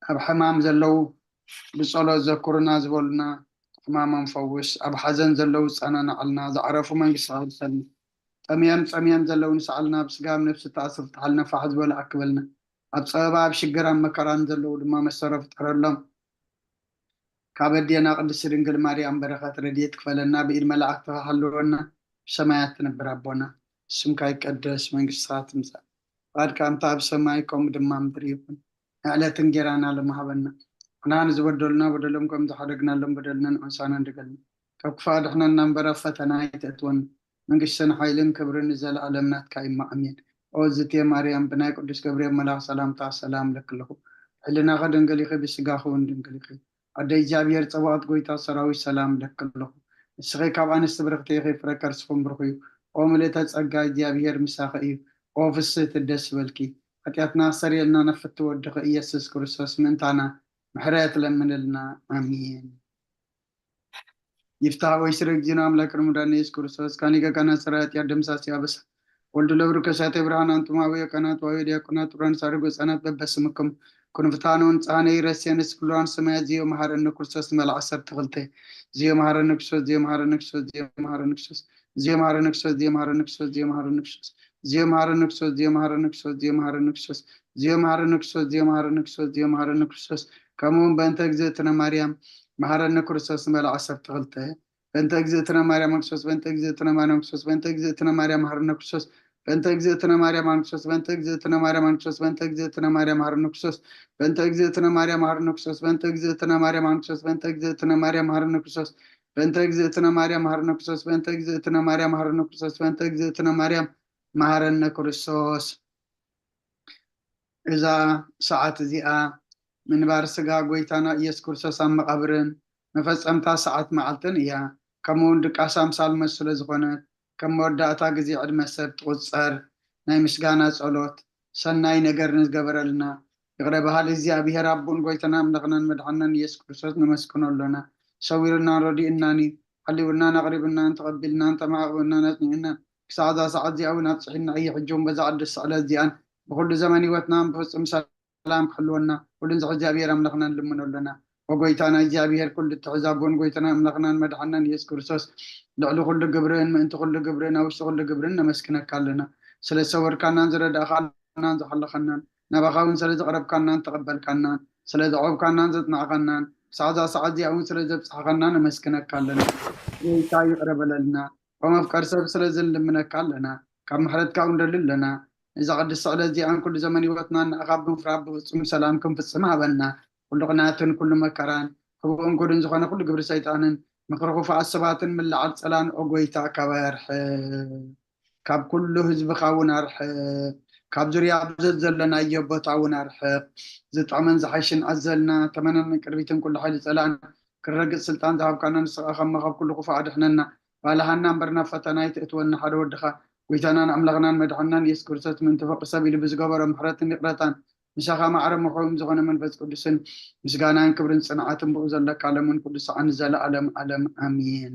ኣብ ሕማም ዘለዉ ብጸሎት ዘኩርና ዝበሉና ሕማሞም ፈውስ። ኣብ ሓዘን ዘለዉ ጸናናዕልና። ዝዓረፉ መንግስቲ ክብሰልና። ጠምዮም ጸምዮም ዘለዉ ንስዓልና። ኣብ ስጋ ኣብ ነፍሲ ተኣስር ፍትሓልና። ፋሕ ዝበሉ ኣክበልና። ኣብ ጸበባ ኣብ ሽግር ኣብ መከራን ዘለዉ ድማ መሰሮ ፍጠረሎም። ካብ ኣዴና ቅድስቲ ድንግል ማርያም በረኸት ረድኤት ክፈለና። ብኢድ መላእክትኻ ሓልወና። ብሰማያት ትነብር ኣቦና፣ ስምካ ይቀደስ፣ መንግስትኻ ትምጻእ፣ ፍቓድካ ከምታ ኣብ ሰማይ ከምኡ ድማ ምድሪ ይኹን። ንዕለት እንጌራና ሎሚ ሃበና። ንሕና ንዝበደሉና በደሎም ከም ዝሓደግናሎም በደልና ንዕንሳና እንደገልና። ካብ ክፉእ ኣድሕነና እምበር ኣብ ፈተና ኣይተእትወና። መንግስትን ሓይልን ክብርን ንዘለኣለም ናትካ እዩ። ኣሜን። ኦ ዝቴ ማርያም፣ ብናይ ቅዱስ ገብርኤል መልኣኽ ሰላምታ ሰላም እለኪ ኣለኹ። ሕልናኺ ድንግል ኢኺ፣ ብስጋኺ እውን ድንግል ኢኺ። ኣደ እግዚኣብሔር ጸባኦት ጎይታ ሰራዊት ሰላም እለኪ ኣለኹ። ንስኺ ካብ ኣንስቲ ብርኽቲ ኢኺ፣ ፍረ ከርስኽን ብሩኽ እዩ። ኦ ምልእተ ጸጋ እግዚኣብሔር ምሳኺ እዩ። ኦ ፍስህቲ ደስ ይበልኪ። ሓጢኣትና ኣስተሰርየልና ነፍቲ ወድኺ ኢየሱስ ክርስቶስ ምእንታና ምሕረት ለምንልና። ኣሜን። ይፍታህ ወይ ስረ ጊዜና ኣምላክ ረመዳን ኢየሱስ ክርስቶስ ካኒ ገጋና ሰራያት ያደምሳሲ ኣበሳ ወልድ ለብሩ ከሳተ ብርሃን ኣንቱም ኣበየ ካህናት ዋበየ ዲያቆናት ቱራን ሳርጎ ህጻናት በበስምኩም ኩን ፍትሃነ ወንጽሃነ ይረስየነ ስፍልዋን ሰማያት ዝዮ መሃረነ ክርስቶስ መልዓ ዓሰርተ ክልተ ዝዮ መሃረነ ክርስቶስ ዝዮ መሃረነ ክርስቶስ ዝዮ መሃረነ ክርስቶስ ዝዮ መሃረነ ክርስቶስ ዝዮ መሃረነ ክርስቶስ ዝዮ መሃረነ ክርስቶስ ዝዮ መሃረነ ክርስቶስ ዝዮ መሃረነ ክርስቶስ ዝዮ መሃረነ ክርስቶስ ዝዮ መሃረነ ክርስቶስ ዝዮ መሃረነ ክርስቶስ ከምኡ እውን በእንተ እግዝእትነ ማርያም መሃረነ ክርስቶስ መልዓ ዓሰርተ ክልተ በእንተ እግዝእትነ ማርያም ክርስቶስ በእንተ እግዝእትነ ማርያም ክርስቶስ በእንተ እግዝእትነ ማርያም መሃረነ ክርስቶስ በእንተ እግዝእትነ ማርያም ክርስቶስ በእንተ እግዝእትነ ማርያም ክርስቶስ በእንተ እግዝእትነ ማርያም መሃረነ ክርስቶስ በእንተ እግዝእትነ ማርያም መሃረነ ክርስቶስ በእንተ እግዝእትነ ማርያም ክርስቶስ በእንተ እግዝእትነ ማርያም መሃረነ ክርስቶስ በእንተ እግዝእትነ ማርያም መሃረነ ክርስቶስ በእንተ እግዝእትነ ማርያም መሃረነ ክርስቶስ በእንተ እግዝእትነ ማርያም መሃረነ ክርስቶስ። እዛ ሰዓት እዚኣ ምንባር ስጋ ጎይታና ኢየሱስ ክርስቶስ ኣብ መቓብርን መፈጸምታ ሰዓት መዓልትን እያ። ከምኡ እውን ድቃስ ኣምሳል መስሎ ዝኾነት ከም መወዳእታ ግዜ ዕድመ ሰብ ትቑጸር ናይ ምስጋና ጸሎት ሰናይ ነገር ንዝገበረልና ይቕረ በሃሊ እግዚኣብሔር ኣቦን ጎይታና ኣምላኽናን መድሓናን ኢየሱስ ክርስቶስ ነመስግኖ ኣሎና። ሰዊሩናን ረዲኡናን እዩ። ሓሊውናን ኣቕሪቡናን ተቐቢልናን ተማዕቑብናን ኣጽኒዑናን ክሳዕ እዛ ሰዓት እዚኣ እውን ኣብፅሒና እዩ። ሕጂ እውን በዛ ቅድስቲ ዕለት እዚኣን ብኩሉ ዘመን ህይወትናን ብፍጹም ሰላም ክሕልወና ኩሉን ዝሕ እግዚኣብሔር ኣምላኽና ንልምኖ ኣለና። ወጎይታና እግዚኣብሔር ኩሉ ትሕዛቦን ጎይታና ኣምላኽናን መድሓናን ኢየሱስ ክርስቶስ ልዕሊ ኩሉ ግብርን ምእንቲ ኩሉ ግብርን ኣብ ውሽጢ ኩሉ ግብርን ነመስግነካ ኣለና። ስለ ዝሰወርካናን ዝረዳእካናን ዝሓለኻናን ናባኻ እውን ስለ ዘቕረብካናን ተቐበልካናን ስለ ዘዕቆብካናን ዘጽናዕካናን ክሳዕ እዛ ሰዓት እዚኣ እውን ስለ ዘብጽሓኻና ነመስግነካ ኣለና። ጎይታ ይቕረ በለልና። ብመፍቀር ሰብ ስለ ዝንልምነካ ኣለና። ካብ ምሕረትካ እውን ንደሊ ኣለና። ነዛ ቅድስቲ ዕለት እዚኣን ኩሉ ዘመን ህይወትና ንኣኻ ብምፍራህ ብፍጹም ሰላም ክንፍጽም ሃበና። ኩሉ ቅንኣትን ኩሉ መከራን ክቡእን ጎድን ዝኾነ ኩሉ ግብሪ ሰይጣንን ምኽሪ ክፉኣት ሰባትን ምልዓል ጸላን ኦ ጎይታ ካባይ ኣርሕቕ። ካብ ኩሉ ህዝብኻ እውን ኣርሕቕ። ካብ ዙርያ ብዘት ዘለናዮ ቦታ እውን ኣርሕቕ። ዝጠቕመን ዝሓይሽን ኣዘልና ተመነን ቅርቢትን ኩሉ ሓይሊ ጸላእን ክረግጽ ስልጣን ዝሃብካና ንስኻ ከማ ካብ ኩሉ ክፉእ ኣድሕነና። ባልሃና እምበር ናብ ፈተና ኣይትእትወና ሓደ ወድኻ ጎይታናን ኣምላኽናን መድሓንናን ኢየሱስ ክርስቶስ ምእንቲ ፍቕሪ ሰብ ኢሉ ብዝገበሮ ምሕረትን ይቕረታን ምሳኻ ማዕረ ምሕውም ዝኾነ መንፈስ ቅዱስን ምስጋናን ክብርን ጽንዓትን ብኡ ዘለካ ለምን ኩሉ ሰዓን ዘለኣለም ኣለም ኣሜን።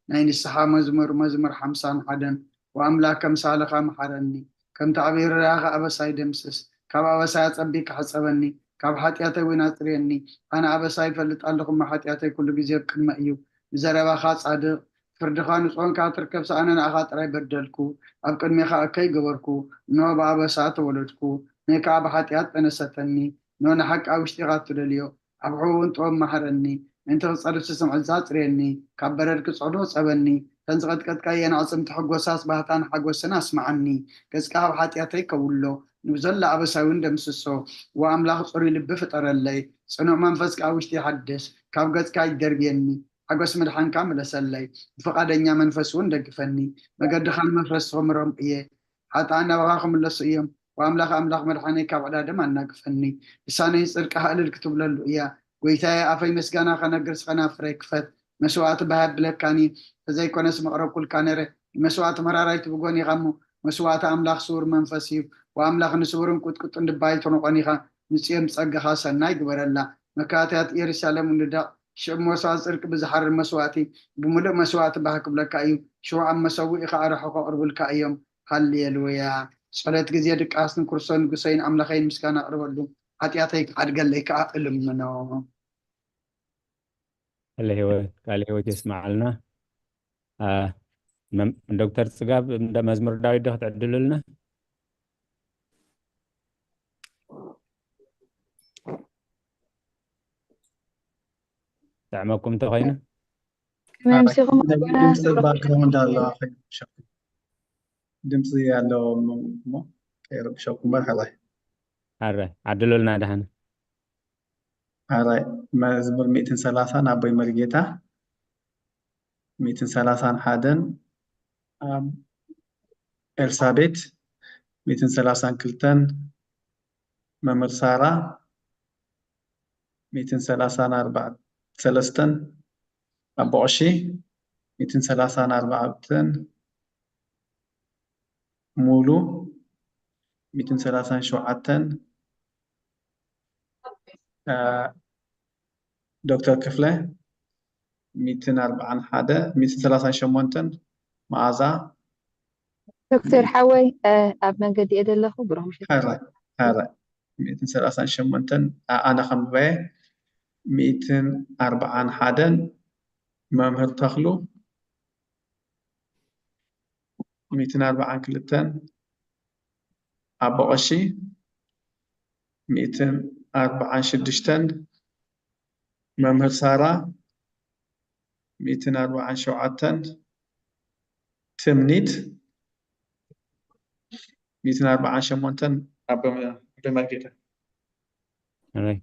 ናይ ንስሓ መዝሙር መዝሙር ሓምሳን ሓደን ወኣምላክ ከምሳልኻ መሓረኒ ከምቲ ዓብዪ ርራኻ ኣበሳይ ደምስስ ካብ ኣበሳይ ኣጸቢካ ሕጸበኒ ካብ ሓጢኣተይ እውን ኣጽርየኒ ኣነ ኣበሳይ ይፈልጥ ኣለኹ እሞ ሓጢኣተይ ኩሉ ግዜ ኣብ ቅድመ እዩ ብዘረባኻ ጻድቕ ፍርድኻ ንጹሆን ከኣ ትርከብ ሰኣነ ንኣኻ ጥራይ በደልኩ ኣብ ቅድሜኻ እከይ ገበርኩ እንሆ ብኣበሳ ተወለድኩ ንእካ ኣብ ሓጢኣት ጠነሰተኒ እንሆ ንሓቂ ኣብ ውሽጢኻ ትደልዮ ኣብ ሕቡውን ጥበብ መሃረኒ ምእንቲ ክጸርብ ስስምዕልታ ኣጽርየኒ ካብ በረድ ክጸዶ ጸበኒ ተን ዝቐጥቀጥካየን ኣዕጽምቲ ሕጎሳስ ባህታን ሓጎስን ኣስምዓኒ ገጽካ ኣብ ሓጢኣተይ ከውሎ ንብዘሎ ኣበሳይ እውን ደምስሶ ወኣምላኽ ጽሩይ ልቢ ፍጠረለይ ጽኑዕ መንፈስ ከኣ ውሽጢ ሓድስ ካብ ገጽካ ይደርብየኒ ሓጎስ ምድሓንካ ምለሰለይ ብፍቓደኛ መንፈስ እውን ደግፈኒ መገድኻን መፍረስቲ ክምሮም እየ ሓጥኣን ናባኻ ክምለሱ እዮም ወኣምላኽ ኣምላኽ መድሓነይ ካብ ዕዳ ደም ኣናግፈኒ ልሳነይ ጽድቅኻ እልል ክትብለሉ እያ ጎይታየ ኣፈይ ምስጋና ከነግር ስኸናፍረይ ክፈት መስዋእቲ ባህ ኣብለካኒ ተዘይኮነስ መቕረብኩልካ ነረ ንመስዋእቲ መራራይ ትብጎን ኢኻ እሞ መስዋእቲ ኣምላኽ ስውር መንፈስ እዩ ወኣምላኽ ንስውርን ቁጥቁጥን ድባይ ተኖቆን ኢኻ ንጽዮን ብጸጋኻ ሰናይ ግበረላ መካትያት ኢየሩሳሌም ንዳቕ ሽዑ መስዋእቲ ጽድቂ ብዝሓርር መስዋእቲ ብምሉእ መስዋእቲ ባህ ክብለካ እዩ ሽዑ ኣብ መሰውኢ ኸኣ ርሑ ከቕርቡልካ እዮም ሃሌሉያ ጸሎት ግዜ ድቃስ ንክርስቶስ ንጉሰይን ኣምላኸይን ምስጋና ኣቕርበሉ ሓጢኣተይ ክሓድገለይ ከዓ እልምኖ። ቃለ ህይወት ቃለ ህይወት የስማዓልና። ዶክተር ፅጋብ እንደ መዝሙር ዳዊት ዶ ክትዕድሉልና? ጥዕመኩም እንተኮይኑ መምሲኹም ኣቦና ድምፂ ባክግራውንድ ኣለዋ ከይረብሸኩም። ድምፂ ኣለዎ እሞ ከይረብሸኩም በር ሓላይ ኣረ ዓድሉልና ደሓን ኣራይ መዝሙር ሚእትን ሰላሳን ኣቦይ መርጌታ ሚእትን ሰላሳን ሓደን ኣብ ኤልሳቤት ሚእትን ሰላሳን ክልተን መምህር ሳራ ሚእትን ሰላሳን ኣርባዕተን ሰለስተን ኣቦ ቀሺ ሚእትን ሰላሳን ኣርባዕተን ሙሉ ሚእትን ሰላሳን ሸውዓተን ዶክተር ክፍለ ሚእትን ኣርባዓን ሓደ ሚእትን ሰላሳን ሸሞንተን መዓዛ ዶክተር ሓወይ ኣብ መንገዲ እየ ዘለኹ ብሩኽ ምሽት ሐረ ሐረ ሚእትን ሰላሳን ሸሞንተን ኣነ ከንብበየ ሚእትን ኣርባዓን ሓደን መምህር ተኽሉ ሚእትን ኣርባዓን ክልተን ኣቦ ቀሺ ሚእትን ኣርባዓን ሽዱሽተን መምህር ሳራ ሚእትን ኣርባዓን ሸውዓተን ትምኒት ሚእትን ኣርባዓን ሸሞንተን ኣቦ መርጌታ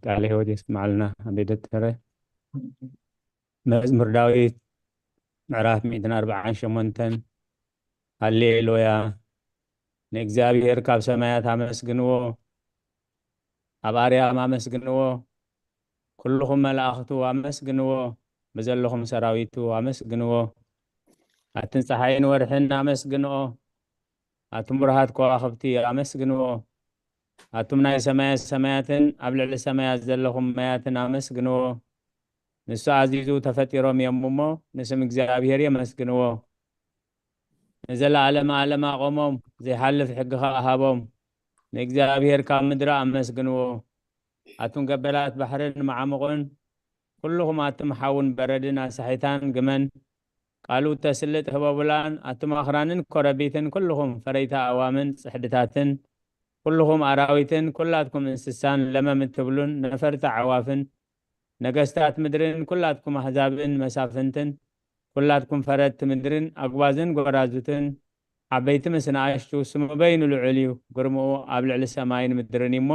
ቃለ ህይወት የስማዓልና ኣቤ ዶክተረ መዝሙር ዳዊት ምዕራፍ ሚእትን ኣርባዓን ሸሞንተን ሃሌሉያ ንእግዚኣብሔር ካብ ሰማያት ኣመስግንዎ ኣብ ኣርያም ኣመስግንዎ ኩልኹም መላእኽቱ ኣመስግንዎ ብዘለኹም ሰራዊቱ ኣመስግንዎ ኣትን ፀሓይን ወርሕን ኣመስግንኦ ኣቱም ብርሃት ከዋኽብቲ ኣመስግንዎ ኣቱም ናይ ሰማያት ሰማያትን ኣብ ልዕሊ ሰማያት ዘለኹም ማያትን ኣመስግንዎ ንሱ ኣዚዙ ተፈጢሮም እዮም እሞ ንስም እግዚኣብሔር የመስግንዎ ንዘለኣለመ ኣለም ኣቆሞም ዘይሓልፍ ሕጊ ከዓ ሃቦም ንእግዚኣብሔር ካብ ምድሪ ኣመስግንዎ ኣቱም ገበላት ባሕርን መዓሙቕን ኩልኹም ኣቱም ሓውን በረድን ኣሳሒታን ግመን ቃሉ ተስልጥ ህበቡላን ኣቱም ኣኽራንን ኮረቢትን ኩልኹም ፈረይቲ ኣእዋምን ፅሕድታትን ኩልኹም ኣራዊትን ኩላትኩም እንስሳን ለመም እትብሉን ነፈርቲ ኣዕዋፍን ነገስታት ምድርን ኩላትኩም ኣህዛብን መሳፍንትን ኩላትኩም ፈረድቲ ምድርን ኣጉባዝን ጎራዙትን ዓበይቲ ምስ ንኣሽቱ ስሙ በይኑ ልዑል እዩ ግርምኡ ኣብ ልዕሊ ሰማይን ምድርን እሞ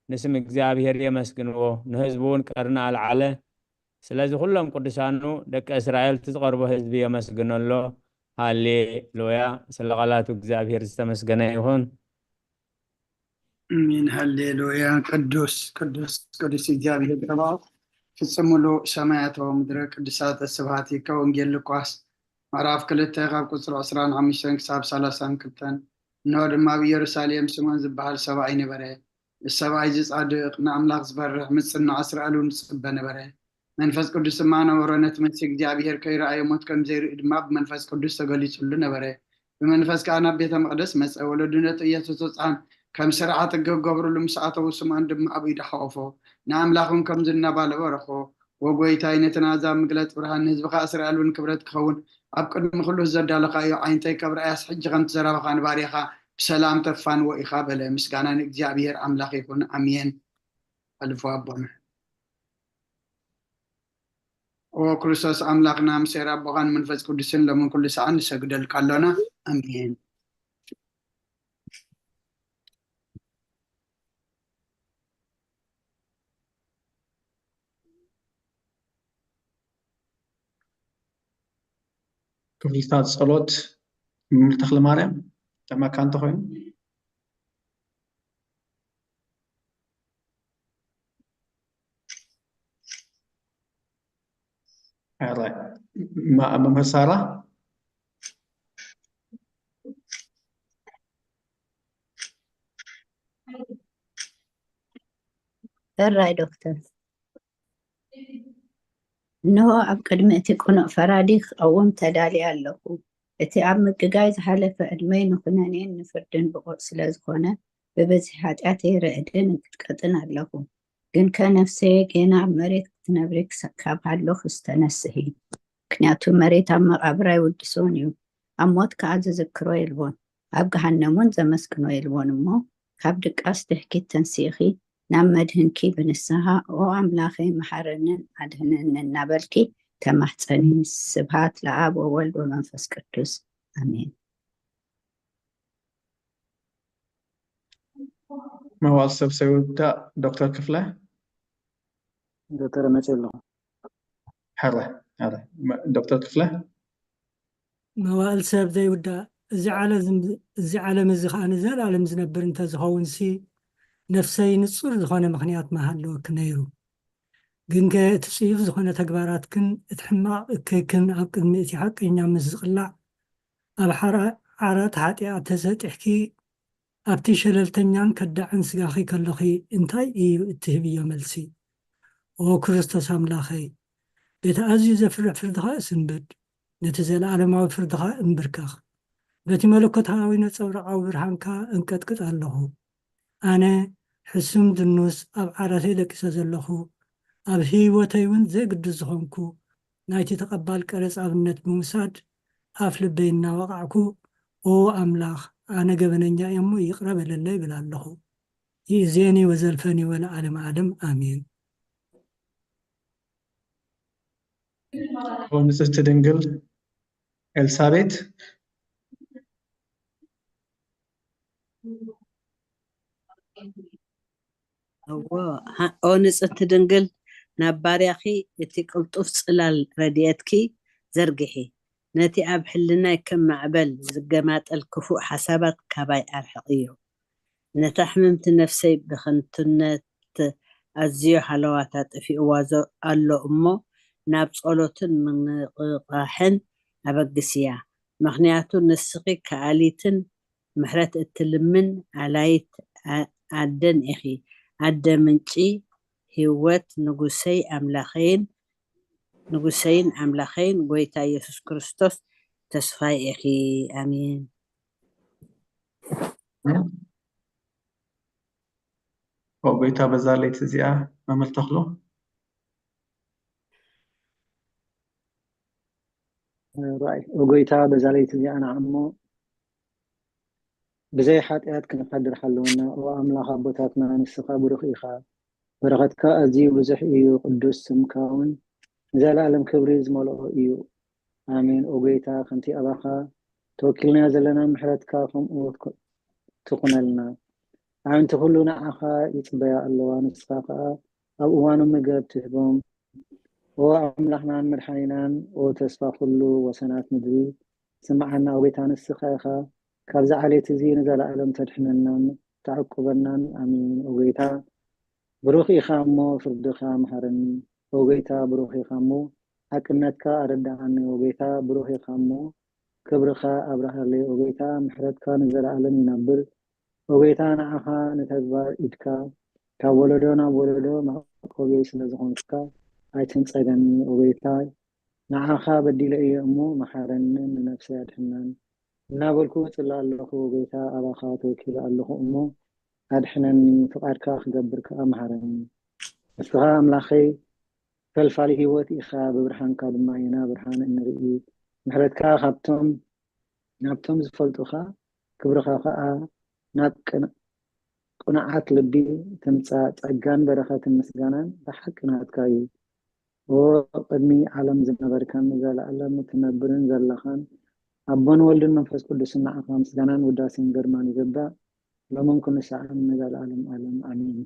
ንስም እግዚኣብሔር የመስግንዎ ንህዝቡ እውን ቀርኒ ኣልዓለ ስለዚ ኩሎም ቅዱሳኑ ደቂ እስራኤል እቲ ዝቐርቦ ህዝቢ የመስግኖ ኣሎ ሃሌ ሉያ ስለ ቃላቱ እግዚኣብሔር ዝተመስገነ ይኹን ኣሜን ሃሌሉያ ቅዱስ ቅዱስ ቅዱስ እግዚኣብሔር ጸባኦት ፍጽም ሙሉእ ሰማያት ምድረ ቅዱሳት ስብሃት ይከ ወንጌል ሉቃስ ምዕራፍ ክልተ ካብ ቁፅሪ ዕስራን ሓሙሽተን ክሳብ ሰላሳን ክልተን እንሆ ድማ ኣብ ኢየሩሳሌም ስምዖን ዝበሃል ሰብኣይ ነበረ እዚ ሰብኣይ እዚ ጻድቕ ንኣምላኽ ዝፈርሕ ምጽናዕ እስራኤል እውን ዝጽበ ነበረ መንፈስ ቅዱስ ድማ ነበሮ ነቲ መሲህ እግዚኣብሔር ከይረኣየ ሞት ከም ዘይርኢ ድማ ብመንፈስ ቅዱስ ተገሊጹሉ ነበረ ብመንፈስ ከኣ ናብ ቤተ መቕደስ መጸ። ወለዱ ነቲ ኢየሱስ ህጻን ከም ስርዓት ሕጊ ክገብሩሉ ምስ ኣተዉ፣ ስምዖን ድማ ኣብ ኢዱ ሓቖፎ፣ ንኣምላኽ እውን ከምዚ እናባለወ ረኾ፣ ዎ ጐይታይ፣ ነቲ ናዛ ምግለጽ ብርሃን፣ ንህዝብኻ እስራኤል እውን ክብረት ክኸውን ኣብ ቅድሚ ኩሉ ዘዳለኻዮ ዓይንተይ ከብርኣያስ፣ ሕጂ ከምቲ ዘረባኻ ንባርያኻ ብሰላም ተፋንዎ ኢኻ በለ። ምስጋና ንእግዚኣብሄር ኣምላኽ ይኹን። ኣሜን። ኣልፎ ኣቦና። ኦ ክርስቶስ ኣምላኽና ምሴር ኣቦኻን መንፈስ ቅዱስን ሎምን ኩሉ ሰዓን ንሰግደልካ ኣሎና። ኣሜን። ክፍልታት ጸሎት ምምል ተኽለ ማርያም ተማካ እንተኾይኑ መምህር ሳራ ሕራይ ዶክተር እንሆ ኣብ ቅድሚ እቲ ቅኑዕ ፈራዲ ክቐውም ተዳልየ ኣለኹ። እቲ ኣብ ምግጋይ ዝሓለፈ ዕድመይ ንኹነኔን ንፍርድን ብቑዕ ስለ ዝኾነ፣ ብብዝሒ ሓጢኣተይ ርዕድን እንቅጥቀጥን ኣለኹ። ግንከ ነፍሰየ ጌና ኣብ መሬት ክትነብሪ ክሰካብ ሃሎ ክስተነስሂ። ምክንያቱ መሬት ኣብ መቓብር ኣይውድሶን እዩ። ኣብ ሞት ከኣ ዝዝክሮ የልቦን። ኣብ ገሃነም እውን ዘመስግኖ የልቦን እሞ፣ ካብ ድቃስ ድሕኪት ተንሲእኺ ናብ መድህንኪ ብንስሃ፣ ኦ ኣምላኸይ፣ መሓረንን ኣድህነንን እናበልኪ ተማሕጸኒ። ስብሃት ለኣብ ወወልድ ወመንፈስ ቅዱስ። ኣሜን። መዋል ሰብ ሰይውዳእ ዶክተር ክፍለ። ዶክተር መፅእ ኣለኹ። ሕረ፣ ሕረ። መ-፣ ዶክተር ክፍለ። መዋእል ሰብ ዘይውዳእ። እዚ ዓለም፣ እዚ ዓለም እዚ ኸዓ ንዘለኣለም ዝነብር እንተዝኸውን ሲ፣ ነፍሰይ ንጹር ዝኾነ ምኽንያት ምሃለወኪ ነይሩ። ግንከ እቲ ጽዩፍ ዝኾነ ተግባራትክን እቲ ሕማቕ እከይክን ኣብ ቅድሚ እቲ ሓቀኛ ምስ ዝቕላዕ፣ ኣብ ሓራ-፣ ዓራት ሓጢኣት ተሰጢሕኪ፣ ኣብቲ ሸለልተኛን ከዳዕን ስጋኺ ከለኺ እንታይ እዩ እትህብዮ መልሲ? ኦ ክርስቶስ ኣምላኸይ፣ በቲ ኣዝዩ ዘፍርሕ ፍርድኻ እስንብድ፣ ነቲ ዘለኣለማዊ ፍርድኻ እንብርከኽ። በቲ መለኮታዊ ነጸብራቓዊ ብርሃንካ እንቀጥቅጥ ኣለኹ። ኣነ ሕሱም ድኑስ ኣብ ዓራተይ ደቂሰ ዘለኹ፣ ኣብ ህይወተይ እውን ዘይግዱስ ዝኾንኩ፣ ናይቲ ተቐባል ቀረጽ ኣብነት ብምውሳድ ኣፍ ልበይ እናወቓዕኩ፣ ኦ ኣምላኽ፣ ኣነ ገበነኛ እየ እሞ ይቕረ በለለይ እብል ኣለኹ። ይእዜኒ ወዘልፈኒ ወለዓለመ ዓለም ኣሜን። ኦ ንጽህቲ ድንግል ኤልሳቤት። እዎ፣ ሃ-፣ ኦ ንጽህቲ ድንግል፣ ናብ ባርያኺ እቲ ቅልጡፍ ጽላል ረድኤትኪ ዘርግሒ። ነቲ ኣብ ሕልናይ ከም ማዕበል ዝገማጠል ክፉእ ሓሳባት ካባይ ኣርሕቕዮ። ነታ ሕምምቲ ነፍሰይ ብኸንቱነት ኣዝዮ ሃለዋታ ጠፊእዋ ዞ-፣ ኣሎ እሞ፣ ናብ ጸሎትን ምንቕቓሕን ኣበግስያ። ምኽንያቱ ንስኺ ከኣሊትን ምሕረት እትልምን ኣላይት ኣ-፣ ኣደን ኢኺ። ኣደ ምንጪ ህይወት፣ ንጉሰይ ኣምላኸይን፣ ንጉሰይን ኣምላኸይን፣ ጎይታ ኢየሱስ ክርስቶስ ተስፋይ ኢኺ። ኣሜን። ኦ ጎይታ፣ በዛ ለይቲ እዚኣ ኣመልተኽሎ። ራእይ፣ ኦ ጎይታ፣ በዛ ለይቲ እዚኣ ንዓሞ ብዘይ ሓጢኣት ክንሓድር ሓለወና። ኦ ኣምላኽ ኣቦታትና፣ ንስኻ ብሩኽ ኢኻ። በረኸትካ ኣዝዩ ብዙሕ እዩ። ቅዱስ ስምካ እውን ንዘለኣለም ክብሪ ዝመልኦ እዩ። ኣሜን። ኦ ጎይታ፣ ከምቲ ኣባኻ ተወኪልና ዘለና ምሕረትካ ከምኡ ትኩ-፣ ትኹነልና። ኣዒንቲ ኩሉ ንዓኻ ይጽበያ ኣለዋ፣ ንስኻ ከኣ ኣብ እዋኑ ምግብ ትህቦም። ኦ ኣምላኽናን መድሓኒናን፣ ኦ ተስፋ ኩሉ ወሰናት ምድሪ፣ ስምዓና። ኦ ጎይታ፣ ንስኻ ኢኻ ካብዚ ዓሌት እዚ ንዘለኣለም ተድሕነናን ተዕቁበናን። ኣሜን። ኦ ጎይታ፣ ብሩኽ ኢኻ እሞ ፍርድኻ ምሃረኒ። ኦ ጎይታ፣ ብሩኽ ኢኻ እሞ ሓቅነትካ ኣረድኣኒ። ኦ ጎይታ፣ ብሩኽ ኢኻ እሞ ክብርኻ ኣብርሃለይ። ኦ ጎይታ፣ ምሕረትካ ንዘለኣለም ይነብር። ኦ ጎይታ፣ ንዓኻ ንተግባር ኢድካ ካብ ወለዶ ናብ ወለዶ መዕቆበይ ስለ ዝኾንካ ኣይትንጸገኒ። ኦ ጎይታ፣ ንዓኻ በዲለ እየ እሞ መሓረንን ንነፍሰይ ኣድሕናን እናበልኩ እጽሊ ኣለኹ። ኦ ጎይታ፣ ኣባኻ ተወኪለ ኣለኹ እሞ ኣድሕነኒ፣ ፍቓድካ ክገብር ከኣ መሃረኒ። ንስኻ ኣምላኸይ ፈልፋሊ ህይወት ኢኻ፣ ብብርሃንካ ድማ ኢና ብርሃን እንርኢ። ምሕረትካ ካብቶም ናብቶም ዝፈልጡኻ፣ ክብርኻ ከኣ ናብ ቅን-፣ ቅኑዓት ልቢ ትምጻእ። ጸጋን በረኸትን ምስጋናን ብሓቂ ናትካ እዩ። ኦ ቅድሚ ዓለም ዝነበርካን ንዘለኣለም እትነብርን ዘለኻን ኣቦን ወልድን መንፈስ ቅዱስን ንዓኻ ምስጋናን ውዳሴን ግርማን ይግባእ፣ ሎምን ኩሉ ሰዓትን ንዘለኣለም ዓለም ኣሜን።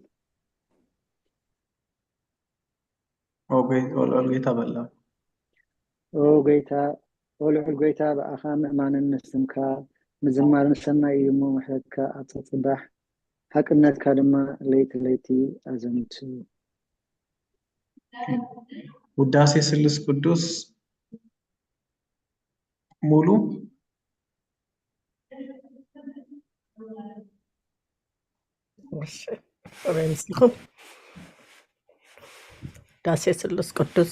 ኦ ጎይ-፣ ኦ ልዑል ጎይታ በላ። ኦ ጎይታ፣ ኦ ልዑል ጎይታ፣ ብኣኻ ምእማንን ንስምካ ምዝማርን ሰናይ እዩ እሞ፣ ምሕረትካ ኣብ ጸጽባሕ ሓቅነትካ ድማ ለይቲ ለይቲ ኣዘንቱ። ውዳሴ ስሉስ ቅዱስ ሙሉ። እሺ፣ ከመይ ምስልኩም? ዳሴ ስሉስ ቅዱስ።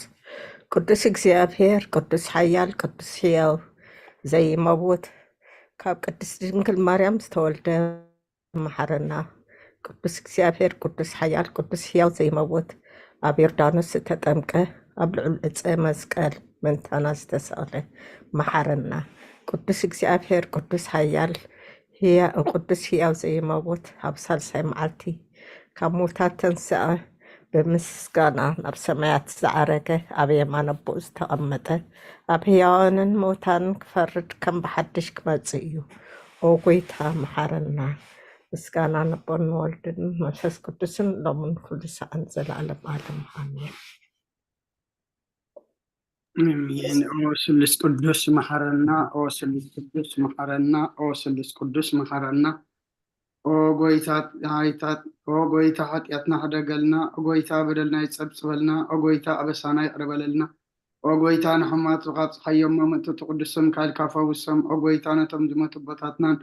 ቅዱስ እግዚኣብሔር፣ ቅዱስ ሓያል፣ ቅዱስ ሕያው፣ ዘይመውት፣ ካብ ቅድስት ድንግል ማርያም ዝተወልደ፣ መሓረና። ቅዱስ እግዚኣብሔር፣ ቅዱስ ሓያል፣ ቅዱስ ሕያው ዘይመውት፣ ኣብ ዮርዳኖስ ዝተጠምቀ፣ ኣብ ልዑል ዕፀ መስቀል ምእንታና ዝተሰቕለ፣ መሓረና። ቅዱስ እግዚኣብሔር፣ ቅዱስ ሓያል፣ ህያ-፣ ቅዱስ ሕያው ዘይመውት፣ ኣብ ሳልሳይ መዓልቲ ካብ ሙታት ተንስአ፣ ብምስጋና ናብ ሰማያት ዝዓረገ፣ ኣብ የማን ኣቦኡ ዝተቐመጠ፣ ኣብ ህያዋንን ሙታንን ክፈርድ ከም ብሓድሽ ክመጽእ እዩ። ኦ ጎይታ፣ መሓረና። ምስጋና ንኣቦን ንወልድን መንፈስ ቅዱስን ሎምን ኩሉ ሰዓን ዘላለም ዓለም። ኣሜን። ኣሜን። ኦ ስሉስ ቅዱስ መሓረና፣ ኦ ስሉስ ቅዱስ መሓረና፣ ኦ ስሉስ ቅዱስ መሓረና። ኦ ጎይታ፣ ሓይታት፣ ኦ ጎይታ ሓጢኣትና ሕደገልና፣ ኦ ጎይታ በደልና ይጸብጽበልና፣ ኦ ጎይታ ኣበሳና ይቕረ በለልና። ኦ ጎይታ ንሕማት ዝቓጽሓዮም መምእትቱ ቅዱስ ስምካ ኢልካ ፈውሶም። ኦ ጎይታ ነቶም ዝሞቱ ኣቦታትናን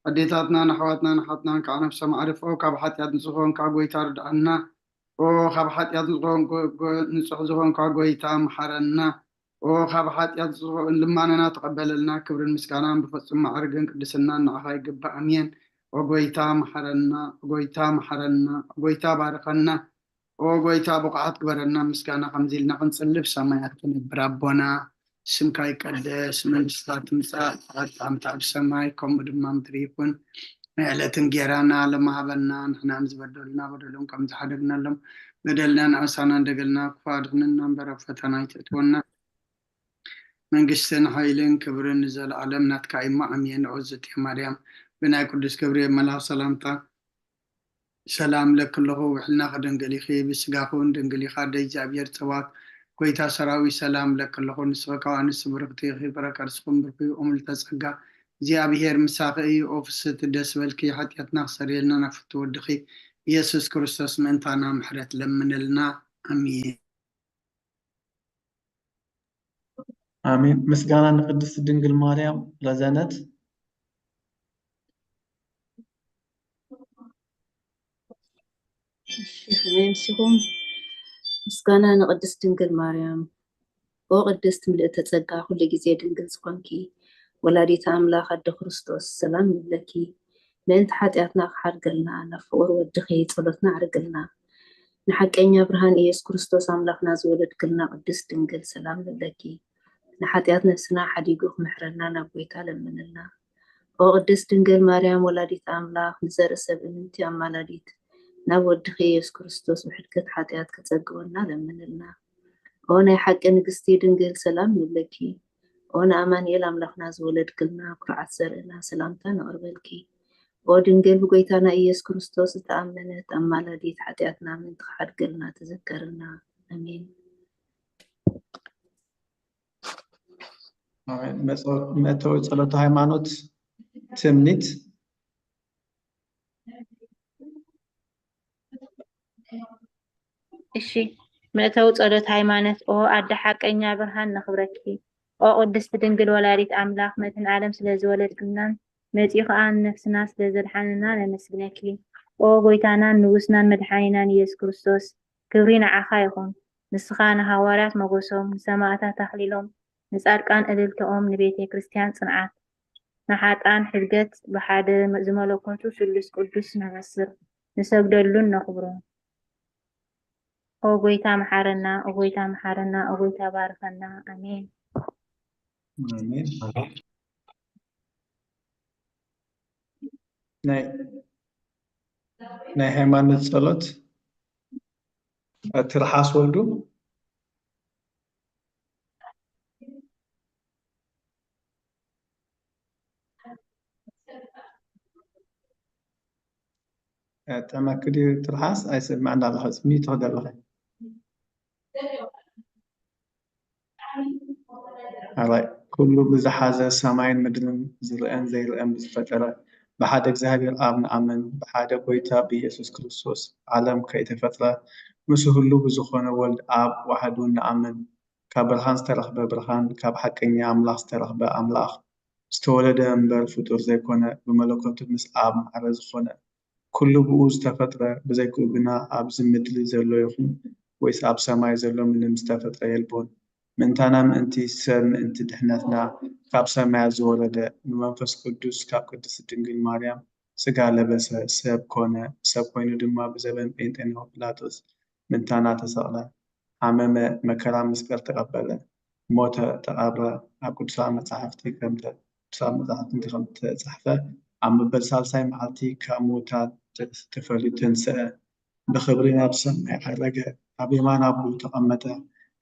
ኣዴታትናን ኣሕዋትናን ኣሓትናን ከዓ ነብሶም ኣዕርፎ። ካብ ሓጢኣት ንጹህ ዝኾንካ ጎይታ ርድኣና። ኦ ካብ ሓጢኣት ንጹህ ዝኾን ጎ-፣ ጎ-፣ ንጹህ ዝኾንካ ጎይታ መሓረና። ኦ ካብ ሓጢኣት ንጹህ ልማነና ተቐበለልና። ክብርን ምስጋናን ብፍጹም ማዕርግን ቅድስናን ንዓኻ ይግባእ። ኣሜን። ኦ ጎይታ መሓረና፣ ኦ ጎይታ መሓረና፣ ኦ ጎይታ ባርኸና። ኦ ጎይታ ብቑዓት ግበረና። ምስጋና ከምዚ ኢልና ክንጽልብ ሰማያት ክንብር ኣቦና ስምካ ይቀደስ፣ መንግስትካ ትምጻእ፣ ፍቃድካ ከምቲ ኣብ ሰማይ ከምኡ ድማ ምድሪ ይኹን። ናይ ዕለት እንጌራና ሎሚ ሃበና፣ ንሕና ንዝበደሉና በደሎም ከም ዝሓደግናሎም በደልና ንኣሳና እንደገልና፣ ክፉእ ኣድሕነና እምበር ኣብ ፈተና ኣይተእትወና። መንግስትን ሓይልን ክብርን ንዘለኣለም ናትካ እዩ እሞ ኣሜን። ኦ ዝትየ ማርያም ብናይ ቅዱስ ገብርኤል መልኣኽ ሰላምታ ሰላም እብለኪ ኣለኹ፣ ውሕልና ከደንግል ኢኺ፣ ብስጋኺ እውን ድንግል ኢኻ፣ ኣደ እግዚኣብሔር ጸባኦት፣ ጎይታ ሰራዊት ሰላም እብለኪ ኣለኹ። ንስኺ ካብ ኣንስቲ ብርኽቲ ኢኺ፣ ፍረ ከርስኺ እውን ብሩኽ እዩ። ኦ ምልዕተ ጸጋ፣ እግዚኣብሔር ምሳኺ እዩ። ኦ ፍስህቲ ደስ በልኪ፣ ሓጢኣትና ክሰርየልና ናብ ፍትው ወድኺ ኢየሱስ ክርስቶስ ምእንታና ምሕረት ለምንልና። ኣሜን። ኣሜን። ምስጋና ንቅድስት ድንግል ማርያም ረዘነት። እሺ፣ ከመይ ኣምሲኹም? ምስጋና ንቅድስት ድንግል ማርያም። ኦ ቅድስት ምልእተ ጸጋ፣ ኩሉ ግዜ ድንግል ዝኾንኪ ወላዲተ ኣምላኽ ኣደ ክርስቶስ፣ ሰላም ንብለኪ። ምእንቲ ሓጢኣትና ክሓድገልና፣ ናብ ፍቑር ወድኺ ጸሎትና ኣዕርግልና። ንሓቀኛ ብርሃን ኢየሱስ ክርስቶስ ኣምላኽና ዝወለድክልና ቅድስት ድንግል፣ ሰላም ንብለኪ። ንሓጢኣት ነፍስና ሓዲጉ ክምሕረና ናብ ጎይታ ለምንልና። ኦ ቅድስት ድንግል ማርያም ወላዲተ ኣምላኽ፣ ንዘርኢ ሰብ እምንቲ ኣማላዲት፣ ናብ ወድኺ ኢየሱስ ክርስቶስ ብሕድገት ሓጢኣት ከጸግወና ለምንልና። ኦ ናይ ሓቂ ንግስቲ ድንግል፣ ሰላም ንብለኪ። ኦ ንኣማኑኤል ኣምላኽና ዝወለድክልና፣ ኩርዓት ዘርእና፣ ሰላምታ ነቕርበልኪ። ኦ ድንግል ብጎይታና ኢየሱስ ክርስቶስ ዝተኣመነት ኣማላዲት፣ ሓጢኣትና ምእንቲ ክሓድገልና ተዘከርና። ኣሜን። ኣሜን። መጸ-፣ መእተዊ ጸሎተ ሃይማኖት ትምኒት። እሺ፣ መእተዊ ጸሎት ሃይማኖት። ኦ ኣደ ሓቀኛ ብርሃን ነኽብረኪ። ኦ ቅድስቲ ድንግል ወላዲት ኣምላኽ፣ መድህን ዓለም ስለ ዝወለድክልናን መጺኡ ኸኣ ንነፍስና ስለ ዘድሓነና ነመስግነኪ። ኦ ጎይታናን ንጉስናን መድሓኒናን ኢየሱስ ክርስቶስ፣ ክብሪ ንዓኻ ይኹን። ንስኻ ንሃዋርያት ሞገሶም፣ ንሰማእታት ኣኽሊሎም፣ ንጻድቃን እልልታኦም፣ ንቤተ ክርስቲያን ጽንዓት፣ ንሓጥኣን ሕድገት፣ ብሓደ ዝመለኮቱ ስሉስ ቅዱስ ነመስር፣ ንሰግደሉን ነኽብሮን። ኦ ጎይታ መሓረና፣ ኦ ጎይታ መሓረና፣ ኦ ጎይታ ባርኸና። ኣሜን። ኣሜን። ናይ፣ ናይ ሃይማኖት ጸሎት ትርሓስ ወልዱ። ጥዕመኪ ድዩ ትርሓስ? ኣይሰምዕን ኣለኹ። ሚዩት ትኽዲ ኣለኺ። ኣራይ፣ ኩሉ ብዝሓዘ ሰማይን ምድርን ዝርአን ዘይርአን ብዝፈጠረ ብሓደ እግዚኣብሔር ኣብ ንኣምን፣ ብሓደ ጎይታ ብኢየሱስ ክርስቶስ ዓለም ከይተፈጥረ ምስ ህሉ ብዝኾነ ወልድ ኣብ ዋሕዱ ንኣምን። ካብ ብርሃን ዝተረኽበ ብርሃን፣ ካብ ሓቀኛ ኣምላኽ ዝተረኽበ ኣምላኽ፣ ዝተወለደ እምበር ፍጡር ዘይኮነ፣ ብመለኮቱ ምስ ኣብ ማዕረ ዝኾነ፣ ኩሉ ብኡ ዝተፈጥረ፣ ብዘይክኡ ግና ኣብዚ ምድሪ ዘሎ ይኹን ወይስ ኣብ ሰማይ ዘሎ ምንም ዝተፈጥረ የልቦን። ምእንታና ምእንቲ ሰብ ምእንቲ ድሕነትና ካብ ሰማያት ዝወረደ፣ ብመንፈስ ቅዱስ ካብ ቅድስት ድንግል ማርያም ስጋ ለበሰ፣ ሰብ ኮነ፣ ሰብ ኮይኑ ድማ ብዘበን ጴንጤኖ ጲላጦስ ምንታና ተሰቕለ፣ ሓመመ፣ መከራ መስቀል ተቐበለ፣ ሞተ፣ ተቐብረ፣ ኣብ ቅዱሳት መጻሕፍቲ ከምተ ቅዱሳት መጻሕፍቲ ከምተጻሕፈ ኣብ መበል ሳልሳይ መዓልቲ ካብ ምዉታት ተፈልዩ ተንስአ፣ ብኽብሪ ናብ ሰማይ ዓረገ፣ ኣብ የማን ኣቦኡ ተቐመጠ፣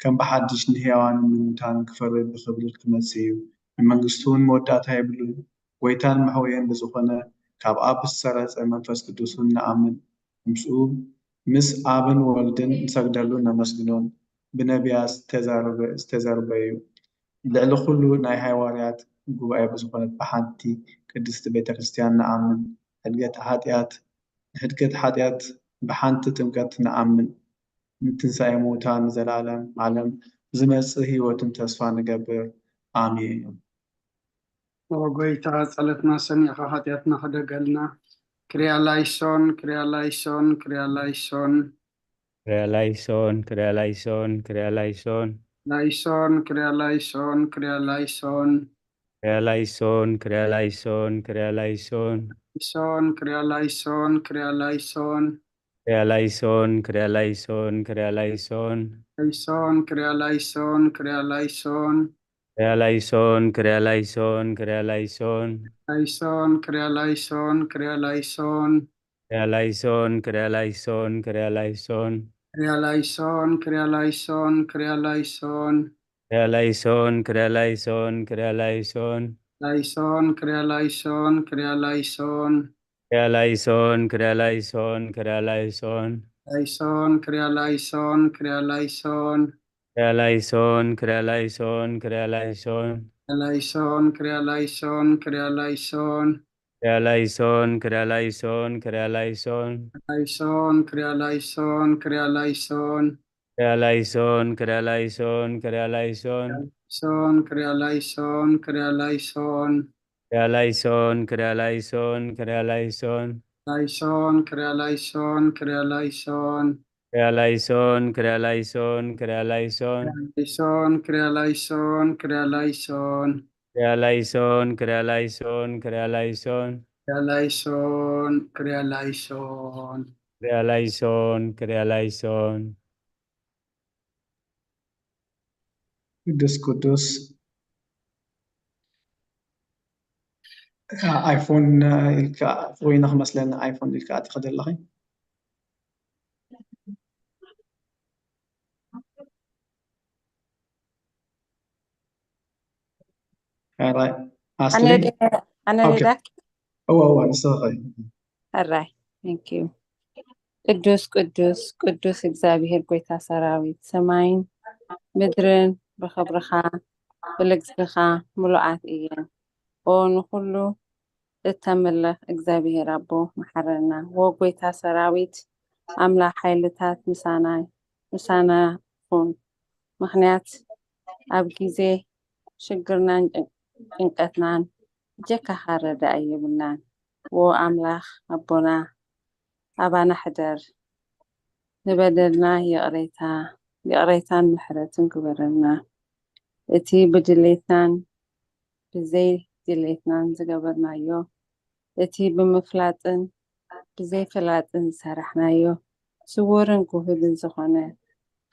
ከም ብሓድሽ ንህያዋንን ንሙታንን ክፈርድ ብኽብሪ ክመጽእ እዩ፣ ንመንግስቱ እውን መወዳእታ የብሉን። ጎይታን መሕውየን ብዝኾነ ካብ ኣብ ዝተሰረጸ መንፈስ ቅዱስን ንኣምን፣ ምስኡ ምስ ኣብን ወልድን ንሰግደሉን ነመስግኖን ብነቢያት ዝተዛረበ ዝተዛረበ እዩ። ልዕሊ ኩሉ ናይ ሃዋርያት ጉባኤ ብዝኾነት ብሓንቲ ቅድስቲ ቤተ ክርስቲያን ንኣምን። ሕድገት ሓጢኣት ሕድገት ሓጢኣት ብሓንቲ ጥምቀት ንኣምን። ንትንሳኤ ምዉታን ንዘለዓለም ዓለም ዝመጽእ ህይወትን ተስፋ ንገብር። ኣሜን። ኦ ጎይታ፣ ጸለትና ሰሚዕኻ ሓጢኣትና ሕደገልና። ክሪያ ላይሶን፣ ክሪያ ላይሶን፣ ክሪያ ላይሶን። ክሪያ ላይሶን፣ ክሪያ ላይሶን፣ ክሪያ ላይሶን። ላይሶን፣ ክሪያ ላይሶን፣ ክሪያ ላይሶን። ክሪያ ላይሶን፣ ክሪያ ላይሶን፣ ክሪያ ላይሶን። ላይሶን፣ ክሪያ ላይሶን፣ ክሪያ ላይሶን። ክሪያ ላይሶን፣ ክሪያ ላይሶን፣ ክሪያ ላይሶን። ላይሶን፣ ክሪያ ላይሶን፣ ክሪያ ላይሶን። ክሪያ ላይሶን፣ ክሪያ ላይሶን፣ ክሪያ ላይሶን። ላይሶን፣ ክሪያ ላይሶን፣ ክሪያ ላይሶን። ክሪያ ላይሶን፣ ክሪያ ላይሶን፣ ክሪያ ላይሶን። ክሪያ ላይሶን፣ ክሪያ ላይሶን፣ ክሪያ ላይሶን። ክሪያ ላይሶን፣ ክሪያ ላይሶን፣ ክሪያ ላይሶን። ላይሶን፣ ክሪያ ላይሶን፣ ክሪያ ላይሶን። ክሪያ ላይሶን፣ ክሪያ ላይሶን፣ ክሪያ ላይሶን። ላይሶን፣ ክሪያ ላይሶን፣ ክሪያ ላይሶን። ክሪያ ላይሶን፣ ክሪያ ላይሶን፣ ክሪያ ላይሶን። ላይሶን፣ ክሪያ ላይሶን፣ ክሪያ ላይሶን። ክሪያ ላይሶን፣ ክሪያ ላይሶን፣ ክሪያ ላይሶን። ላይሶን፣ ክሪያ ላይሶን፣ ክሪያ ላይሶን። ክሪያ ላይሶን፣ ክሪያ ላይሶን፣ ክሪያ ላይሶን። ላይሶን፣ ክሪያ ላይሶን፣ ክሪያ ላይሶን። ክሪያ ላይሶን፣ ክሪያ ላይሶን፣ ክሪያ ላይሶን። ላይሶን፣ ክሪያ ላይሶን፣ ክሪያ ላይሶን። ክሪያ ላይሶን፣ ክሪያ ላይሶን፣ ክሪያ ላይሶን። ላይሶን፣ ክሪያ ላይሶን፣ ክሪያ ላይሶን። ክሪያ ላይሶን፣ ክሪያ ላይሶን፣ ክሪያ ላይሶን። ክሪያ ላይሶን፣ ክሪያ ላይሶን። ክሪያ ላይሶን፣ ክሪያ ላይሶን። ቅዱስ ቅዱስ ኣይፎን ኢልካ ኮይና ክመስለኒ፣ ኣይፎን ኢልካ ኣትኸደ ኣለኺ። ሕራይ ኣነ ኣስሊ። ደ- ኣነ ኦኬ። ደዳክ እወ እወ፣ ንስኺ ኸይ። ሕራይ። Thank you። ቅዱስ ቅዱስ ቅዱስ እግዚኣብሔር ጎይታ ሰራዊት፣ ሰማይን ምድርን ብኽብርኻ ብልግስኻ ምሉኣት እየን። ኦ ንኹሉ እተምልኽ እግዚኣብሔር ኣቦ መሓረና። ኦ ጎይታ ሰራዊት ኣምላኽ ሓይልታት ምሳና ምሳና ኩን። ምኽንያት ኣብ ግዜ ሽግርናን ጭን- ጭንቀትናን ብጀካኻ ረዳኢ የብልናን። ዎ ኣምላኽ ኣቦና ኣባና ሕደር፣ ንበደልና ይቕሬታ ይቕሬታን ምሕረትን ግበረልና። እቲ ብድሌትናን ብዘይ ድሌትናን ዝገበርናዮ፣ እቲ ብምፍላጥን ብዘይ ፍላጥን ዝሰራሕናዮ፣ ስውርን ግሁድን ዝኾነ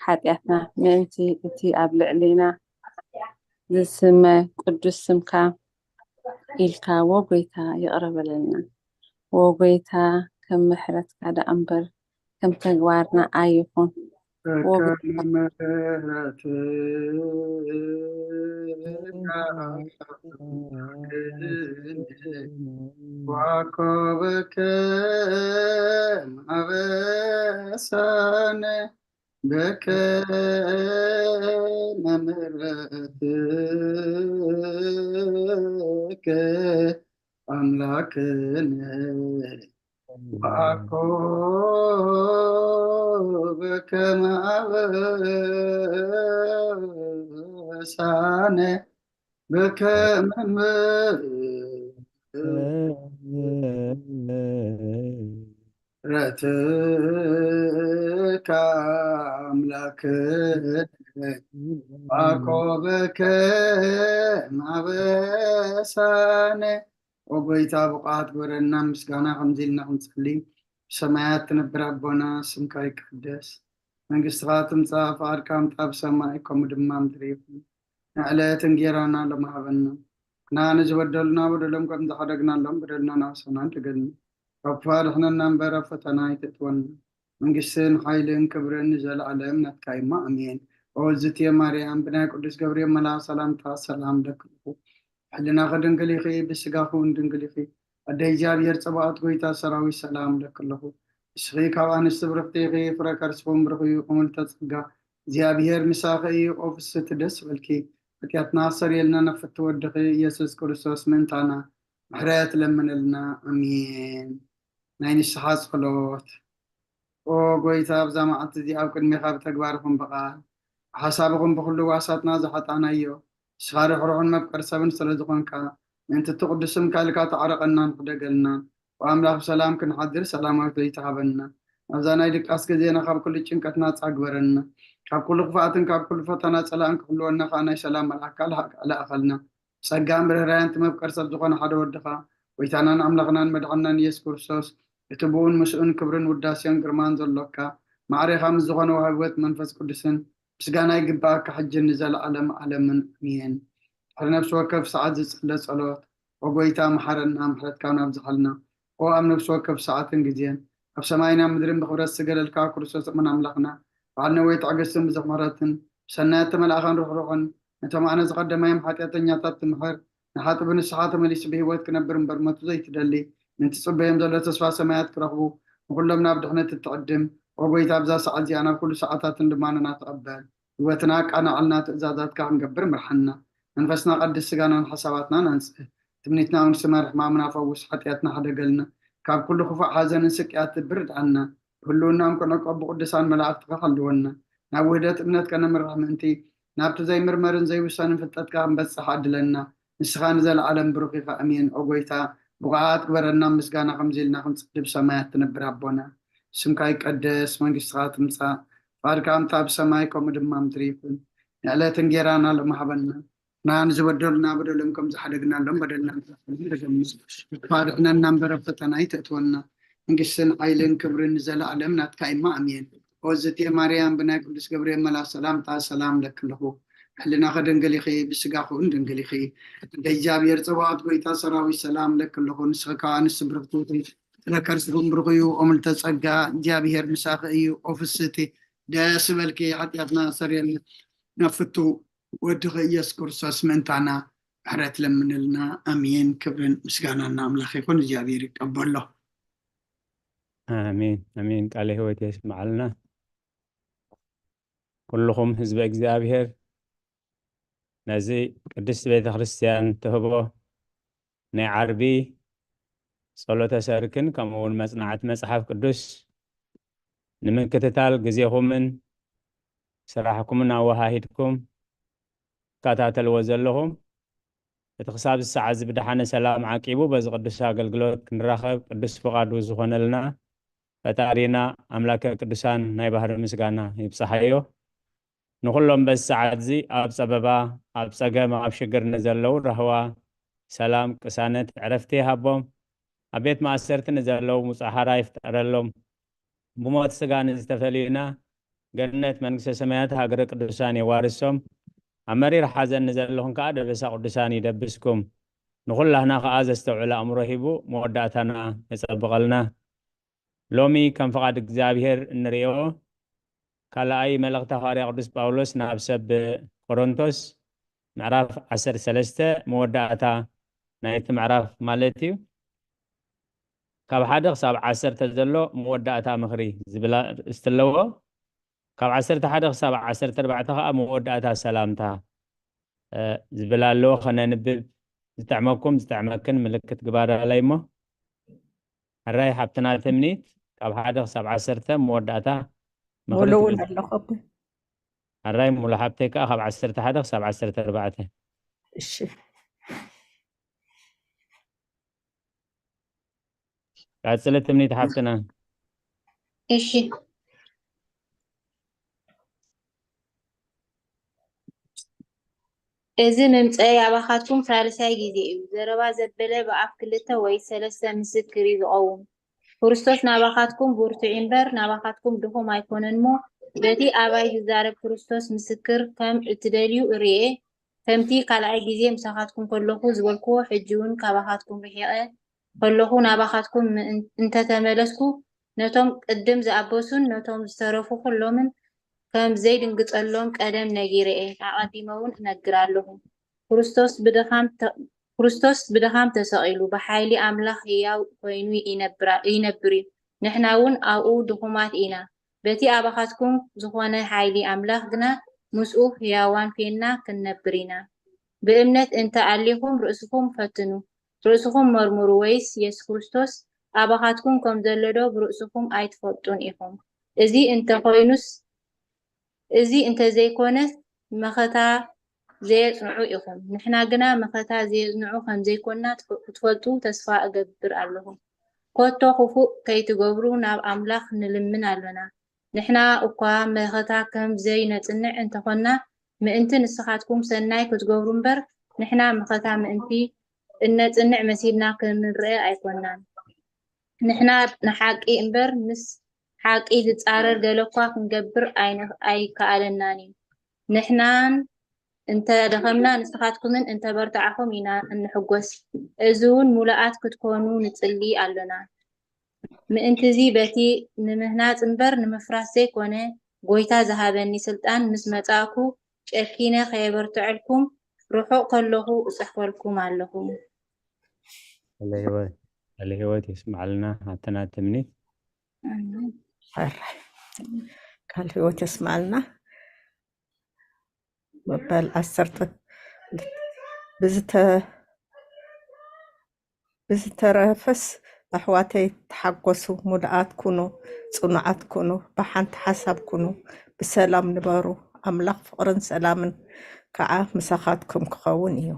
ሓጢኣትና ምእንቲ እቲ ኣብ ልዕሌና ዝስመ ቅዱስ ስምካ ኢልካ ዎ ጎይታ ይቕረ በለልና። ዎ ጎይታ ከም ምሕረትካ ደኣ እምበር ከም ተግባርና ኣይኹን። ዎ ጎይታ ከም ምሕረትካ ዋኮበከ ማበሳነ በከመ ምሕረትከ ኣምላክነ ዋኮበከ ማበሳነ በከመ ምሕረትከ ኣምላክነ ዋኮበከ ማበሳነ ኦ ጎይታ፣ ብቕዓት ግበረና፣ ምስጋና ከምዚ ኢልና ክንጽሊ። ብሰማያት ትነብር ኣቦና፣ ስምካ ይቀደስ፣ መንግስትኻ ትምጻእ፣ ፍቓድካ ምጻእ ብሰማይ ከምኡ ድማ ምድሪ ይኹን። ንዕለት እንጌራና ሎሚ ሃበና። ንሕና ንዝበደሉና በደሎም ከም ዝሓደግናሎም በደልና ናብሰና ንደገልና። ካብ ክፉእ ኣድሕነና እምበር ኣብ ፈተና ኣይተእትወና። መንግስትን ሓይልን ክብርን ንዘለኣለም ናትካ እዩማ፣ ኣሜን። ኦ ዝትየ ማርያም፣ ብናይ ቅዱስ ገብርኤል መልኣኽ ሰላምታ ሰላም ለክልኹ። ሕልናኺ ድንግል ኢኺ፣ ብስጋኺ እውን ድንግል ኢኺ። ኣደ እግዚኣብሔር ጸባኦት ጎይታ ሰራዊት ሰላም ለክልኹ። ንስኺ ካብ ኣንስቲ ብርኽቲ ኢኺ፣ ፍረ ከርስኹም ብሩኽ እዩ። እምልተ ጸጋ እግዚኣብሔር ምሳኺ እዩ። ኦ ፍስሕቲ ደስ በልኪ፣ ሓጢኣትና ኣሰርየልና፣ ነፍቲ ወድኺ ኢየሱስ ክርስቶስ ምእንታና ምሕረት ለምንልና። ኣሜን። ናይ ንስሓ ጸሎት። ኦ ጎይታ፣ ኣብዛ መዓልቲ እዚኣ ኣብ ቅድሜኻ ብተግባርኹም ብቓል ብሓሳብኹም ብኹሉ ዋሳትና ዝሓጣናዮ፣ ንስኻ ርሕሩሕን መፍቀር ሰብን ስለ ዝኾንካ፣ ምእንቲ እቲ ቅዱስ ስምካ ኢልካ ተዓረቐናን ሕደገልና። ኦ ኣምላኽ፣ ብሰላም ክንሓድር ሰላማዊት ለይቲ ሃበና። ኣብዛ ናይ ድቃስ ግዜና ካብ ኩሉ ጭንቀት ናጻ ግበረና። ካብ ኩሉ ክፍኣትን ካብ ኩሉ ፈተና ጸላእን ክሕልወና ከኣ ናይ ሰላም መልኣካ ልኣኸልና። ጸጋን ርህራሄን እቲ መፍቀር ሰብ ዝኾነ ሓደ ወድኻ፣ ጎይታናን ኣምላኽናን መድሓንናን ኢየሱስ ክርስቶስ፣ እቲ ብኡን ምስኡን ክብርን ውዳሴን ግርማን ዘሎካ፣ ማዕሬኻ ምስ ዝኾነ ወሃቢ ህይወት መንፈስ ቅዱስን ምስጋና ይግብኣካ፣ ሕጂ ንዘለኣለም ዓለምን። ኣሜን። ድሕሪ ነፍሲ ወከፍ ሰዓት ዝጽለ ጸሎት፣ ኦ ጎይታ፣ መሓረና፣ ምሕረትካ እውን ኣብዝሓልና። ኦ ኣብ ነፍሲ ወከፍ ሰዓትን ግዜን፣ ኣብ ሰማይን ኣብ ምድርን ብኽብረት ዝገለልካ ክርስቶስ እሙን ኣምላኽና፣ በዓል ነዊሕ ትዕግስትን ብዙሕ ምሕረትን፣ ብሰናይ እተመልኣኻን ርሕሩሕን፣ ነቶም ኣነ ዝቐደማዮም ሓጢኣተኛታት ትምሕር፣ ንሓጥእ ብንስሓ ተመሊሱ ብህይወት ክነብር እምበር ሞቱ ዘይትደሊ፣ ንትጽበዮም ዘሎ ተስፋ ሰማያት ክረኽቡ፣ ንኹሎም ናብ ድሕነት እትዕድም፣ ኦ ጎይታ፣ ኣብዛ ሰዓት እዚኣ ናብ ኩሉ ሰዓታትን ልማኖና ተቐበል። ህይወትና ኣቃናዕልና፣ ትእዛዛትካ ክንገብር ምርሓና። መንፈስና ቀድስ፣ ስጋናን ሓሳባትናን ኣንጽህ። ትምኒትና እውን ስመር፣ ሕማምና ፈውስ፣ ሓጢኣትና ሕደገልና። ካብ ኩሉ ክፉእ ሓዘንን ስቅያት ትብር ድኣና። ብህልውናኦም ክንዕቀብ ብቅዱሳን መላእክትኻ ሓልወና። ናብ ውህደት እምነት ከነምርሕ ምእንቲ፣ ናብቲ ዘይምርመርን ዘይውሰንን ፍልጠትካ ክንበጽሕ ኣድለና። ንስኻ ንዘለዓለም ብሩኽ ኢኻ። ኣሜን። ኦ ጎይታ፣ ብቑዓት ግበረና፣ ምስጋና ከምዚ ኢልና ክንጽሊ ብሰማያት ትነብር ኣቦና። ስምካ ይቀደስ፣ መንግስትኻ ትምጻእ፣ ፍቓድካ ከምታ ብሰማይ ከምኡ ድማ ምድሪ ይኹን። ንዕለት እንጌራና ሎሚ ሃበና። ንዝበደሉና በደሎም ከም ዝሓደግናሎም በደልና ንሓድግ። ኣድሕነና እምበር ኣብ ፈተና ኣይተእትወና። መንግስትን ሓይልን ክብርን ንዘለኣለም ናትካ እዩማ፣ ኣሜን። ኦ ዝቴ ማርያም፣ ብናይ ቅዱስ ገብርኤል መልኣክ ሰላምታ ሰላም ለክልኹ። ሕልናኸ ድንግል ኢኺ፣ ብስጋኹ እውን ድንግል ኢኺ። እንደ እግዚኣብሔር ጸባኦት ጎይታ ሰራዊት ሰላም ለክልኹ። ንስኺ ከኣ ኣንስቲ ብርኽቲ ኢኺ፣ ፍረ ከርስኹም ብሩኽ እዩ። ኦምልተ ጸጋ፣ እግዚኣብሔር ምሳኺ እዩ። ኦ ፍስህቲ፣ ደስ በልኪ፣ ሓጢኣትና ሰርየልና። ነፍቱ ወድኺ ኢየሱስ ክርስቶስ ምእንታና ምሕረት ለምንልና። ኣሜን። ክብርን ምስጋናን ንኣምላኽ ይኹን። እግዚኣብሔር ይቀበሎ። ኣሜን፣ ኣሜን። ቃለ ሕይወት የስምዓልና። ኩልኹም ህዝበ እግዚኣብሔር፣ ነዚ ቅድስቲ ቤተ ክርስቲያን ትህቦ ናይ ዓርቢ ጸሎተ ሰርክን ከምኡ እውን መጽናዕቲ መጽሓፍ ቅዱስ ንምክትታል ግዜኹምን ስራሕኩምን ኣወሃሂድኩም ትከታተልዎ ዘለኹም፣ እቲ ክሳብ እዚ ሰዓት እዚ ብደሓነ ሰላም ዓቂቡ በዚ ቅዱስ ኣገልግሎት ክንራኸብ ቅዱስ ፍቓዱ ዝኾነልና ፈጣሪና ኣምላከ ቅዱሳን ናይ ባህሪ ምስጋና ይብጽሓዮ። ንኹሎም በዚ ሰዓት እዚ ኣብ ጸበባ፣ ኣብ ጸገም፣ ኣብ ሽግር ንዘለዉ ራህዋ፣ ሰላም፣ ቅሳነት፣ ዕረፍቲ ይሃቦም። ኣብ ቤት ማእሰርቲ ንዘለዉ ምጹእ ሓራ ይፍጠረሎም። ብሞት ስጋ ንዝተፈለዩና ገነት መንግስተ ሰማያት ሃገረ ቅዱሳን የዋርሶም። ኣብ መሪር ሓዘን ንዘለኹም ከኣ ደበሳ ቅዱሳን ይደብስኩም። ንኹላህና ከኣ ዘስተውዕል ኣእምሮ ሂቡ መወዳእታና የጸብቐልና። ሎሚ ከም ፍቓድ እግዚኣብሔር እንርእዮ ካልኣይ መልእኽቲ ሃዋርያ ቅዱስ ጳውሎስ ናብ ሰብ ቆሮንቶስ ምዕራፍ ዓሰርተ ሰለስተ መወዳእታ ናይቲ ምዕራፍ ማለት እዩ። ካብ ሓደ ክሳብ ዓሰርተ ዘሎ መወዳእታ ምኽሪ ዝብል ኣርእስቲ ኣለዎ። ካብ ዓሰርተ ሓደ ክሳብ ዓሰርተ ኣርባዕተ ከኣ መወዳእታ ሰላምታ፣ እ፣ ዝብል ኣለዎ። ከነንብብ፣ ዝጥዕመኩም ዝጥዕመክን ምልክት ግባራለይ እሞ። ሕራይ ሓብትና ትምኒት፣ ካብ ሓደ ክሳብ ዓሰርተ መወዳእታ ምኽሪ ሙሉ እውን ትብል። ኣለኹ ኣቦ። ሕራይ ሙሉ ሓብተይ ከኣ ካብ ዓሰርተ ሓደ ክሳብ ዓሰርተ ኣርባዕተ። እሺ። ቀጽሊ ትምኒት ሓፍትና። እሺ። እዚ ምምጸይ ኣባኻትኩም ሳልሳይ ግዜ እዩ። ዘረባ ዘበለ ብኣፍ ክልተ ወይ ሰለስተ ምስክር እዩ ዝቐውም። ክርስቶስ ናባኻትኩም ብርቱዕ እምበር ናባኻትኩም ድኹም ኣይኮነን እሞ፣ በቲ ኣባይ ዝዛረብ ክርስቶስ ምስክር ከም እትደልዩ እርኤ፣ ከምቲ ካልኣይ ግዜ ምሳኻትኩም ከለኹ ዝበልክዎ፣ ሕጂ እውን ካባኻትኩም ርሒቐ ከለኹ ናባኻትኩም ምእን-፣ እንተተመለስኩ፣ ነቶም ቅድም ዝኣበሱን ነቶም ዝተረፉ ኩሎምን ከም ዘይድንግጸሎም ቀደም ነጊረ እየ፣ ኣቐዲመ እውን እነግር ኣለኹ። ክርስቶስ ብድኻም ተ-፣ ክርስቶስ ብድኻም ተሰቒሉ፣ ብሓይሊ ኣምላኽ ህያው ኮይኑ ይነብራ-፣ ይነብር እዩ። ንሕና እውን ኣብኡ ድኹማት ኢና። በቲ ኣባኻትኩም ዝኾነ ሓይሊ ኣምላኽ ግና ምስኡ ህያዋን ኴንና ክንነብር ኢና። ብእምነት እንተ ኣሊኹም ርእስኹም ፈትኑ፣ ርእስኹም መርምሩ፣ ወይስ የሱስ ክርስቶስ ኣባኻትኩም ከም ዘሎ ዶ ብርእስኹም ኣይትፈልጡን ኢኹም? እዚ እንተኾይኑስ፣ እዚ እንተዘይኮነስ መኸታ ዘየጽንዑ ኢኹም። ንሕና ግና መኸታ ዘየጽንዑ ከም ዘይኮንና ትፈ-፣ ክትፈልጡ ተስፋ እገብር ኣለኹ። ኮቶ ክፉእ ከይትገብሩ ናብ ኣምላኽ ንልምን ኣሎና። ንሕና እኳ መኸታ ከም ዘይነጽንዕ እንተኾንና፣ ምእንቲ ንስኻትኩም ሰናይ ክትገብሩ እምበር፣ ንሕና መኸታ ምእንቲ እነጽንዕ መሲልና ክንረአ ኣይኮንናን። ንሕና ንሓቂ እምበር ምስ ሓቂ ዝጻረር ገለ እኳ ክንገብር ኣይን-፣ ኣይከኣለናን እዩ። ንሕናን እንተ ደኸምና ንስኻትኩምን እንተ በርታዕኹም ኢና እንሕጎስ። እዚ እውን ምሉኣት ክትኮኑ ንጽሊ ኣሎና። ምእንትዚ በቲ ንምህናጽ እምበር ንምፍራስ ዘይኮነ፣ ጐይታ ዝሃበኒ ስልጣን ምስ መጻእኩ ጨኪነ ከየበርትዐልኩም ርሑቕ ከለኹ እጽሕፈልኩም ኣለኹ። ቃለ ህይወት፣ ቃለ ህይወት የስምዓልና። ኣተና ትምኒት። ኣሜን። ሕራይ ቃል ህይወት የስምዓልና። መበል ዓሰርተ ብዝተ-፣ ብዝተረፈስ ኣሕዋተይ ተሓጎሱ፣ ሙሉኣት ኩኑ፣ ጽኑዓት ኩኑ፣ ብሓንቲ ሓሳብ ኩኑ፣ ብሰላም ንበሩ። ኣምላኽ ፍቕርን ሰላምን ከዓ ምሳኻትኩም ክኸውን እዩ።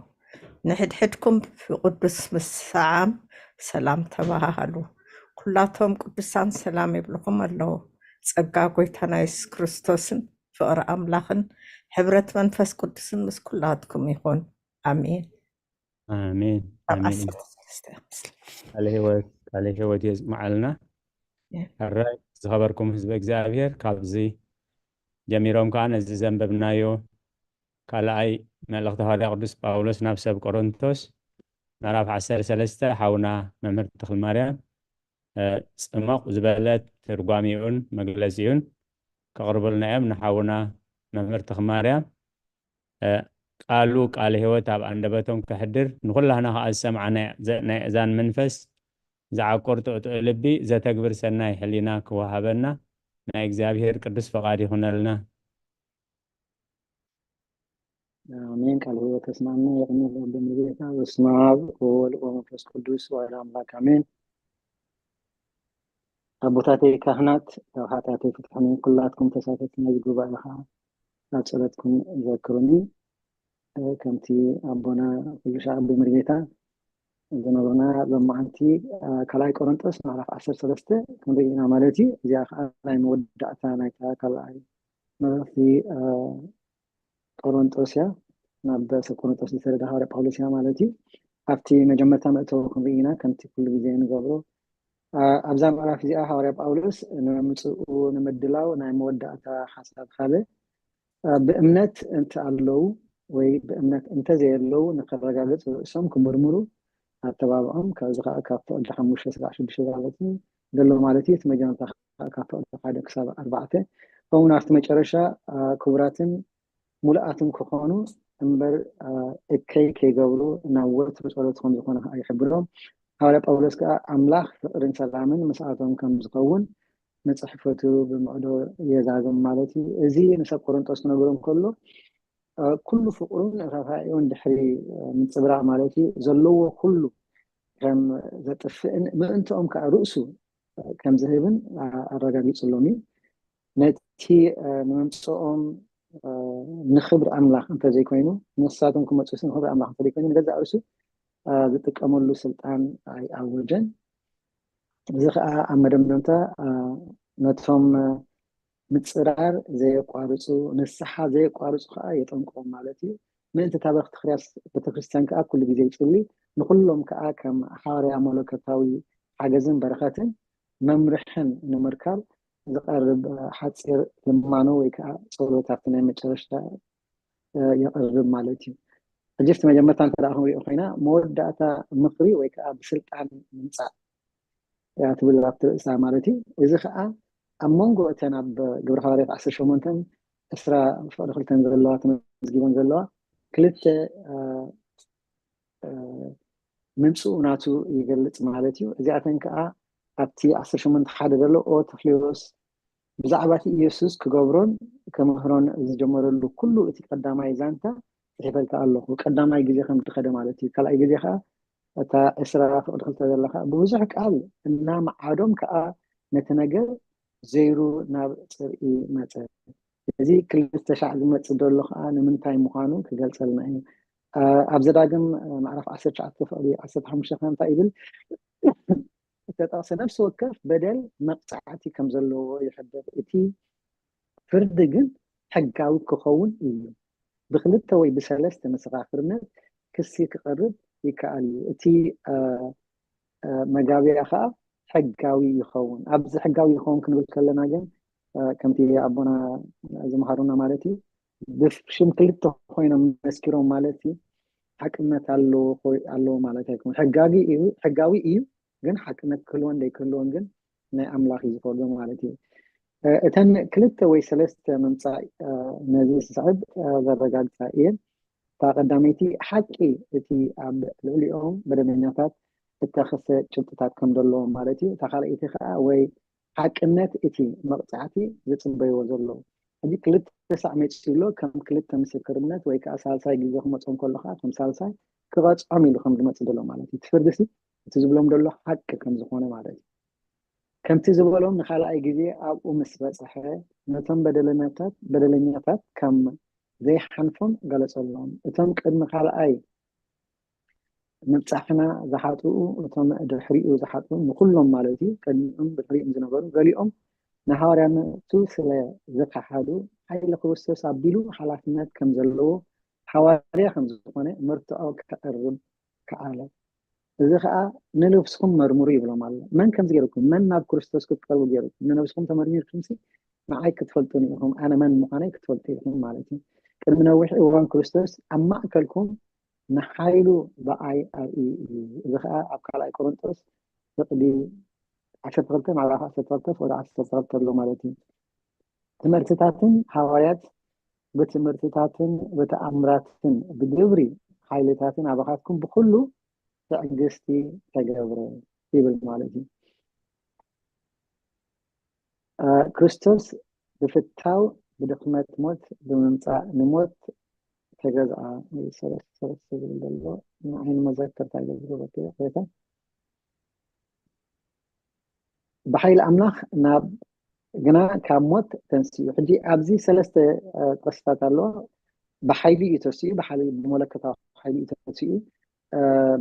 ንሕድሕድኩም ብቅዱስ ምስዓም ሰላም ተባሃሃሉ። ኩላቶም ቅዱሳን ሰላም ይብልኹም ኣለዉ። ጸጋ ጎይታና የሱስ ክርስቶስን ፍቕሪ ኣምላኽን ሕብረት መንፈስ ቅዱስን ምስ ኩላትኩም ይኹን። ኣሜን። ኣሜን፣ ካብ ኣሜን። ዓሰርተ ሰለስተ ክስል ቃለ ህይወት፣ ቃለ ህይወት የስምዓልና። ያ። ሕራይ ዝኸበርኩም ህዝበ እግዚኣብሔር፣ ካብዚ ጀሚሮም ከዓ ነዚ ዘንበብናዮ ካልኣይ መልእኽቲ ሃዋርያ ቅዱስ ጳውሎስ ናብ ሰብ ቆሮንቶስ ምዕራፍ ዓሰርተ ሰለስተ ሓውና መምህር ተኽለማርያም፣ እ፣ ጽሞቕ ዝበለ ትርጓሜኡን መግለጺኡን ከቕርቡልና እዮም። ንሓውና መምህር ተኽለማርያም፣ እ፣ ቃሉ ቃለ ህይወት ኣብ ኣንደበቶም ከሕድር፣ ንኹላህና ከኣ ዝሰምዓ ናይ፣ ዘ-፣ ናይ እዛን መንፈስ ዝዓቁር ጥዕጥዑ ልቢ ዘተግብር ሰናይ ሕሊና ክወሃበና ናይ እግዚኣብሔር ቅዱስ ፈቓድ ይኹነልና። ኣሜን። ቃል ህይወት ተስማዕና። የቕንየልና ብምልጌታ። በስመ ኣብ ወወልድ ወመንፈስ ቅዱስ ወአሐዱ ኣምላክ ኣሜን። ኣቦታተይ ካህናት፣ ካብ ሓጢኣተይ ፍትሑኒ፣ ኩላትኩም ተሳተፍቲ ናይዚ ጉባኤ ኸዓ ኣብ ጸሎትኩም ዘክሩኒ። እ፣ ከምቲ ኣቦና ኩሉ ሻዕ ብምልጌታ ዝነግሩና፣ ሎማዓንቲ፣ እ፣ ካልኣይ ቆሮንጦስ ምዕራፍ ዓሰርተ ሰለስተ ክንርኢ ኢና ማለት እዩ። እዚኣ ኸዓ ናይ መወዳእታ ናይታ ካልኣይ መልእኽቲ፣ እ፣ ቆሮንጦስ እያ። ናብ ሰብ ቆሮንጦስ ዝተረዳ ሃዋርያ ጳውሎስ እያ ማለት እዩ። ኣብቲ መጀመርታ መእተዊ ክንርኢ ኢና፣ ከምቲ ኩሉ ግዜ ንገብሮ። እ፣ ኣብዛ ምዕራፍ እዚኣ ሃዋርያ ጳውሎስ ንምምፅኡ ንምድላው ናይ መወዳእታ ሓሳብ ሃበ። እ፣ ብእምነት እንተ ኣለዉ ወይ ብእምነት እንተ ዘየለዉ ንኸረጋግጽ ርእሶም ክምርምሩ ኣተባብዖም። ካብዚ ኸዓ ካብ ፍቕዲ ሓሙሽተ ስጋዕ ሽዱሽተ ማለት እዩ ዘሎ ማለት እዩ። እቲ መጀመርታ ኸዓ ካብ ፍቕዲ ሓደ ክሳብ ኣርባዕተ። ከምኡ ኣብቲ መጨረሻ፣ እ፣ ክቡራትን ሙሉኣትን ክኾኑ እምበር፣ እ፣ እከይ ከይገብሩ ናብ ወትሩ ጸሎት ከም ዝኾነ ኸዓ ይሕብሮም። ሃዋርያ ጳውሎስ ከኣ ኣምላኽ ፍቕርን ሰላምን ምስኣቶም ከም ዝኸውን ንጽሕፈቱ ብምዕዶ የዛዝም ማለት እዩ። እዚ ንሰብ ቆሮንጦስ ክነግሮም ከሎ፣ እ፣ ኩሉ ፍቕሩን ርህራሄኡን ድሕሪ፣ እ፣ ምንጽብራቕ ማለት እዩ፣ ዘለዎ ኩሉ ከም ዘጥፍእን ምእንትኦም ከኣ ርእሱ ከም ዝህብን፣ እ፣ ኣረጋጊጽሎም እዩ። ነቲ፣ እ፣ ንምምጽኦም፣ እ፣ ንኽብሪ ኣምላኽ እንተዘይኮይኑ፣ ንሳቶም ክመጽኡስ ንኽብሪ ኣምላኽ እንተዘይኮይኑ፣ ንገዛእ ርእሱ፣ እ፣ ዝጥቀመሉ ስልጣን ኣይኣወጀን። እዚ ኸዓ ኣብ መደምደምታ፣ እ፣ ነቶም፣ እ፣ ምጽራር ዘየቋርጹ፣ ንስሓ ዘየቋርጹ ኸዓ የጠንቅቖም ማለት እዩ። ምእንቲ ታበኽቲ ክርያስ ቤተክርስትያን ከኣ ኩሉ ግዜ ይጽሊ። ንኹሎም ከኣ ከም ሓዋርያ መለኮታዊ ሓገዝን በረኸትን መምርሕን ንምርካብ ዝቐርብ ሓጺር ልማኖ ወይ ከኣ ጸሎት ኣብቲ ናይ መጨረሽታ የቕርብ ማለት እዩ። ሕጂ እቲ መጀመርታ እንተ ደኣ ክንሪኦ ኮይና መወዳእታ ምኽሪ ወይ ከኣ ብስልጣን ምምጻእ እያ ትብል ኣብቲ ርእሳ ማለት እዩ። እዚ ከኣ ኣብ መንጎ እተን ኣብ ግብረ ሓዋርያት ዓሰርተ ሸሞንተን ዕስራ ፍቕዲ ክልተን ዘለዋ ተመዝጊበን ዘለዋ ክልተ ምምፅኡ ናቱ ይገልፅ ማለት እዩ። እዚኣተን ከዓ ኣብቲ ዓሰርተ ሸሞንተ ሓደ ዘሎ ኦ ተፍሌዎስ ብዛዕባ እቲ ኢየሱስ ክገብሮን ከምህሮን ዝጀመረሉ ኩሉ እቲ ቀዳማይ ዛንታ ፅሒፈልካ ኣለኹ። ቀዳማይ ግዜ ከም ዝኸደ ማለት እዩ። ካልኣይ ግዜ ከዓ እታ ዕስራ ፍቕዲ ክልተ ዘለካ ብብዙሕ ቃል እናመዓዶም ከዓ ነቲ ነገር ዘይሩ ናብ ፅርኢ መፀ። እዚ ክልተ ሻዕ ዝመፅእ ዘሎ ከዓ ንምንታይ ምዃኑ ክገልፀልና እዩ። ኣብ ዘዳግም ምዕራፍ ዓሰርተ ትሽዓተ ፍቕዲ ዓሰርተ ሓሙሽተ ከ እንታይ ይብል? እተጠቕሰ ነፍሲ ወከፍ በደል መቕፃዕቲ ከም ዘለዎ ይሕብር። እቲ ፍርዲ ግን ሕጋዊ ክኸውን እዩ። ብክልተ ወይ ብሰለስተ መሰኻኽርነት ክሲ ክቐርብ ይከኣል እዩ። እቲ መጋቢያ ከዓ ሕጋዊ ይኸውን። ኣብዚ ሕጋዊ ይኸውን ክንብል ከለና ግን ከምቲ ኣቦና ዝመሃሩና ማለት እዩ ብሽም ክልተ ኮይኖም መስኪሮም ማለት እዩ ሓቅነት ኣለዎ ማለት ኣይኮን። ሕጋዊ እዩ ግን ሓቅነት ክህልወን ዘይክህልወን ግን ናይ ኣምላኽ እዩ ዝፈርዶ ማለት እዩ። እተን ክልተ ወይ ሰለስተ ምምፃእ ነዚ ዝስዕብ ዘረጋግፃ እየን። እታ ቀዳመይቲ ሓቂ እቲ ኣብ ልዕሊኦም በደለኛታት እተኸሰ ጭብጥታት ከም ዘለዎም ማለት እዩ። እታ ካልኣይቲ ከዓ ወይ ሓቅነት እቲ መቕፃዕቲ ዝፅበይዎ ዘለዉ ሕጂ ክልተ ሳዕ መፂኡ ኣሎ ከም ክልተ ምስክርነት ወይ ከዓ ሳልሳይ ግዜ ክመፆም ከሎ ከዓ ከም ሳልሳይ ክቐፅዖም ኢሉ ከም ዝመፅእ ዘሎ ማለት እዩ። እቲ ፍርዲ ሲ እቲ ዝብሎም ዘሎ ሓቂ ከም ዝኾነ ማለት እዩ። ከምቲ ዝበሎም ንኻልኣይ ግዜ ኣብኡ ምስ በፅሐ ነቶም በደለኛታት በደለኛታት ከም ዘይሓንፎም ገለፀሎም። እቶም ቅድሚ ካልኣይ ምብፃሕና ዝሓጥኡ እቶም ድሕሪኡ ዝሓጥኡ ንኩሎም ማለት እዩ ቅድሚኡም ድሕሪኡም ዝነበሩ ገሊኦም ንሃዋርያነቱ ስለ ዝከሓዱ ሓይሊ ክርስቶስ ኣቢሉ ሓላፍነት ከም ዘለዎ ሓዋርያ ከም ዝኾነ መርትዖ ከቕርብ ከኣለ። እዚ ከዓ ንነብስኹም መርምሩ ይብሎም ኣሎ። መን ከምዚ ገይርኩም መን ናብ ክርስቶስ ክትቀርቡ ገይርኩም ንነብስኹም ተመርሚርኩም ሲ ንዓይ ክትፈልጡኒ ኢኹም ኣነ መን ምዃነይ ክትፈልጡ ኢኹም ማለት እዩ። ቅድሚ ነዊሕ እዋን ክርስቶስ ኣብ ማእከልኩም ንሓይሉ ብኣይ ኣርእዩ እዩ። እዚ ከዓ ኣብ ካልኣይ ቆሮንጦስ ፍቕዲ ዓሰርተ ክልተ ማዕራፍ ዓሰርተ ክልተ ፍቕዲ ዓሰርተ ክልተ ኣሎ ማለት እዩ። ትምህርትታትን ሃዋርያት ብትምህርትታትን ብተኣምራትን ብግብሪ ሓይልታትን ኣባኻትኩም ብኩሉ ትዕግስቲ ተገብረ ይብል ማለት እዩ። ክርስቶስ ብፍታው ብድኽመት ሞት ብምምፃእ ንሞት ተገዝኣ ሰለስተ ዝብል ዘሎ ንዓይኒ መዘከርታ ይገብሩ በ ብሓይሊ ኣምላኽ ናብ ግና ካብ ሞት ተንስኡ። ሕጂ ኣብዚ ሰለስተ ጥቕስታት ኣለዎ። ብሓይሊ እዩ ተሲኡ፣ ብሓይሊ ብመለኮታዊ ሓይሊ እዩ ተሲኡ፣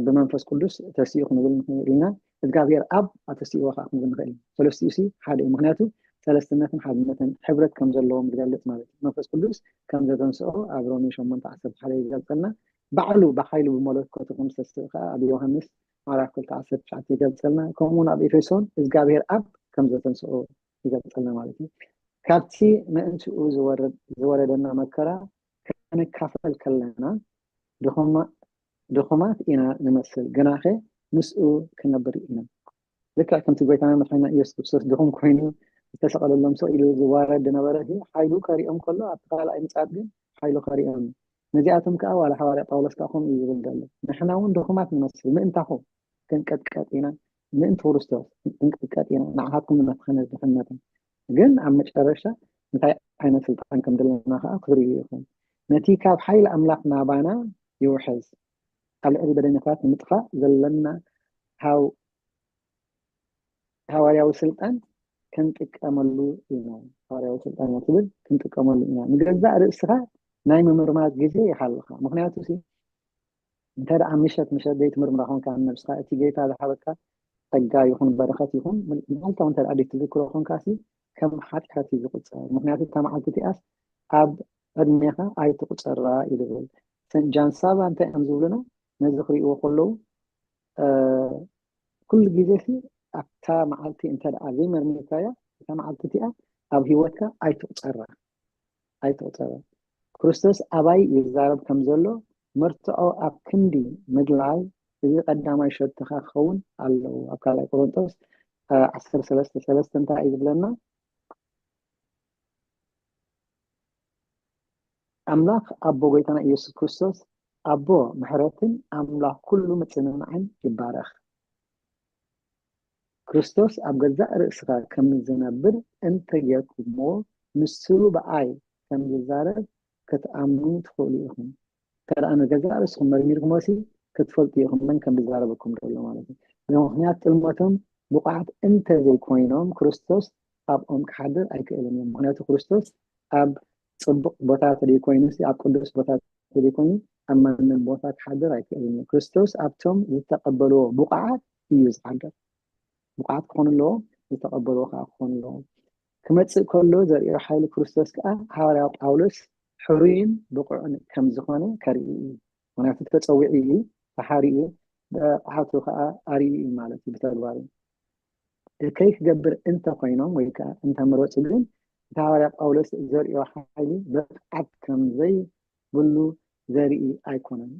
ብመንፈስ ቅዱስ ተሲኡ ክንብል ንኽእል ኢና። እግዚኣብሔር ኣብ ኣተሲእዎ ከዓ ክንብል ንኽእል ኢና። ሰለስቲኡ ሲ ሓደ እዩ። ምክንያቱ ሰለስትነትን ሓድነትን ሕብረት ከም ዘለዎም ዝገልጽ ማለት እዩ። መንፈስ ቅዱስ ከም ዘተንስኦ ኣብ ሮሜ ሸሞንተ ዓሰርተ ሓደ ይገልጸልና። ባዕሉ ብሓይሉ ብመለኮቱ ከም ዝተስእ ከዓ ኣብ ዮሃንስ ምዕራፍ ክልተ ዓሰርተ ትሽዓተ ይገልጸልና። ከምኡ እውን ኣብ ኤፌሶን እግዚኣብሔር ኣብ ከም ዘተንስኦ ይገልጸልና ማለት እዩ። ካብቲ ምእንትኡ ዝወረደና መከራ ክንካፈል ከለና ድኹማት ኢና ንመስል፣ ግናኸ ምስኡ ክነብር ኢና። ልክዕ ከምቲ ጎይታና መድሓኒና ኢየሱስ ክርስቶስ ድኹም ኮይኑ ዝተሰቐለሎም ስቕ ኢሉ ዝዋረድ ዝነበረ ሓይሉ ከሪኦም ከሎ ኣብቲ ካልኣይ ምጽኣት ግን ሓይሉ ከሪኦም እዩ። ነዚኣቶም ከዓ ዋላ ሓዋርያ ጳውሎስ ከዓ ከምኡ እዩ ዝብል ዘሎ። ንሕና እውን ድኹማት ንመስል ምእንታኹም ክንቀጥቀጥ ኢና፣ ምእንቲ ክርስቶስ ክንቀጥቀጥ ኢና፣ ንዓኻትኩም ንመፍኸነ ድሕነትን። ግን ኣብ መጨረሻ እንታይ ዓይነት ስልጣን ከም ዘለና ከዓ ክትርእዩ ኢኹም። ነቲ ካብ ሓይሊ ኣምላኽ ናባና ይውሕዝ። ኣብ ልዕሊ በደኛታት ንምጥፋእ ዘለና ሃው ሃዋርያዊ ስልጣን ክንጥቀመሉ ኢና። ሃዋርያዊ ስልጣን ትብል ክንጥቀመሉ ኢና። ንገዛእ ርእስኻ ናይ ምምርማር ግዜ ይሃልኻ። ምክንያቱ ሲ እንተ ደኣ ምሸት ምሸት ዘይትምርምራ ኮንካ ንነብስኻ እቲ ጌታ ዝሃበካ ጸጋ ይኹን በረኸት ይኹን መዓልታዊ እንተ ደኣ ዘይትዝክሮ ኮንካ ሲ ከም ሓጢኣት እዩ ዝቁጸር። ምክንያቱ እታ መዓልቲ እቲኣስ ኣብ ዕድሜኻ ኣይትቁጸራ እዩ ዝብል። ሰንት ጃን ሳባ እንታይ እዮም ዝብሉና? ነዚ ክርእይዎ ከለዉ ኩሉ ግዜ ሲ ኣብታ መዓልቲ እንተ ደኣ ዘይመርሚርካያ እታ መዓልቲ እቲኣ ኣብ ህይወትካ ኣይትቑጸራ ኣይትቑጸራ። ክርስቶስ ኣባይ ይዛረብ ከም ዘሎ መርትዖ ኣብ ክንዲ ምድላይ እዚ ቀዳማይ ሸቶኻ ክኸውን ኣለዎ። ኣብ ካልኣይ ቆሮንጦስ ዓሰርተ ሰለስተ ሰለስተ እንታይ እዩ ዝብለና? ኣምላኽ ኣቦ ጎይታና ኢየሱስ ክርስቶስ ኣቦ ምሕረትን ኣምላኽ ኩሉ ምጽንናዕን ይባረኽ። ክርስቶስ ኣብ ገዛእ ርእስኻ ከም ዝነብር እንተ ጌርኩምዎ፣ ንሱ ብኣይ ከም ዝዛረብ ክትኣምኑ ትኽእሉ ኢኹም። እንተ ደኣ ንገዛእ ርእስኹም መርሚርኩምዎ ሲ፣ ክትፈልጡ ኢኹም መን ከም ዝዛረበኩም ዘሎ ማለት እዩ። ብምኽንያት ጥልመቶም ብቑዓት እንተ ዘይኮይኖም፣ ክርስቶስ ኣብኦም ክሓድር ኣይክእልን እዩ። ምኽንያቱ ክርስቶስ ኣብ ጽቡቕ ቦታ ተደይኮይኑ ሲ፣ ኣብ ቅዱስ ቦታ ተደይኮይኑ ኣብ ማንም ቦታ ክሓድር ኣይክእልን እዩ። ክርስቶስ ኣብቶም ዝተቐበልዎ ብቑዓት እዩ ዝሓድር። ብቑዓት ክኾኑ ኣለዎም፣ ዝተቐበልዎ ከዓ ክኾኑ ኣለዎም። ክመጽእ ከሎ ዘርእዮ ሓይሊ ክርስቶስ ከዓ ሃዋርያ ጳውሎስ ሕሩይን ብቑዕን ከም ዝኾነ ከርኢ እዩ። ምኽንያቱ ተጸዊዑ እዩ፣ ተሓሪኡ፣ ብቕዓቱ ከዓ ኣርእዩ እዩ ማለት እዩ ብተግባር እዩ። እከይ ክገብር እንተ ኮይኖም ወይ ከዓ እንተ ምረጹ ግን እቲ ሃዋርያ ጳውሎስ ዘርእዮ ሓይሊ ብቕዓት ከም ዘይብሉ ዘርኢ ኣይኮነን።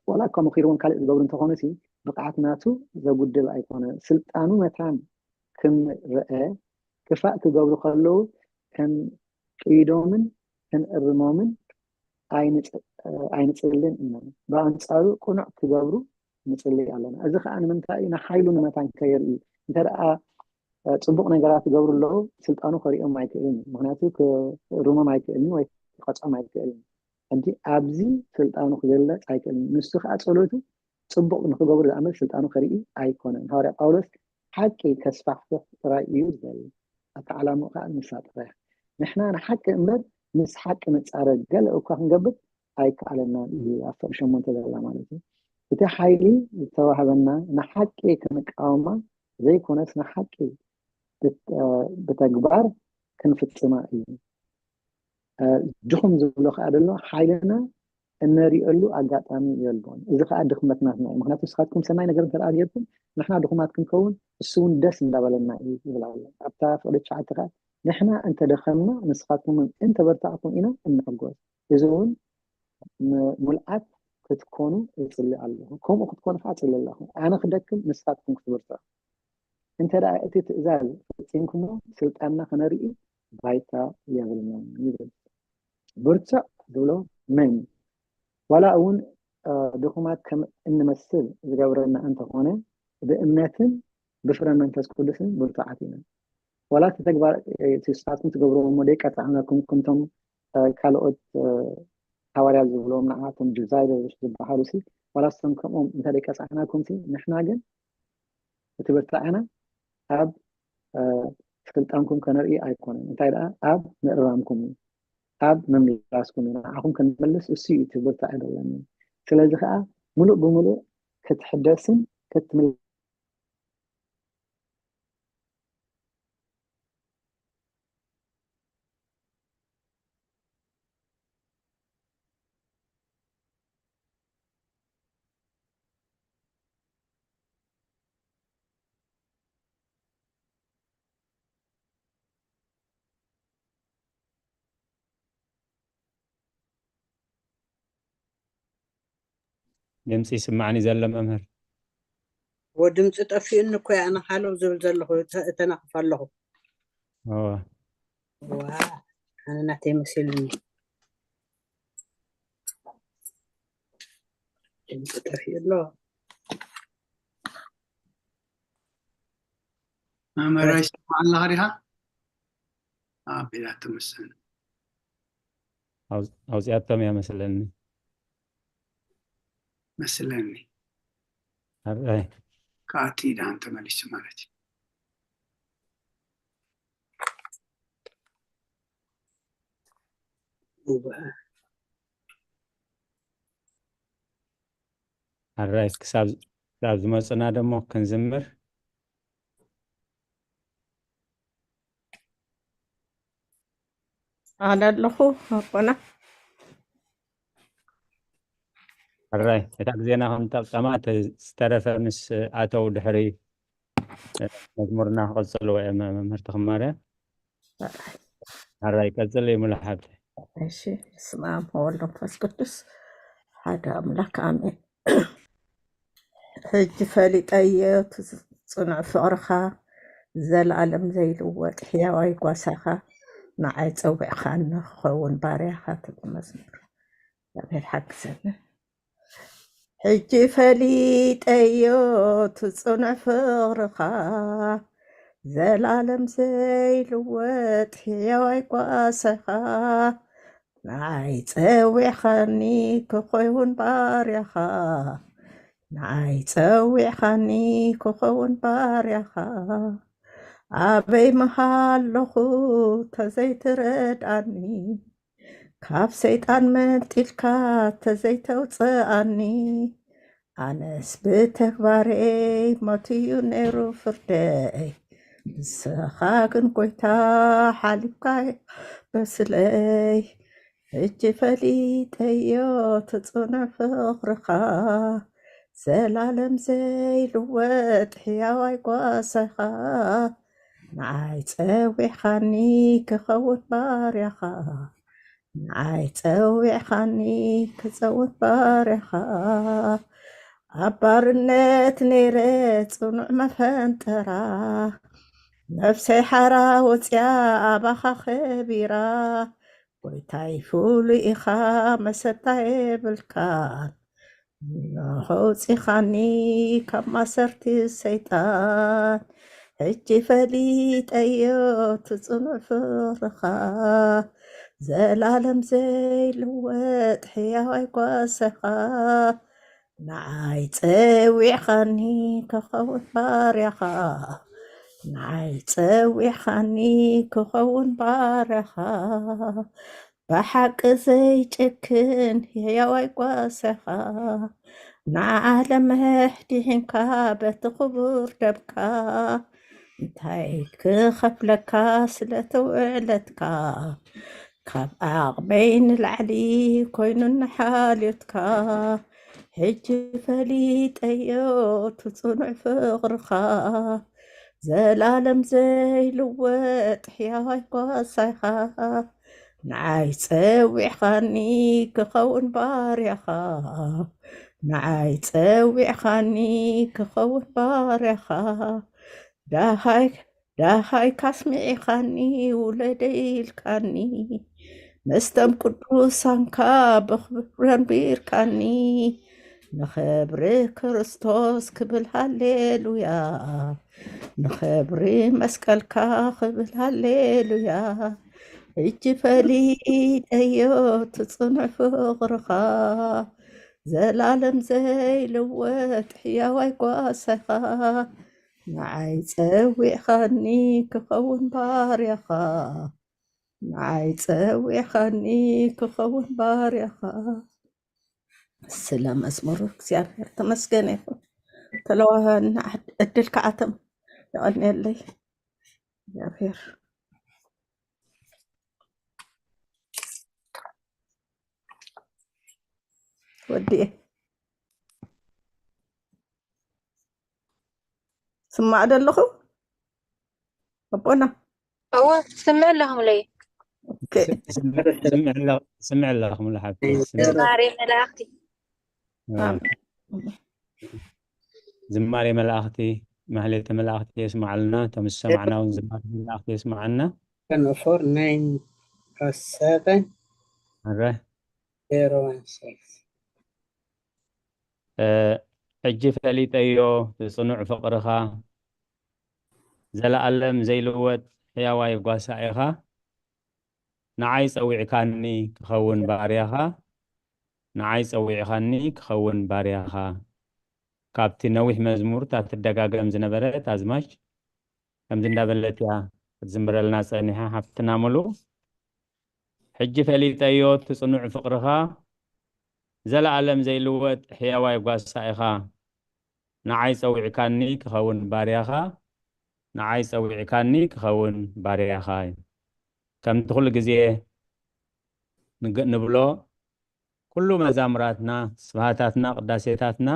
ዋላ እኳ መኺርዎም ካልእ ዝገብሩ እንተኾኑ ሲ ብቕዓት ናቱ ዘጉድል ኣይኮነ። ስልጣኑ መታን ክምረአ ክፋእ ክገብሩ ከለዉ ከንቅይዶምን ከንእርሞምን ኣይንጽልን ኢና። ብኣንጻሩ ቅኑዕ ክገብሩ ንጽልይ ኣለና። እዚ ከዓ ንምንታይ እዩ? ንሓይሉ ንመታን ከየርኢ። እንተ ደኣ ጽቡቕ ነገራት ይገብሩ ኣለዉ፣ ስልጣኑ ከርእዮም ኣይክእልን እዩ። ምኽንያቱ ክእርሞም ኣይክእልን ወይ ክቐጽዖም ኣይክእልን። ሕጂ ኣብዚ ስልጣኑ ክግለጽ ኣይክእልን። ንሱ ከዓ ጸሎቱ ጽቡቕ ንክገብሩ ዝኣመል ስልጣኑ ከርኢ ኣይኮነን። ሃዋርያ ጳውሎስ ሓቂ ከስፋሕፍሕ ጥራይ እዩ ዝደሊ። ኣብቲ ዓላምኡ ከዓ ንሳ ጥራይ። ንሕና ንሓቂ እምበር ምስ ሓቂ ንጻረር ገለ እኳ ክንገብር ኣይከኣለናን እዩ ኣብ ፍቕሪ ሸሞንተ ዘላ ማለት እዩ። እቲ ሓይሊ ዝተዋህበና ንሓቂ ክንቃወማ ዘይኮነስ ንሓቂ ብት- ብተግባር ክንፍጽማ እዩ። ድኹም ዝብሎ ከዓ ዘሎ ሓይልና እነሪእሉ ኣጋጣሚ የልቦን። እዚ ከዓ ድኽመት ናትና እዩ። ምክንያቱ ንስኻትኩም ሰናይ ነገር እንተ ጌርኩም ንሕና ድኹማት ክንከውን እሱ እውን ደስ እንዳበለና እዩ ይብል ኣሎ። ኣብታ ፍቕዲ ትሽዓተ ከዓ ንሕና እንተደኸምና ንስኻትኩም እውን እንተበርታዕኩም ኢና እንሕጎስ። እዚ እውን ም- ሙልኣት ክትኮኑ እጽሊ ኣለኹ። ከምኡ ክትኮኑ ከዓ እጽሊ ኣለኹ። ኣነ ክደክም ንስኻትኩም ክትብርትዑ። እንተ ደኣ እቲ ትእዛዝ ፈጺምኩሞ ስልጣንና ከነርኢ ባይታ የብልናን ይብል። ብርቱዕ ዝብሎ መን እዩ? ዋላ እውን ድኹማት ከም እንመስል ዝገብረና እንተኾነ ብእምነትን ብፍረ መንፈስ ቅዱስን ብርቱዓት ኢና። ዋላ እቲ ተግባር እቲ ንስኻትኩም ትገብርዎ እሞ ደይቀጻዕናኩም ከምቶም ካልኦት ሃዋርያት ዝብልዎም ንዓቶም ዲዛይረርስ ዝበሃሉ ሲ ዋላ እሶም ከምኦም እንተ ደይቀጻዕናኩም ሲ ንሕና ግን እቲ ብርታዕና ኣብ ስልጣንኩም ከነርኢ ኣይኮነን፣ እንታይ ደኣ ኣብ ምእራምኩም እዩ፣ ኣብ ምምላስኩም እዩ። ንዓኹም ክንመልስ እሱ እዩ እቲ ብርታዕ ዘለኒ። ስለዚ ከዓ ምሉእ ብምሉእ ክትሕደስን ክትምል ድምፂ ይስማዕኒ ዘሎ መምህር? ወድምፂ ጠፊኡኒ እኮ ኣነ ሃለው ዝብል ዘለኹ እተናኽፍ ኣለኹ። እወ። ዋ ኣነ ናተይ መሲሉኒ። ድምፂ ጠፊኡ ኣሎ። መምህር ይስማዕ ኣለኻ ዲኻ? ኣቢላ ትምስን ኣውፅኣቶም እያ መስለኒ። መስለኒ። ኣራይ ከኣቲ ደሃን ተመሊሱ ማለት እዩ። ኣራይ ክሳብ ክሳብ ዝመፁና ደሞ ክንዝምር። ኣነ ኣለኹ ኣቦና። ሕራይ፣ እታ ግዜና ክንጠቀማ፣ እቲ ዝተረፈ ምስ ኣተው ድሕሪ መዝሙርና ክቐጽልዎ እዮም መምህርቲ ክማረ። ሕራይ፣ ቀጽል እዩ ሙሉ ሓብቲ። እሺ፣ በስመ ኣብ ወወልድ ወመንፈስ ቅዱስ ሓደ ኣምላክ ኣሜን። ሕጂ ፈሊጠዮ እቲ ጽኑዕ ፍቕርኻ፣ ዘለኣለም ዘይልወጥ ሕያዋይ ጓሳኻ፣ ንዓይ ጸዊዕኻኒ ክኸውን ባርያኻ፣ ትብል መዝሙር። እግዚኣብሔር ሓግዘኒ። ሕጂ ፈሊጠዮ እቲ ጽኑዕ ፍቕርኻ፣ ዘላለም ዘይልወጥ ሕያዋይ ጓሳኻ፣ ንዓይ ጸዊዕኻኒ ክኸውን ባርያኻ፣ ንዓይ ጸዊዕኻኒ ክኸውን ባርያኻ፣ ኣበይ ምሃለኹ ተዘይትረድኣኒ፣ ካብ ሰይጣን መንጢልካ ተዘይተውፅኣኒ፣ ኣነስ ብተግባረይ ሞት እዩ ነይሩ ፍርደይ። ንስኻ ግን ጎይታ ሓሊፍካ በስለይ። ሕጂ ፈሊጠዮ እቲ ጽኑዕ ፍቕርኻ፣ ዘላለም ዘይልወጥ ሕያዋይ ጓሳኻ። ንዓይ ጸዊዕኻኒ ክኸውን ባርያኻ፣ ንዓይ ጸዊዕኻኒ ክጸውት ባርያኻ። ኣብ ባርነት ነይረ ጽኑዕ መፈንጠራ፣ ነፍሰይ ሓራ ወጽያ ኣባኻ ኸቢራ። ጎይታይ ፍሉይ ኢኻ መሰታ የብልካን፣ ንኸውጺኻኒ ካብ ማሰርቲ ሰይጣን። ሕጂ ፈሊጠዮ እቲ ጽኑዕ ፍቕርኻ፣ ዘላለም ዘይልወጥ ሕያዋይ ጓሳኻ። ንዓይ ጸዊዕኻኒ ክኸውን ባርያኻ፣ ንዓይ ጸዊዕኻኒ ክኸውን ባርያኻ። ብሓቂ ዘይጨክን ሕያዋይ ጓሳኻ፣ ንዓለም ኣሕዲሕንካ በቲ ክቡር ደምካ። እንታይ ክኸፍለካ ስለቲ ውዕለትካ፣ ካብ ዓቕመይ ንላዕሊ ኮይኑኒ ሓልዮትካ። ሕጂ ፈሊጠዮ እቲ ጽኑዕ ፍቕርኻ፣ ዘላለም ዘይልወጥ ሕያዋይ ጓሳኻ። ንዓይ ጸዊዕኻኒ ክኸውን ባርያኻ፣ ንዓይ ጸዊዕኻኒ ክኸውን ባርያኻ። ዳሃይ ዳሃይ ካስሚዒኻኒ ውለደ ኢልካኒ፣ ምስቶም ቅዱሳንካ ብኽብሪ ኣንቢርካኒ። ንኽብሪ ክርስቶስ ክብል ሃሌሉያ፣ ንኽብሪ መስቀልካ ክብል ሃሌሉያ። ሕጂ ፈሊጠዮ እቲ ጽኑዕ ፍቕርኻ፣ ዘላለም ዘይልወጥ ሕያዋይ ጓሳኻ። ንዓይ ጸዊዕኻኒ ክኸውን ባርያኻ፣ ንዓይ ጸዊዕኻኒ ክኸውን ባርያኻ። ስለ መዝሙር እግዚኣብሔር ተመስገን ይኹን። ተለዋዋና ዕድል ከዓተም የቐንየለይ እግዚኣብሔር። ወዲኤ ስማዕ ደለኹ ኣቦና። እወ፣ ስምዕ ኣለኹም ለይ። ኦኬ። ስምዕ ኣለኹም ለሓብቲ። ዝማሬ መላእኽቲ። ዝማሬ መላእኽቲ፣ ማህሌተ መላእኽቲ የስማዓልና። እቶም ዝሰማዕና እውን ዝማሬ መላእኽቲ የስማዓልና። Seven four nine seven ኣረ zero one six። ሕጂ ፈሊጠዮ እቲ ጽኑዕ ፍቕርኻ፣ ዘለኣለም ዘይልወጥ ሕያዋይ ጓሳ ኢኻ። ንዓይ ጸዊዕካኒ ክኸውን ባርያኻ፣ ንዓይ ጸዊዕኻኒ ክኸውን ባርያኻ። ካብቲ ነዊሕ መዝሙር እታ ትደጋገም ዝነበረት ኣዝማች ከምዚ እንዳበለት እያ ክትዝምረልና ጸኒሓ ሓፍትና ሙሉ። ሕጂ ፈሊጠዮ እቲ ጽኑዕ ፍቕርኻ፣ ዘለኣለም ዘይልወጥ ሕያዋይ ጓሳ ኢኻ። ንዓይ ጸዊዕካኒ ክኸውን ባርያኻ፣ ንዓይ ጸዊዕካኒ ክኸውን ባርያኻ። ከምቲ ኩሉ ግዜ ንግ-፣ ንብሎ፣ ኩሉ መዛሙራትና፣ ስብሃታትና፣ ቅዳሴታትና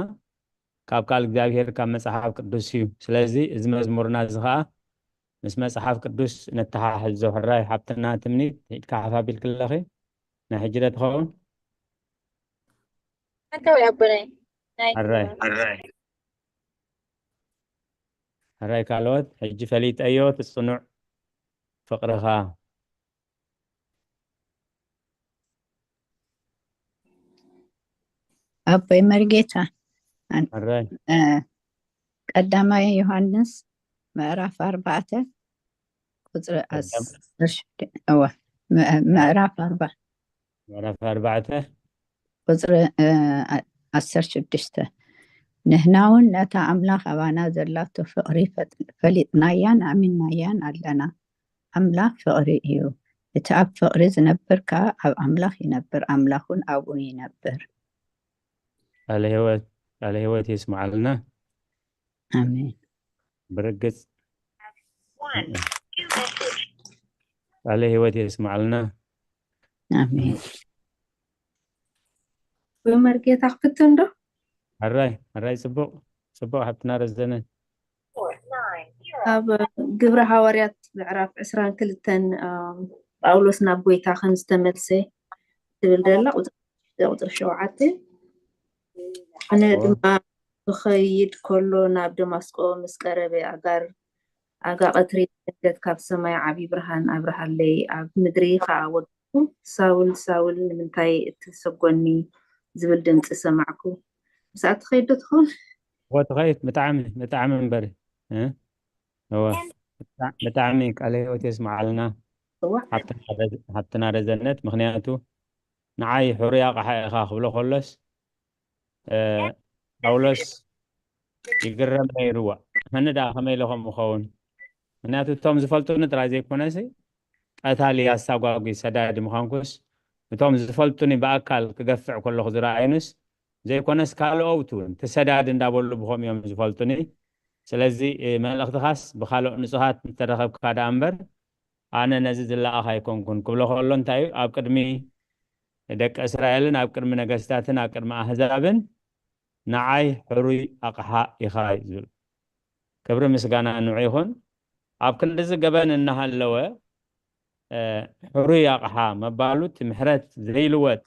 ካብ ቃል እግዚኣብሔር፣ ካብ መጽሓፍ ቅዱስ እዩ። ስለዚ እዚ መዝሙርና እዚ ኸዓ ምስ መጽሓፍ ቅዱስ ነተሓሕዞ። ሕራይ ሓብትና ትምኒት፣ ኢድካ ሓፍ ኣቢልኪ ኣለኺ። ናይ ሕጂ ዶ ትኸውን? ኣንተው ያቦናይ ናይ ሕራይ። ሕራይ ካልኦት፣ ሕጂ ፈሊጠዮ፣ እቲ ጽኑዕ ፍቕርኻ። ኣቦይ መርጌታ፣ ኣን- ሕራይ። እ፣ ቀዳማይ ዮሃንስ ምዕራፍ ኣርባዕተ ቁፅሪ ቀዳም- ዓሰርተ ሽዱሽተ፣ እወ፣ ም- ምዕራፍ ኣርባ ምዕራፍ ኣርባዕተ። ቁፅሪ እ፣ ዓ- ዓሰርተ ሽዱሽተ። ንሕና እውን ነታ ኣምላኽ ኣባና ዘላቶ ፍቕሪ ፈጥ- ፈሊጥናያን ኣሚንናያን ኣለና። ኣምላኽ ፍቕሪ እዩ። እቲ ኣብ ፍቕሪ ዝነብር ከኣ ኣብ ኣምላኽ ይነብር፣ ኣምላኽ እውን ኣብኡ ይነብር። ቃለ ህይወት፣ ቃለ ህይወት የስምዓልና። ኣሜን። ብርግጽ ቃለ ህይወት የስምዓልና። ኣሜን። ብመርጌታ ክፍትን ዶ? ሕራይ፣ ሕራይ፣ ጽቡቕ፣ ጽቡቕ ሓብትና ረዘነ። ኣብ ግብረ ሃዋርያት ምዕራፍ ዕስራን ክልተን፣ ጳውሎስ ናብ ጎይታ ከም ዝተመልሰ ትብል ደላ፣ ቁፅሪ ሽዱሽተ፣ ቁፅሪ ሸውዓተ። ኣነ ድማ ክኸይድ ከሎ ናብ ደማስቆ ምስ ቀረበ፣ ኣጋር ኣጋ ቀትሪ ድንገት ካብ ሰማይ ዓቢ ብርሃን ኣብርሃለይ፣ ኣብ ምድሪ ከኣ ወደቅኩ፣ ሳውል ሳውል ንምንታይ እትሰጎኒ ዝብል ድምፂ ሰማዕኩ። ምስኣ ትኸይድ ዶ ትኸውን? እወ፣ ትኸይድ። ብጣዕሚ፣ ብጣዕሚ እምበር። እ? እወ፣ ብጣ- ብጣዕሚ ቃለ ህይወት የስምዓልና። እዋ። ሓብትና ረዘ- ሓብትና ረዘነት፣ ምኽንያቱ ንዓይ ሕሩይ ኣቕሓ ኢኻ ክብሎ ከሎስ፣ እ፣ ጳውሎስ ይግረም ነይሩ። እዋ፣ መን ደኣ ከመይ ኢለ ከምኡ ኸውን? ምኽንያቱ እቶም ዝፈልጡኒ ጥራይ ዘይኮነሲ፣ ቀታሊ፣ ኣሳጓጒ፣ ሰዳዲ ምዃንኩስ፣ እቶም ዝፈልጡኒ ብኣካል ክገፍዕ ከለኹ ዝረኣዩንስ ዘይኮነስ፣ ካልኦት እውን እቲ ሰዳዲ እንዳበሉ ብኸም እዮም ዝፈልጡኒ። ስለዚ፣ እ፣ መልእኽትኻስ ብኻልኦ ንጹሃት እንተረኸብካ ደኣ እምበር፣ ኣነ ነዚ ዝለኣኽ ኣይኮንኩን ክብሎ ከሎ እንታይ እዩ? ኣብ ቅድሚ ደቂ እስራኤልን ኣብ ቅድሚ ነገስታትን ኣብ ቅድሚ ኣህዛብን ንዓይ ሕሩይ ኣቕሓ ኢኻ እዩ ዝብል። ክብሪ ምስጋና ንዑ ይኹን። ኣብ ክንድዚ ገበን እናሃለወ፣ እ፣ ሕሩይ ኣቕሓ መባሉ እቲ ምሕረት ዘይልወጥ፣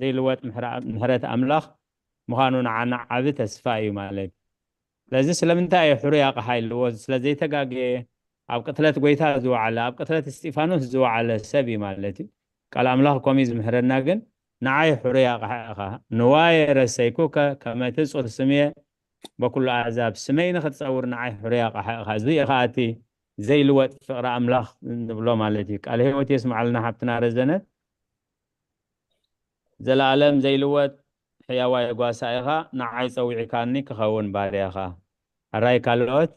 ዘይልወጥ ምሕራ- ምሕረት ኣምላኽ ምዃኑ ንዓና ዓቢ ተስፋ እዩ ማለት እዩ። ስለዚ ስለምንታይ እዩ ሕሩይ ኣቕሓ ኢልዎ? ስለ ዘይተጋግየ፣ ኣብ ቅትለት ጎይታ ዝወዓለ፣ ኣብ ቅትለት እስጢፋኖስ ዝወዓለ ሰብ እዩ ማለት እዩ። ቃል ኣምላኽ ከምኡ እዩ ዝምሕረና። ግን ንዓይ ሕሩይ ኣቕሓ ኢኻ፣ ንዋየ ረሰይኩከ ከመ ትጹር ስምየ በኩሉ ኣህዛብ፣ ስመይ ንኽትጸውር ንዓይ ሕሩይ ኣቕሓ ኢኻ። እዚ እዩ ኸኣ እቲ ዘይልወጥ ፍቕሪ ኣምላኽ ንብሎ ማለት እዩ። ቃል ህይወት የስምዓልና ሓብትና ረዘነት። ዘለኣለም ዘይልወጥ ሕያዋይ ጓሳ ኢኻ፣ ንዓይ ጸዊዕካኒ ክኸውን ባርያኻ። ሕራይ ካልኦት?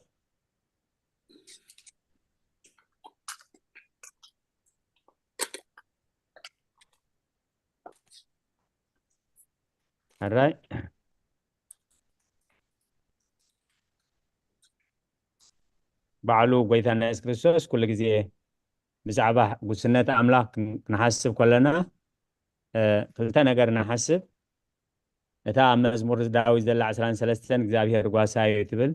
ሕራይ። ባዕሉ ጎይታና የሱስ ክርስቶስ ኩሉ ግዜ ብዛዕባ ጉስነት ኣምላኽ ክን- ክንሓስብ ከለና፣ እ፣ ክልተ ነገር ንሓስብ። እታ ኣብ መዝሙር ዳዊት ዘላ ዕስራን ሰለስተን እግዚኣብሔር ጓሳይ እዩ ትብል።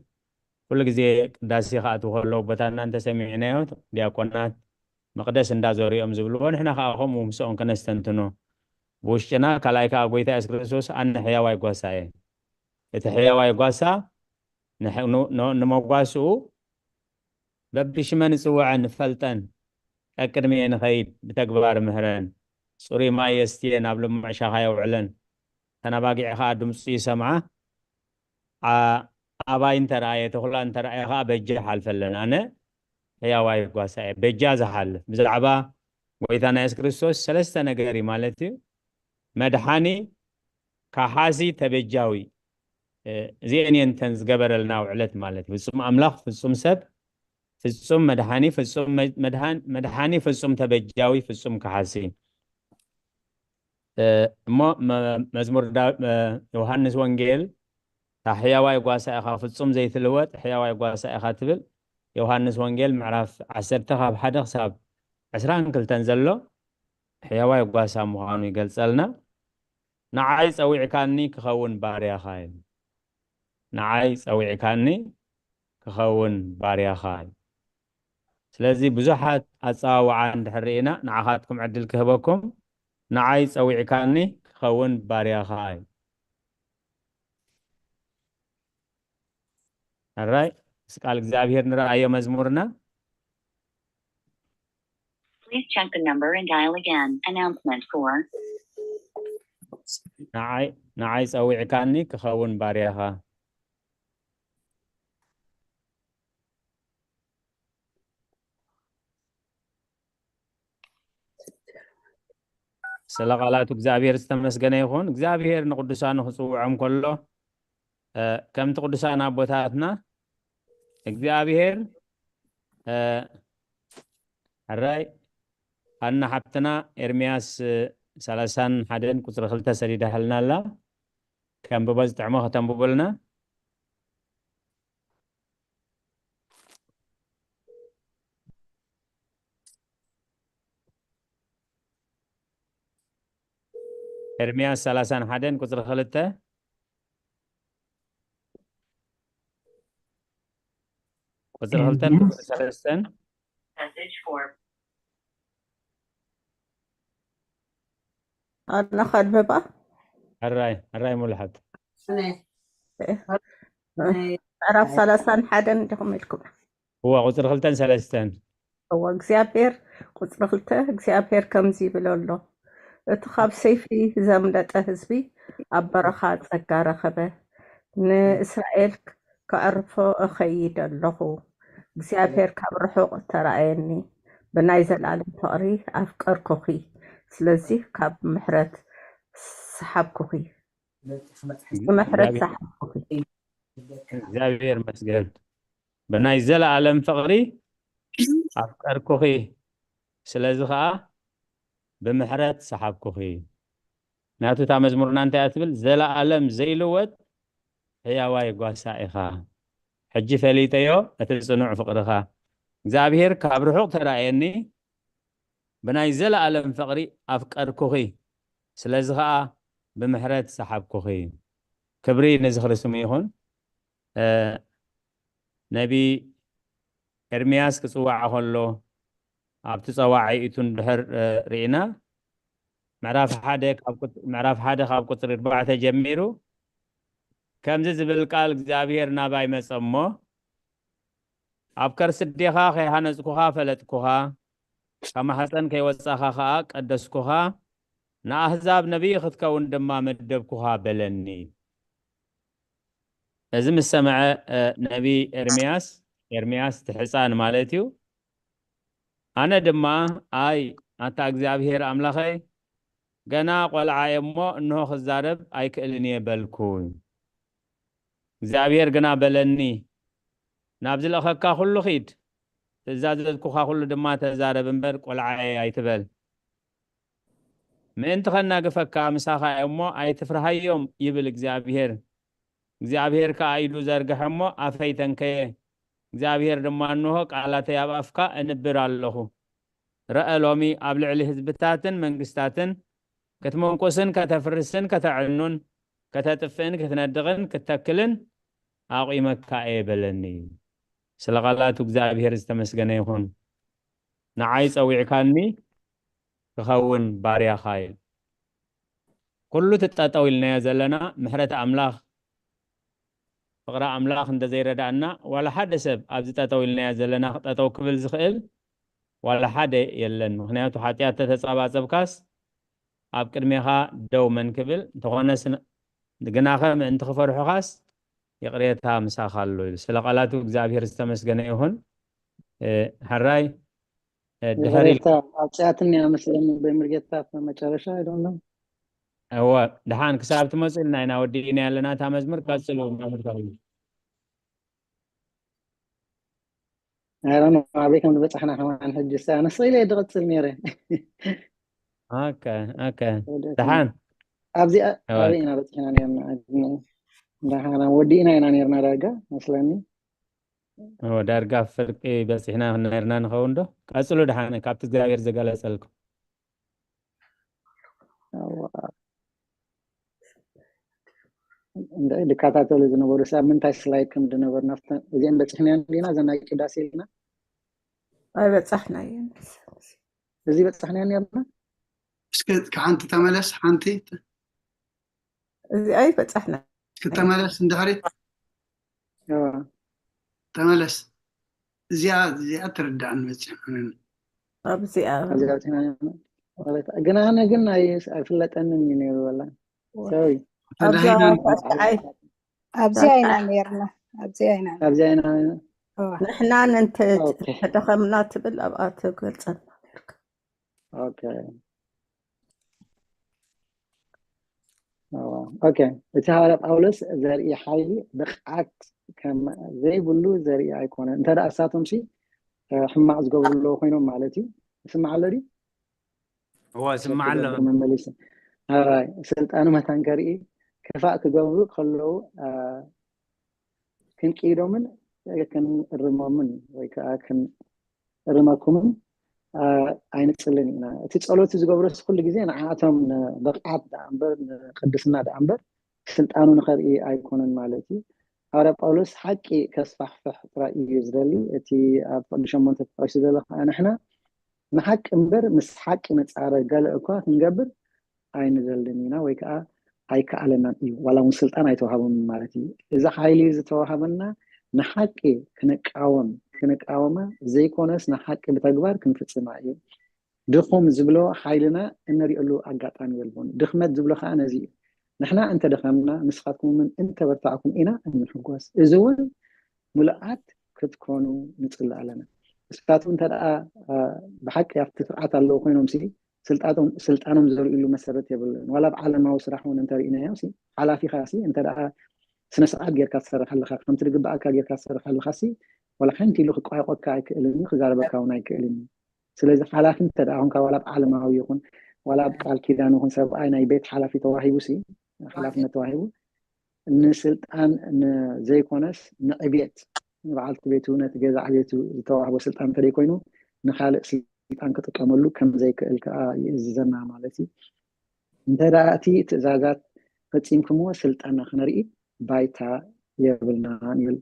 ኩሉ ግዜ ቅዳሴ ክኣትዉ ከለዉ ቦታና እንተሰሚዕናዮ፣ ዲያቆናት መቕደስ እንዳዞሩ እዮም ዝብልዎ፣ ንሕና ከኣ ከምኡ ምስኦም ከነስተንትኖ ብውሽጥና። ካልኣይ ከኣ ጎይታ የሱስ ክርስቶስ ኣነ ሕያዋይ ጓሳ እየ። እቲ ሕያዋይ ጓሳ ንሕ- ን- ን- ንመጓስኡ በብሽመን ይጽውዐን ይፈልጠን፣ ቀቅድሚኤ ንኸይድ ብተግባር ይምህረን፣ ጽሩይ ማይ የስትየን፣ ኣብ ልሙዕ ሻኻ የውዕለን፣ እተን ኣባጊዕ ኸኣ ድምጹ ይሰምዓ። ኣ- ኣባይ እንተ ረኣየ፣ ተኹላ እንተ ረኣየ ኸኣ በጃ ይሓልፈለን። ኣነ ሕያዋይ ጓሳ እየ፣ በጃ ዝሓልፍ። ብዛዕባ ጎይታና የሱስ ክርስቶስ ሰለስተ ነገር እዩ ማለት እዩ። መድሓኒ፣ ካሓሲ፣ ተበጃዊ። እ፣ እዚኤን እየን እተን ዝገበረልና ውዕለት ማለት እዩ። ፍጹም ኣምላኽ፣ ፍጹም ሰብ፣ ፍጹም መድሓኒ፣ ፍጹም መ- መድሃን- መድሓኒ፣ ፍጹም ተበጃዊ፣ ፍጹም ካሓሲ። እ፣ እሞ መ- መዝሙር ዳ- መ- ዮሃንስ ወንጌል፣ እታ ሕያዋይ ጓሳ ኢኻ፣ ፍጹም ዘይትልወጥ ሕያዋይ ጓሳ ኢኻ ትብል። ዮሃንስ ወንጌል ምዕራፍ ዓሰርተ ካብ ሓደ ክሳብ ዕስራን ክልተን ዘሎ ሕያዋይ ጓሳ ምዃኑ ይገልጸልና። ንዓይ ጸዊዕካኒ ክኸውን ባርያኻ እዩ። ንዓይ ጸዊዕካኒ ክኸውን ባርያኻ እዩ። ስለዚ ብዙሓት ኣጸዋውዓ እንድሕር ርኢና ንዓኻትኩም ዕድል ክህበኩም፣ ንዓይ ጸዊዕካኒ ክኸውን ባርያኻ እዩ። ሕራይ ምስ ቃል እግዚኣብሔር ንረኣዮ መዝሙርና። Please check the number and dial again. Announcement for ንዓይ ንዓይ ጸዊዕካኒ ክኸውን ባርያኻ። ስለ ቃላቱ እግዚኣብሔር ዝተመስገነ ይኹን። እግዚኣብሔር ንቅዱሳኑ ክጽውዖም ከሎ ከምቲ ቅዱሳን ኣቦታትና እግዚኣብሔር ሕራይ ኣና ሓብትና ኤርምያስ ሰላሳን ሓደን ቁፅሪ ክልተ ሰዲዳሃልና ኣላ። ከንብቦ ዝጥዕሞ ከተንብቡልና። ኤርምያስ ሰላሳን ሓደን ቁፅሪ ክልተ ቁፅሪ ክልተን ቁፅሪ ሰለስተን ኣነ ከንብባ። ሕራይ ሕራይ ሙሉ ሓብቲ ምዕራፍ ሰላሳን ሓደን ዲኹም ኢልኩም? እዋ ቁፅሪ ክልተን ሰለስተን እዋ እግዚኣብሔር ቁፅሪ ክልተ እግዚኣብሔር ከምዚ ይብል ኣሎ፣ እቲ ካብ ሰይፊ ዘምለጠ ህዝቢ ኣብ በረኻ ጸጋ ረኸበ፣ ንእስራኤል ከዕርፎ እኸይድ ኣለኹ። እግዚኣብሔር ካብ ርሑቕ ተራእየኒ፣ ብናይ ዘለኣለም ፍቕሪ ኣፍቀርኩኺ፣ ስለዚ ካብ ምሕረት ሰሓብኩኺ። ብምሕረት ሰሓብኩኺ። እግዚኣብሔር መስገን ብናይ ዘለኣለም ፍቕሪ ኣፍቀርኩኺ፣ ስለዚ ኸዓ ብምሕረት ሰሓብኩኺ። ናቱ እታ መዝሙርና እንታይ እያ ትብል? ዘለኣለም ዘይልወጥ ሕያዋይ ጓሳ ኢኻ። ሕጂ ፈሊጠዮ እቲ ጽኑዕ ፍቕርኻ። እግዚኣብሔር ካብ ርሑቕ ተራእየኒ፣ ብናይ ዘለኣለም ፍቕሪ ኣፍቀርኩኺ፣ ስለዚ ኸዓ ብምሕረት ሰሓብኩኺ። ክብሪ ነዚ ክርስሙ ይኹን። ነቢ ኤርምያስ ክጽዋዕ ከሎ ኣብቲ ጸዋዒ እቱ እንድሕር ርኢና ምዕራፍ ሓደ ካብ ቁጽሪ ኣርባዕተ ጀሚሩ ከምዚ ዝብል ቃል እግዚኣብሔር ናባይ መጸ እሞ፣ ኣብ ከርሲ ኣዴኻ ከይሃነጽኩኻ ፈለጥኩኻ፣ ካብ ማሕፀን ከይወጻኻ ኸኣ ቀደስኩኻ፣ ንኣህዛብ ነቢይ ክትከውን ድማ መደብኩኻ በለኒ። እዚ ምስ ሰምዐ ነቢ ኤርምያስ፣ ኤርምያስ እቲ ሕፃን ማለት እዩ፣ ኣነ ድማ ኣይ ኣታ እግዚኣብሔር ኣምላኸይ፣ ገና ቆልዓ እየ እሞ እንሆ ክዛረብ ኣይክእልን እየ በልኩ። እግዚኣብሔር ግና በለኒ፣ ናብ ዝለእኸካ ኩሉ ኺድ፣ ትእዛዘዝኩኻ ኩሉ ድማ ተዛረብ እምበር ቆልዓ እየ ኣይትበል። ምእንቲ ኸናግፈካ ምሳኻ እየ እሞ ኣይትፍርሃዮም ይብል እግዚኣብሔር። እግዚኣብሔር ከኣ ኢዱ ዘርግሐ እሞ ኣፈይ ተንከየ። እግዚኣብሔር ድማ እንሆ ቃላተይ ኣብ ኣፍካ እንብር ኣለኹ። ረአ ሎሚ ኣብ ልዕሊ ህዝብታትን መንግስታትን ክትምንቁስን ከተፍርስን ከተዕኑን ከተጥፍእን ክትነድቕን ክትተክልን ኣቑመካ እየ በለኒ። ስለ ቃላቱ እግዚኣብሔር ዝተመስገነ ይኹን። ንዓይ ጸዊዕካኒ ክኸውን ባርያኻ እዩ። ኩሉ እቲ ጠጠው ኢልናዮ ዘለና ምሕረት ኣምላኽ ፍቕሪ ኣምላኽ እንተዘይረዳእና ዋላ ሓደ ሰብ ኣብዚ ጠጠው ኢልናዮ ዘለና ጠጠው ክብል ዝኽእል ዋላ ሓደ የለን። ምኽንያቱ ሓጢኣት ተተጸባጸብካስ ኣብ ቅድሜኻ ደው መን ክብል እንተኾነስ ግናኸ ምእንቲ ክፈርሑኻስ ይቕሬታ ምሳኻ ኣሎ ኢሉ። ስለ ቃላቱ እግዚኣብሔር ዝተመስገነ ይኹን። ሕራይ ድሕሪ ይቕሬታ ኣብፅኣትኒ እያ መስለኒ በምርጌታ መጨረሻ ኣይደለም እወ ድሓን ክሳብ ትመፁ ኢልና ኢና ወዲእና ያለና እታ መዝሙር ቀፅሉ መምህር ተኽሉ ኣረ ኣበይ ከም ዝበፃሕና ከማን ሕጂ ሳ ንስኢለ ድቕፅል ነይረ ኦኬ ኦኬ ድሓን ኣብዚኣ ኣበይ ኢና በፂሕና ነርና ድሓና ወዲእና ኢና ነርና ዳጋ መስለኒ ዳርጋ ፍርቂ በፂሕና ነርና ንኸውን ዶ ቀፅሉ ድሓን ካብቲ እግዚኣብሔር ዘገለፀልኩም ድከታተሉ ዝነበሩ ሰብ ምንታይ ስላይድ ከም ዝነበርና እዚአን በፂሕናያን ዲና ዘናቂ ዳስ ኢልና ኣይበፃሕናየን። እዚ በፃሕናያን ነርና። እስኪ ሓንቲ ተመለስ፣ ሓንቲ እዚ ኣይበፃሕና እስኪ ተመለስ፣ እንድሕሪ ተመለስ። እዚኣ እዚኣ ትርዳእን መፅእ ኣብዚኣ ግን ኣነ ግን ኣይፍለጠንን እዩ ነይሩ። ወላ ሶሪ ኣብዛ ተዳሂና ታሽዓይ ኣብዚኣ ኢና ነርና። ኣብዚኣ ኢና ኣብዚኣ ኢና ንሕና እንተ ተደኸምና ትብል ኣብኣ ትገልፀልና ነርካ። ኦኬ ኦኬ። እቲ ሃዋርያ ጳውሎስ ዘርኢ ሓይሊ ብቕዓት ከም ዘይብሉ ዘርኢ ኣይኮነን። እንተ ደኣ እሳቶም ሲ ሕማቕ ዝገብሩ ኣለዉ ኮይኖም ማለት እዩ። ይስማዕ ኣሎ ድዩ? እዋ ስማዕ ኣሎ። መመሊሱ ስልጣኑ መታን ከርኢ ክፋእ ክገብሩ ከለዉ ክንቅይዶምን ክንእርሞምን ወይ ከዓ ክንእርመኩምን ኣይንፅልን ኢና። እቲ ፀሎት ዝገብሮስ ኩሉ ግዜ ንዓኣቶም ንብቕዓት ደኣ እምበር ንቅድስና ደኣ እምበር ስልጣኑ ንኸርኢ ኣይኮነን ማለት እዩ። ሃዋርያ ጳውሎስ ሓቂ ከስፋሕፍሕ ጥራይ እዩ ዝደሊ። እቲ ኣብ ቅዱስ ሸሞንተ ተጠቂሱ ዘሎ ከዓ ንሕና ንሓቂ እምበር ምስ ሓቂ ንፃረር ገለ እኳ ክንገብር ኣይንደልን ኢና ወይ ከዓ ኣይከኣለናን እዩ። ዋላ እውን ስልጣን ኣይተዋሃቦምን ማለት እዩ። እዚ ሓይሊ ዝተዋሃበና ንሓቂ ክንቃወም ክንቃወማ ዘይኮነስ ንሓቂ ብተግባር ክንፍፅማ እዩ። ድኹም ዝብሎ ሓይልና እንሪእሉ ኣጋጣሚ የልቦን። ድኽመት ዝብሎ ከዓ ነዚ እዩ። ንሕና እንተደኸምና ንስኻትኩም እውን እንተበርታዕኩም ኢና እንሕጎስ። እዚ እውን ምሉኣት ክትኮኑ ንፅሊ ኣለና። ንስኻትኩም እንተ ደኣ ብሓቂ ኣብቲ ስርዓት ኣለዉ ኮይኖም ሲ ስልጣኖም ዘርእሉ መሰረት የብሉን። ዋላ ኣብ ዓለማዊ ስራሕ እውን እንተርኢናዮ ሓላፊኻ ሲ እንተ ደኣ ስነ ስርዓት ጌርካ ትሰርሕ ኣለኻ፣ ከምቲ ዝግብኣካ ጌርካ ትሰርሕ ኣለኻ ሲ ዋላ ሓንቲ ኢሉ ክቋየቆካ ኣይክእልን እዩ፣ ክዛረበካ እውን ኣይክእልን እዩ። ስለዚ ሓላፊ እንተ ደኣ ኮንካ ዋላ ኣብ ዓለማዊ ይኹን ዋላ ኣብ ቃል ኪዳን ይኹን ሰብኣይ ናይ ቤት ሓላፊ ተዋሂቡ ሲ ሓላፍነት ተዋሂቡ ንስልጣን ዘይኮነስ ንዕቤት ንበዓልቲ ቤቱ ነቲ ገዛ ዕቤቱ ዝተዋህቦ ስልጣን እንተደይ ኮይኑ ንካልእ ስልጣን ክጥቀመሉ ከም ዘይክእል ከዓ ይእዝዘና ማለት እዩ። እንተ ደኣ እቲ ትእዛዛት ፈፂምኩምዎ ስልጣንና ክነርኢ ባይታ የብልናን ይብል።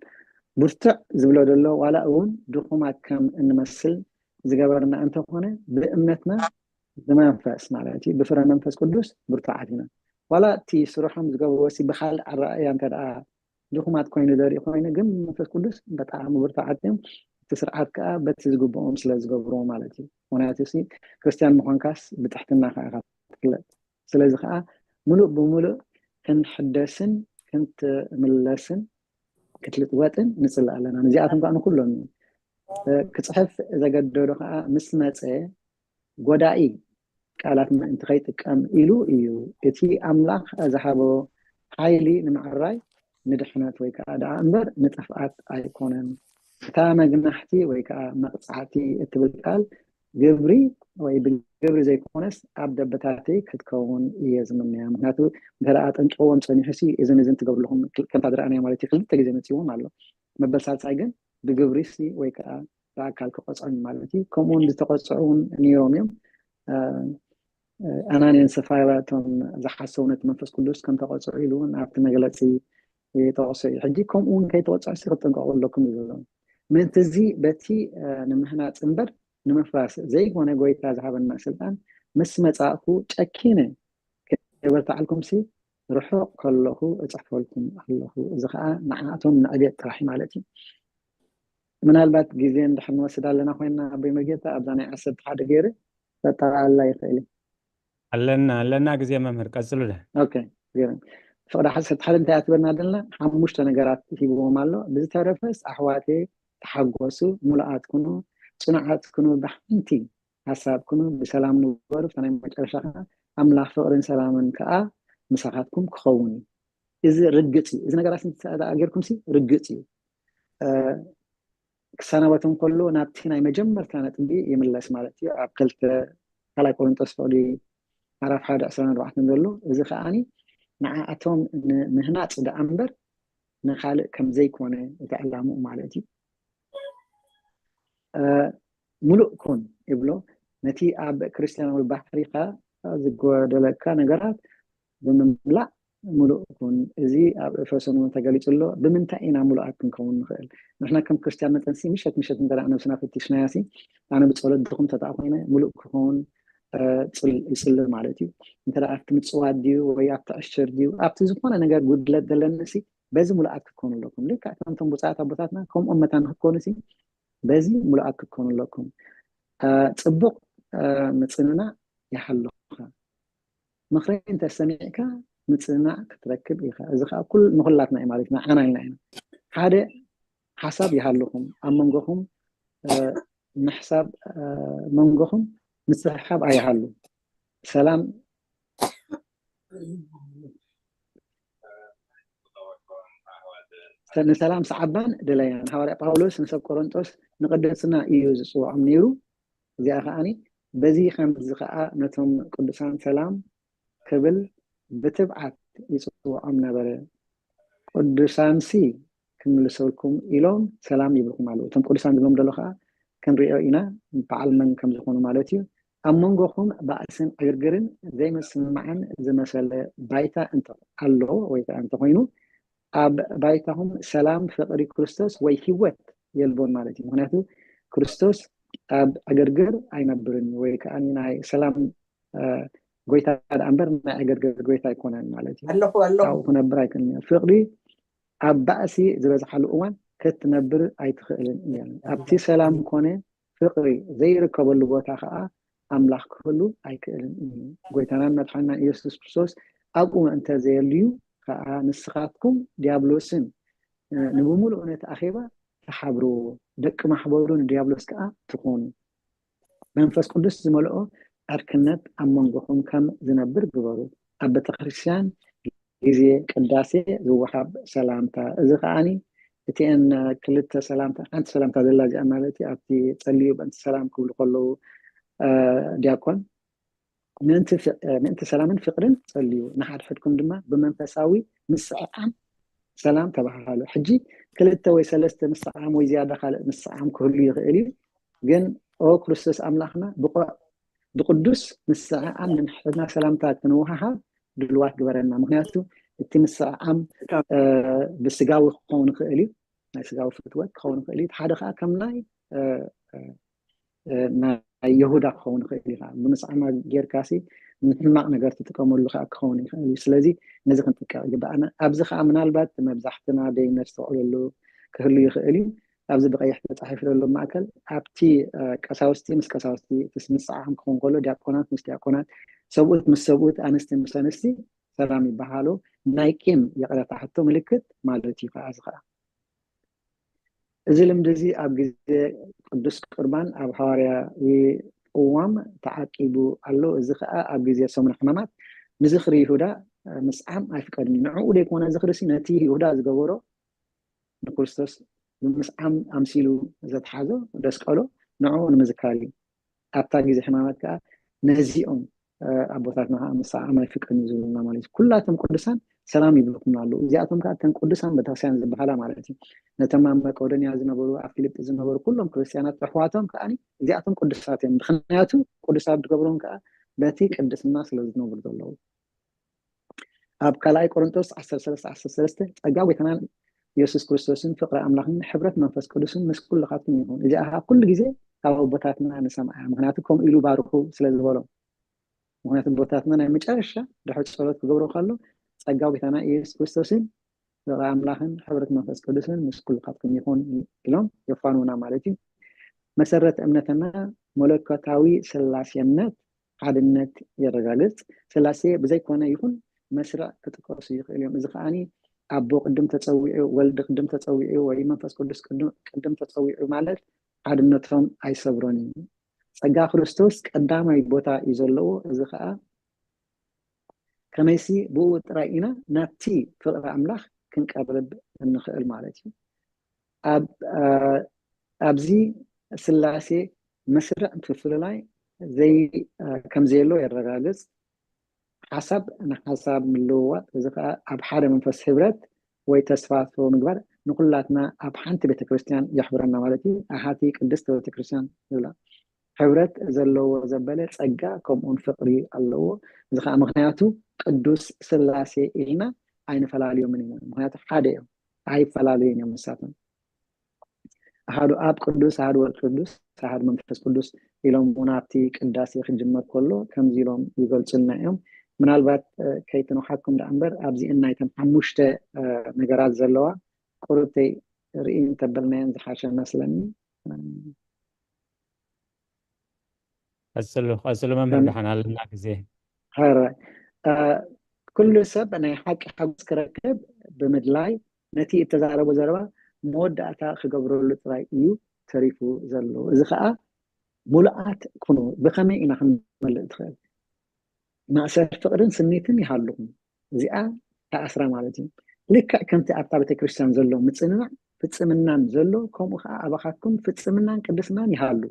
ብርቱዕ ዝብሎ ዘሎ ዋላ እውን ድኹማት ከም እንመስል ዝገበርና እንተኾነ ብእምነትና ብመንፈስ ማለት እዩ ብፍረ መንፈስ ቅዱስ ብርቱዓት ኢና። ዋላ እቲ ስርሖም ዝገብርዎ ሲ ብካልእ ኣረኣእያ እንተ ደኣ ድኹማት ኮይኑ ዘርኢ ኮይኑ ግን መንፈስ ቅዱስ ብጣዕሚ ብርቱዓት እዮም። እቲ ስርዓት ከዓ በቲ ዝግብኦም ስለ ዝገብርዎ ማለት እዩ። ምክንያቱ ሲ ክርስትያን ምኳንካስ ብትሕትና ከዓ ኢካ ትፍለጥ። ስለዚ ከዓ ምሉእ ብምሉእ ክንሕደስን ክንትምለስን ክትልወጥን ንፅሊ ኣለና። ነዚኣቶም ከዓ ንኩሎም እዩ ክፅሕፍ ዘገደዶ ከዓ ምስ መፀ ጎዳኢ ቃላት ምእንቲ ከይጥቀም ኢሉ እዩ። እቲ ኣምላኽ ዝሃቦ ሓይሊ ንምዕራይ ንድሕነት ወይ ከዓ ደኣ እምበር ንጥፍኣት ኣይኮነን። እታ መግናሕቲ ወይ ከዓ መቕፃዕቲ እትብል ቃል ግብሪ ወይ ብግብሪ ዘይኮነስ ኣብ ደበታተይ ክትከውን እየ ዝምነያ። ምክንያቱ እንተ ደኣ ጠንቂቕዎም ፀኒሑ ሲ እዝን እዝን ትገብርልኹም ከምታ ዝረኣናዮ ማለት እዩ ክልተ ግዜ መፂዎም ኣሎ። መበል ሳልሳይ ግን ብግብሪ ሲ ወይ ከዓ ብኣካል ክቐፅዑን ማለት እዩ። ከምኡ እውን ዝተቐፅዑ እውን ነይሮም እዮም። ኣናንያን ሰፋይራ እቶም ዝሓሰቡ ነቲ መንፈስ ቅዱስ ከም ተቐፅዑ ኢሉ እውን ኣብቲ መግለፂ ይጠቕሶ እዩ። ሕጂ ከምኡ እውን ከይተቐፅዑ ሲ ክትጥንቀቑ ኣለኩም እዩ ዝብሎም። ምእንቲ እዚ በቲ ንምህናፅ እምበር ንምፍራስ ዘይኮነ ጎይታ ዝሃበና ስልጣን ምስ መፃእኩ ጨኪነ ከይበርትዓልኩም ሲ ርሑቕ ከለኹ እፅሕፈልኩም ኣለኹ። እዚ ከዓ ንዓኣቶም ንዕቤት ጥራሕ ማለት እዩ። ምናልባት ግዜ እንድሕር ንወስድ ኣለና ኮይና ኣቦይ መርጌታ ኣብዛ ናይ ዓሰርተ ሓደ ገይረ ከጠቓልላ ይኽእል እዩ። ኣለና ኣለና ግዜ መምህር ቀፅሉ ደ ኦኬ ገይረ ፍቕዲ ዓሰርተ ሓደ እንታይ ኣትበልና ዘለና ሓሙሽተ ነገራት ሂብዎም ኣሎ። ብዝተረፈስ ኣሕዋቴ ተሓጎሱ፣ ሙሉኣት ኩኑ፣ ፅኑዓት ኩኑ፣ ብሓንቲ ሓሳብ ኩኑ፣ ብሰላም ንበሩ፣ እታ ናይ መጨረሻ ከዓ ኣምላኽ ፍቕርን ሰላምን ከዓ ምሳኻትኩም ክኸውን እዩ። እዚ ርግፅ እዩ። እዚ ነገራት እንተደኣ ጌርኩም ሲ ርግፅ እዩ። ክሰናበቶም ከሎ ናብቲ ናይ መጀመርታ ነጥቢ ይምለስ ማለት እዩ። ኣብ ክልተ ካልኣይ ቆሮንጦስ ፍቕዲ ምዕራፍ ሓደ ዕስራን ኣርባዕተን ዘሎ እዚ ከዓኒ ንዓኣቶም ንምህናፅ ደኣ እምበር ንካልእ ከም ዘይኮነ እቲ ዕላምኡ ማለት እዩ። ሙሉእ ኩን ይብሎ። ነቲ ኣብ ክርስትያናዊ ባህሪኻ ዝጎደለካ ነገራት ብምምላእ ምሉእ ኩን። እዚ ኣብ ኤፌሶን እውን ተገሊጹ ኣሎ። ብምንታይ ኢና ምሉኣት ክንከውን ንኽእል? ንሕና ከም ክርስትያን መጠንሲ ምሸት ምሸት እንተ ደኣ ነብስና ፈቲሽናያሲ፣ ኣነ ብጸሎት ድኹም ተደኣ ኮይነ ምሉእ ክኸውን፣ እ፣ ጽል-፣ ይጽሊ ማለት እዩ። እንተ ደኣ ኣብቲ ምጽዋት ድዩ ወይ ኣብቲ ዕሽር ድዩ ኣብቲ ዝኾነ ነገር ጉድለት ዘለኒሲ፣ በዚ ምሉኣት ክትኮኑ ኣለኩም። ልክዕ ከምቶም ብፁዓት ኣቦታትና ከምኦም መታን ንክትኮኑሲ፣ በዚ ምሉኣት ክትኮኑ ኣለኩም። እ፣ ጽቡቕ፣ እ፣ ምጽንናዕ ይሃልኹኻ። ምኽረይ እንተ ሰሚዕካ ምጽንናዕ ክትረክብ ኢኻ። እዚ ኸኣ ኩል-፣ ንኹላትና እዩ ማለት እዩ፣ ንዓና ኢልና ኢና። ሓደ ሓሳብ ይሃልኹም፣ ኣብ መንጎኹም፣ እ፣ ምሕሳብ፣ እ፣ መንጎኹም ምስሕሓብ ኣይሃሉ። ሰላም፣ ንሰላም ሰዓባን ደለያን። ሃዋርያ ጳውሎስ ንሰብ ቆሮንጦስ ንቅድስና እዩ ዝጽውዖም ነይሩ። እዚኣ ከኣኒ በዚ ከምዚ ከኣ ነቶም ቅዱሳን ሰላም ክብል ብትብዓት ይጽውዖም ነበረ። ቅዱሳንሲ ክምልሰልኩም ኢሎም ሰላም ይብልኩም ኣለዉ። እቶም ቅዱሳን ዝብሎም ዘሎ ከኣ ክንሪኦ ኢና፣ በዓል መን ከም ዝኾኑ ማለት እዩ። ኣብ መንጎኹም ባእስን ዕግርግርን ዘይምስምማዕን ዝመሰለ ባይታ እንተ ኣሎ ወይ ከኣ እንተኾይኑ፣ ኣብ ባይታኹም ሰላም፣ ፍቕሪ ክርስቶስ ወይ ህይወት የልቦን ማለት እዩ። ምኽንያቱ ክርስቶስ ኣብ ዕግርግር ኣይነብርን እዩ፣ ወይ ከኣ ናይ ሰላም፣ እ፣ ጎይታ ደኣ እምበር ናይ ዕግርግር ጎይታ ኣይኮነን ማለት እዩ። ኣለኹ፣ ኣለኹ። ኣብኡ ክነብር ኣይክእልን እዩ። ፍቕሪ ኣብ ባእሲ ዝበዝሓሉ እዋን ክትነብር ኣይትኽእልን እያ። ኣብቲ ሰላም ኮነ ፍቕሪ ዘይርከበሉ ቦታ ከኣ ኣምላኽ ክህሉ ኣይክእልን እዩ። ጎይታናን መድሓንናን ኢየሱስ ክርስቶስ ኣብኡ እንተ ዘየልዩ ከኣ ንስኻትኩም ዲያብሎስን፣ እ፣ ንብምሉኡ ነቲ ኣኼባ ተሓብርዎ፣ ደቂ ማሕበሩ ንዲያብሎስ ከኣ ትኾኑ። መንፈስ ቅዱስ ዝመልኦ ዕርክነት ኣብ መንጎኹም ከም ዝነብር ግበሩ። ኣብ ቤተ ክርስቲያን ግዜ ቅዳሴ ዝወሃብ ሰላምታ፣ እዚ ከኣኒ እቲአን ክልተ ሰላምታ፣ ሓንቲ ሰላምታ ዘላ እዚኣ ማለት እዩ፣ ኣብቲ ጸልዩ በእንቲ ሰላም ክብሉ ከለዉ፣ እ፣ ዲያቆን፣ ምእንቲ ፍ-፣ ምእንቲ ሰላምን ፍቕርን ጸልዩ፣ ንሓድሕድኩም ድማ ብመንፈሳዊ ምስዕዓም ሰላም ተባሃሃሉ። ሕጂ ክልተ ወይ ሰለስተ ምስዓም ወይ ዝያዳ ካልእ ምስዓም ክህሉ ይኽእል እዩ። ግን ኦ ክርስቶስ ኣምላኽና ብቆ-፣ ብቅዱስ ምስዕዓም ንንሕድሕድና ሰላምታ ክንወሃሃብ ድልዋት ግበረና። ምኽንያቱ እቲ ምስዕዓም፣ እ፣ ብስጋዊ ክኸውን ይኽእል እዩ፣ ናይ ስጋዊ ፍትወት ክኸውን ይኽእል እዩ። እቲ ሓደ ከዓ ከም ናይ፣ እ፣ እ፣ እ፣ ናይ ይሁዳ ክኸውን ይኽእል እዩ። ከዓ ብምስዓማ ጌርካሲ ንሕማቕ ነገር ትጥቀመሉ ከዓ ክኸውን ይኽእል እዩ። ስለዚ ነዚ ክንጥንቀቕ ይግባኣና። ኣብዚ ከዓ ምናልባት መብዛሕትና ደይነስተውዕለሉ ክህሉ ይኽእል እዩ። ኣብዚ ብቐይሕ ተጻሒፉ ዘሎ ማእከል ኣብቲ፣ እ፣ ቀሳውስቲ ምስ ቀሳውስቲ፣ እቲ ምስ ምጽዓም ክኸውን ከሎ ዲያቆናት ምስ ዲያቆናት፣ ሰብኡት ምስ ሰብኡት፣ ኣንስቲ ምስ ኣንስቲ ሰላም ይበሃሉ። ናይ ቂም ይቕረታ ሕቶ ምልክት ማለት እዩ ከዓ እዚ ከዓ። እዚ ልምዲ እዚ ኣብ ግዜ ቅዱስ ቁርባን ኣብ ሃዋርያዊ ቅዋም ተዓቂቡ ኣሎ። እዚ ከዓ ኣብ ግዜ ሰሙነ ሕማማት ንዝኽሪ ይሁዳ፣ እ፣ ምስዓም ኣይፍቀድን እዩ። ንዕኡ ደይኮነ ዝኽሪ ሲ ነቲ ይሁዳ ዝገበሮ ንክርስቶስ ብምስዓም ኣምሲሉ ዘትሓዞ ደስቀሎ ንዕኡ ንምዝካር እዩ። ኣብታ ግዜ ሕማማት ከዓ ነዚኦም፣ እ፣ ኣቦታትና ከዓ ምስዓም ኣይፍቀድን እዩ ዝብሉና ማለት እዩ። ኩላቶም ቅዱሳን ሰላም ይብልኩም ኣለዉ። እዚኣቶም ከዓ እተን ቅዱሳን ቤተክርስትያን ዝበሃላ ማለት እዩ። ነቶም ኣብ መቄዶንያ ዝነበሩ፣ ኣብ ፊልጲ ዝነበሩ ኩሎም ክርስትያናት ኣሕዋቶም ከዓ እዚኣቶም ቅዱሳት እዮም። ምኽንያቱ ቅዱሳት ዝገብሮም ከዓ በቲ ቅድስና ስለ ዝነብሩ ዘለዉ። ኣብ ካልኣይ ቆሮንቶስ ዓሰርተ ሰለስተ ዓሰርተ ሰለስተ ጸጋ ጎይታናን ኢየሱስ ክርስቶስን ፍቕሪ ኣምላኽን ሕብረት መንፈስ ቅዱስን ምስ ኩልኻትኩም ይኹን። እዚኣ ከዓ ኩሉ ግዜ ካብ ኣቦታትና ንሰምዓ፣ ምኽንያቱ ከምኡ ኢሉ ባርኹ ስለ ዝበሎም። ምኽንያቱ ኣቦታትና ናይ መጨረሻ ድሕሪ ጸሎት ክገብሮ ከሎ ጸጋ ጎይታና ኢየሱስ ክርስቶስን ፍቕሪ ኣምላኽን ሕብረት መንፈስ ቅዱስን ምስ ኩልኻትኩም ይኹን ኢሎም የፋንዉና ማለት እዩ። መሰረት እምነትና መለኮታዊ ስላሴነት ሓድነት የረጋግጽ። ስላሴ ብዘይኮነ ይኹን መስርዕ ክጥቀሱ ይኽእል እዮም። እዚ ከኣኒ ኣቦ ቅድም ተጸዊዑ፣ ወልድ ቅድም ተጸዊዑ፣ ወይ መንፈስ ቅዱስ ቅድም፣ ቅድም ተጸዊዑ ማለት ሓድነቶም ኣይሰብሮን እዩ። ጸጋ ክርስቶስ ቀዳማይ ቦታ እዩ ዘለዎ። እዚ ከኣ ከመይሲ ብኡ ጥራይ ኢና ናብቲ ፍቕሪ ኣምላኽ ክንቀርብ እንኽእል ማለት እዩ። ኣብ፣ እ፣ ኣብዚ ስላሴ መስርዕ ምፍልላይ ዘይ-፣ እ፣ ከም ዘየሎ የረጋግጽ። ሓሳብ ንሓሳብ ምልውዋጥ፣ እዚ ከኣ ኣብ ሓደ መንፈስ ህብረት ወይ ተስፋ ምግባር ንኹላትና ኣብ ሓንቲ ቤተክርስትያን የሕብረና ማለት እዩ። ኣሃቲ ቅድስት ቤተክርስትያን ይብላ። ሕብረት ዘለዎ ዘበለ ጸጋ ከምኡውን ፍቕሪ ኣለዎ። እዚ ከኣ ምኽንያቱ ቅዱስ ስላሴ ኢልና ኣይንፈላልዮምን ኢና። ምክንያቱ ሓደ እዮም፣ ኣይፈላለዩን እዮም ንሳቶም። ኣሃዱ ኣብ ቅዱስ፣ ኣሃዱ ወልድ ቅዱስ፣ ኣሃዱ መንፈስ ቅዱስ ኢሎም እውን ኣብቲ ቅዳሴ ክጅመር ከሎ ከምዚ ኢሎም ይገልጹልና እዮም። ምናልባት ከይትንውሓኩም ደኣ እምበር ኣብዚአን ናይተን ሓሙሽተ ነገራት ዘለዋ ቁሩብተይ ርኢ እንተበልናየን ዝሓሸ መስለኒ። ቀፅሉ ቀፅሉ መምህር፣ ደሓን ኣለና ግዜ። ረ ኩሉ ሰብ ናይ ሓቂ ሓጎስ ክረክብ ብምድላይ ነቲ እተዛረቦ ዘረባ መወዳእታ ክገብረሉ ጥራይ እዩ ተሪፉ ዘሎ። እዚ ከዓ ሙሉኣት ኩኑ። ብኸመይ ኢና ክንመልእ ትኽእል? ማእሰር ፍቕርን ስኒትን ይሃልኹም። እዚኣ ተኣስራ ማለት እዩ። ልክዕ ከምቲ ኣብታ ቤተክርስትያን ዘሎ ምጽንናዕ ፍጽምናን ዘሎ፣ ከምኡ ከዓ ኣባኻትኩም ፍጽምናን ቅድስናን ይሃሉ።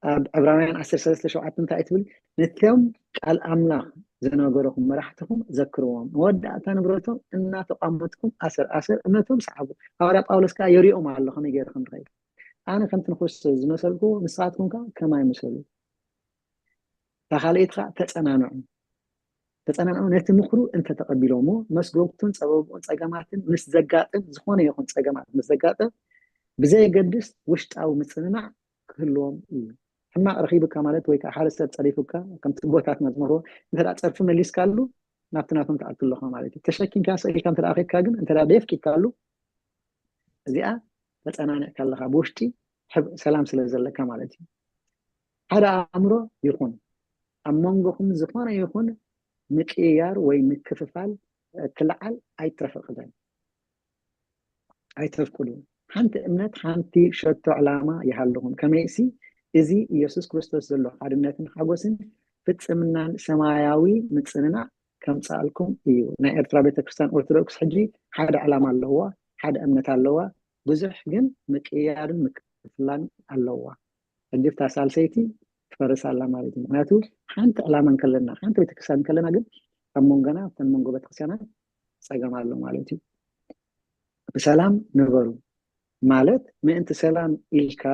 ኣብ ዕብራውያን ዓሰርተ ሰለስተ ሸውዓተ እንታይ ትብል? ነቶም ቃል ኣምላኽ ዝነገረኹም መራሕትኹም ዘክርዎም፣ መወዳእታ ንብረቶም እናተቋመትኩም ኣሰር ኣሰር እምነቶም ሰዓቡ። ሃዋርያ ጳውሎስ ከዓ የሪኦም ኣሎ ከመይ ገይሩ ከም ዝኸይድ። ኣነ ከምቲ ንክርስቶስ ዝመሰልኩዎ ንስኻትኩም ከዓ ከማይ ምሰሉ። እታ ካልኣይቲ ከዓ ተፀናንዑ። ተፀናንዑ ነቲ ምኽሩ እንተተቐቢሎሞ መስጎግቱን ፀበብኡን ፀገማትን ምስ ዘጋጥም፣ ዝኾነ ይኹን ፀገማት ምስ ዘጋጥም ብዘየገድስ ውሽጣዊ ምፅንናዕ ክህልዎም እዩ። ሕማቕ ረኺቡካ ማለት ወይ ከዓ ሓደ ሰብ ፀሪፉካ ከምቲ ቦታትና ዝመርዎ እንተ ፀርፊ መሊስካሉ ናብቲ ናቶም ትኣቱ ኣለኻ ማለት እዩ። ተሸኪምካ ስኢልካ እንተ ከድካ ግን እንተ ደፍቂካሉ እዚኣ ተፀናኒዕካ ኣለኻ ብውሽጢ ሰላም ስለ ዘለካ ማለት እዩ። ሓደ ኣእምሮ ይኹን ኣብ መንጎኹም ዝኾነ ይኹን ምቅይያር ወይ ምክፍፋል ክልዓል ኣይተፈቅደን ኣይተፍቅዱ። ሓንቲ እምነት ሓንቲ ሸቶ ዕላማ ይሃልኹም። ከመይሲ እዚ ኢየሱስ ክርስቶስ ዘሎ ሓድነትን ሓጎስን ፍጽምናን ሰማያዊ ምጽንናዕ ከምጻልኩም እዩ። ናይ ኤርትራ ቤተክርስትያን ኦርቶዶክስ ሕጂ ሓደ ዕላማ ኣለዋ፣ ሓደ እምነት ኣለዋ። ብዙሕ ግን ምቅያርን ምክፍላን ኣለዋ። ሕጂ እታ ሳልሰይቲ ትፈርስ ኣላ ማለት እዩ። ምክንያቱ ሓንቲ ዕላማ እንከለና ሓንቲ ቤተክርስትያን እንከለና ግን ኣብ መንጎና እተን መንጎ ቤተክርስትያናት ፀገም ኣሎ ማለት እዩ። ብሰላም ንበሩ ማለት ምእንቲ ሰላም ኢልካ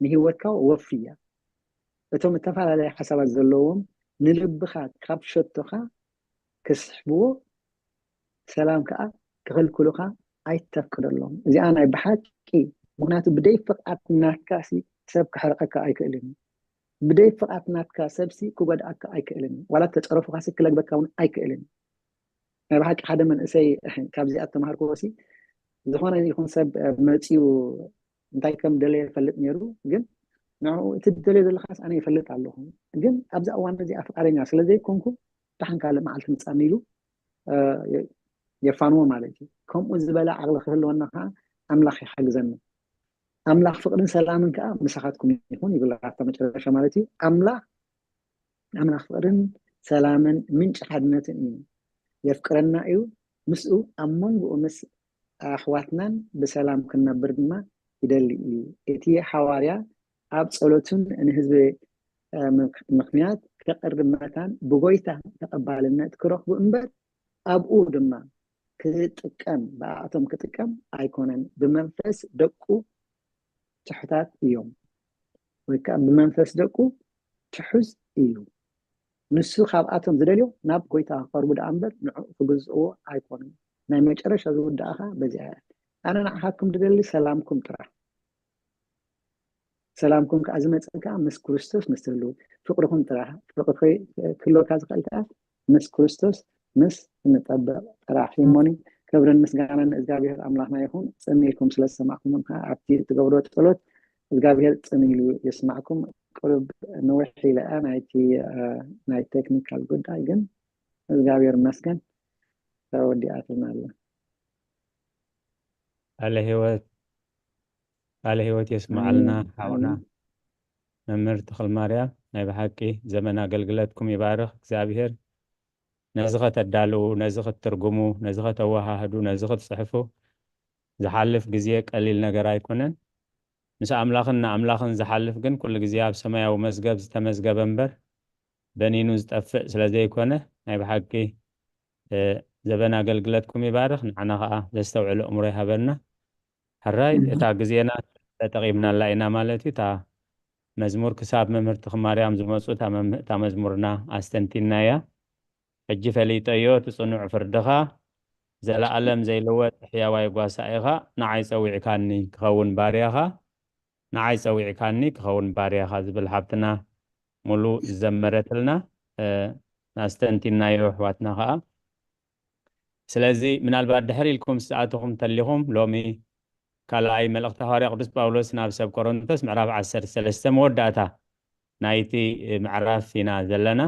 ንህይወትካ ወፍያ። እቶም እተፈላለየ ሓሳባት ዘለዎም ንልብኻ ካብ ሸቶኻ ክስሕብዎ ሰላም ከዓ ክኽልክሉኻ ኣይተፍቅደሎም። እዚኣ ናይ ብሓቂ ምክንያቱ ብደይ ፍቃድ ናትካ ሲ ሰብ ክሕርቀካ ኣይክእልን እዩ። ብደይ ፍቃድ ናትካ ሰብ ሲ ክጎድኣካ ኣይክእልን እዩ። ዋላ ተፀረፉካ ሲ ክለግበካ እውን ኣይክእልን እዩ። ናይ ብሓቂ ሓደ መንእሰይ ካብዚኣ ተማሃርክዎ ሲ ዝኾነ ይኹን ሰብ መፂኡ እንታይ ከም ደለየ ይፈልጥ ነይሩ። ግን ንዕኡ እቲ ደለዮ ዘለካስ ኣነ ይፈልጥ ኣለኹ፣ ግን ኣብዚ እዋን እዚኣ ፍቃደኛ ስለ ዘይኮንኩ ደሓን ካልእ መዓልቲ ምፃኒ ኢሉ የፋንዎ ማለት እዩ። ከምኡ ዝበለ ዓቕሊ ክህልወና ከዓ ኣምላኽ ይሓግዘና። ኣምላኽ ፍቅርን ሰላምን ከዓ ምሳኻትኩም ይኹን ይብል ኣብታ መጨረሻ ማለት እዩ። ኣምላኽ ኣምላኽ ፍቅርን ሰላምን ምንጪ ሓድነትን እዩ። የፍቅረና እዩ። ምስኡ ኣብ መንጎኡ ምስ ኣሕዋትናን ብሰላም ክንነብር ድማ ይደሊ እዩ። እቲ ሓዋርያ ኣብ ጸሎቱን ንህዝቢ ምኽንያት ከቕርብ መታን ብጎይታ ተቐባልነት ክረኽቡ እምበር ኣብኡ ድማ ክጥቀም ብኣቶም ክጥቀም ኣይኮነን። ብመንፈስ ደቁ ትሑታት እዮም ወይ ከዓ ብመንፈስ ደቁ ትሑዝ እዩ። ንሱ ካብኣቶም ዝደልዮ ናብ ጎይታ ክቐርቡ ደኣ እምበር ንዕኡ ክግዝእዎ ኣይኮኑን። ናይ መጨረሻ ዝውዳእኻ በዚኣ እያ። ኣነ ንዓኻትኩም ዝደሊ ሰላምኩም ጥራሕ። ሰላምኩም ከዓ ዝመፅእ ከዓ ምስ ክርስቶስ ምስ ትህልው ፍቅርኩም ጥራሕ። ፍቅሪ ክህልወካ ዝኽእል ከዓ ምስ ክርስቶስ ምስ እንጠበቅ ጥራሕ። ፊሞኒ ክብርን ምስጋናን ንእግዚኣብሔር ኣምላኽና ይኹን። ፅን ኢልኩም ስለ ዝሰማዕኩምን ከዓ ኣብቲ ትገብሮ ፀሎት እግዚኣብሔር ፅን ኢሉ የስማዕኩም። ቅሩብ ንውሕ ኢለ እያ ናይቲ ናይ ቴክኒካል ጉዳይ ግን እግዚኣብሔር ይመስገን ተወዲኣትና ኣላ። ቃለ ህይወት ቃለ ህይወት የስምዓልና ሓውና መምህር ተኽልማርያም። ናይ ብሓቂ ዘመን ኣገልግለትኩም ይባርኽ እግዚኣብሔር። ነዚ ከተዳልዉ፣ ነዚ ክትትርጉሙ፣ ነዚ ከተወሃህዱ፣ ነዚ ክትጽሕፉ ዝሓልፍ ግዜ ቀሊል ነገር ኣይኮነን። ምስ ኣምላኽን ንኣምላኽን ዝሓልፍ ግን ኩሉ ግዜ ኣብ ሰማያዊ መዝገብ ዝተመዝገበ እምበር በኒኑ ዝጠፍእ ስለ ዘይኮነ ናይ ብሓቂ ዘበን ኣገልግለትኩም ይባርኽ፣ ንዓና ኸዓ ዘስተውዕል ኣእምሮ ይሃበና። ሕራይ እታ ግዜና ተጠቒምናላ ኢና ማለት እዩ። እታ መዝሙር ክሳብ መምህር ተኽማርያም ዝመጹ እታ መም-፣ እታ መዝሙርና ኣስተንቲናያ። ሕጂ ፈሊጠዮ፣ እቲ ጽኑዕ ፍርድኻ፣ ዘለኣለም ዘይልወጥ ሕያዋይ ጓሳ ኢኻ፣ ንዓይ ጸዊዕካኒ ክኸውን ባርያኻ፣ ንዓይ ጸዊዕካኒ ክኸውን ባርያኻ ዝብል ሓብትና ሙሉ ዝዘመረትልና፣ እ፣ ኣስተንቲናዮ ኣሕዋትና ኸኣ። ስለዚ ምናልባት ድሕር ኢልኩም ዝኣተኹም እንተሊኹም፣ ሎሚ ካልኣይ መልእኽቲ ሃዋርያ ቅዱስ ጳውሎስ ናብ ሰብ ቆሮንቶስ ምዕራፍ ዓሰርተ ሰለስተ መወዳእታ ናይቲ ምዕራፍ ኢና ዘለና።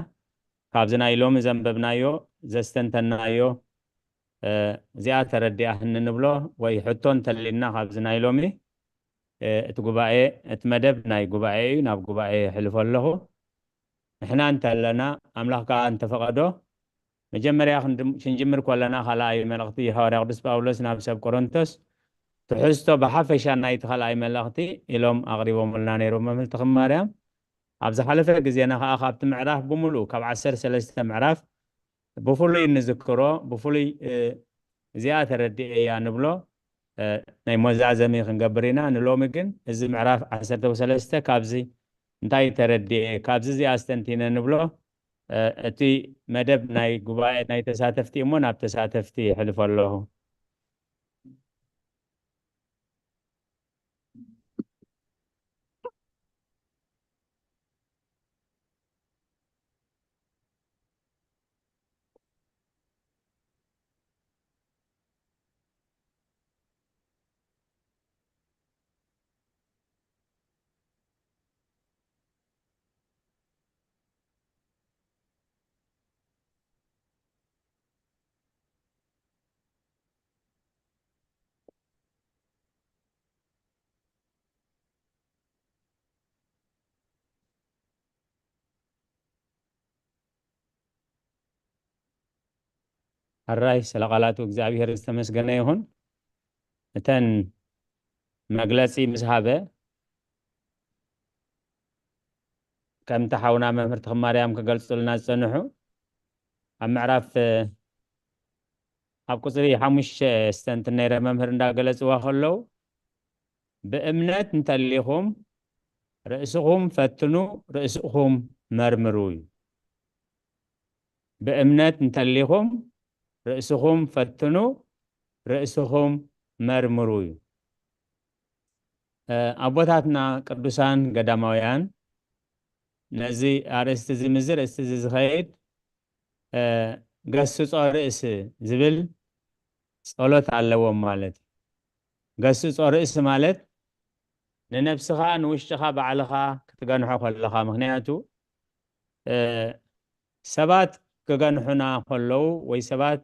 ካብዚ ናይ ሎሚ ዘንበብናዮ፣ ዘስተንተናዮ፣ እ፣ እዚኣ ተረዲኣህኒ ንብሎ ወይ ሕቶ እንተሊና ካብዚ ናይ ሎሚ፣ እ፣ እቲ ጉባኤ፣ እቲ መደብ ናይ ጉባኤ እዩ፣ ናብ ጉባኤ የሕልፎ ኣለኹ። ንሕና እንተለና፣ ኣምላኽ ከኣ እንተፈቐዶ፣ መጀመርያ ክንድም-፣ ክንጅምር ከለና፣ ካልኣይ መልእኽቲ ሃዋርያ ቅዱስ ጳውሎስ ናብ ሰብ ቆሮንቶስ፣ ትሕዝቶ ብሓፈሻ ናይቲ ካልኣይ መልእኽቲ ኢሎም ኣቕሪቦምልና ነይሮም መምህር ተኽማርያም። ኣብ ዝሓለፈ ግዜና ከኣ ካብቲ ምዕራፍ ብምሉኡ፣ ካብ ዓሰርተ ሰለስተ ምዕራፍ ብፍሉይ እንዝክሮ፣ ብፍሉይ፣ እ፣ እዚኣ ተረዲኤያ ንብሎ፣ እ፣ ናይ መዛዘሚ ክንገብር ኢና። ንሎሚ ግን እዚ ምዕራፍ ዓሰርተ ሰለስተ ካብዚ እንታይ ተረዲኤ፣ ካብዚ እዚኣ ኣስተንቲነ ንብሎ፣ እ፣ እቲ መደብ ናይ ጉባኤ ናይ ተሳተፍቲ እሞ ናብ ተሳተፍቲ የሕልፎ ኣለኹ። ሕራይ ስለ ቃላቱ እግዚኣብሔር ዝተመስገነ ይኹን። እተን መግለጺ ምስ ሃበ፣ ከምቲ ሓውና መምህር ተኽማርያም ክገልጹልና ዝጸንሑ፣ ኣብ ምዕራፍ፣ ኣብ ቁጽሪ ሓሙሽተ ስተንት ነይረ መምህር እንዳገለጽዋ ከለዉ፣ "ብእምነት እንተሊኹም ርእስኹም ፈትኑ፣ ርእስኹም መርምሩ" እዩ። "ብእምነት እንተሊኹም ርእስኹም ፈትኑ፣ ርእስኹም መርምሩ" እዩ። እ፣ ኣቦታትና ቅዱሳን ገዳማውያን ነዚ ኣርእስቲ እዚ፣ ምስዚ ኣርእስቲ እዚ ዝኸይድ፣ እ፣ ገስጾ ርእስ ዝብል ጸሎት ኣለዎም ማለት እዩ። ገስጾ ርእስ ማለት ንነብስኻ፣ ንውሽጥኻ ባዕልኻ ክትገንሖ ከለኻ፣ ምኽንያቱ፣ እ፣ ሰባት ክገንሑና ከለዉ ወይ ሰባት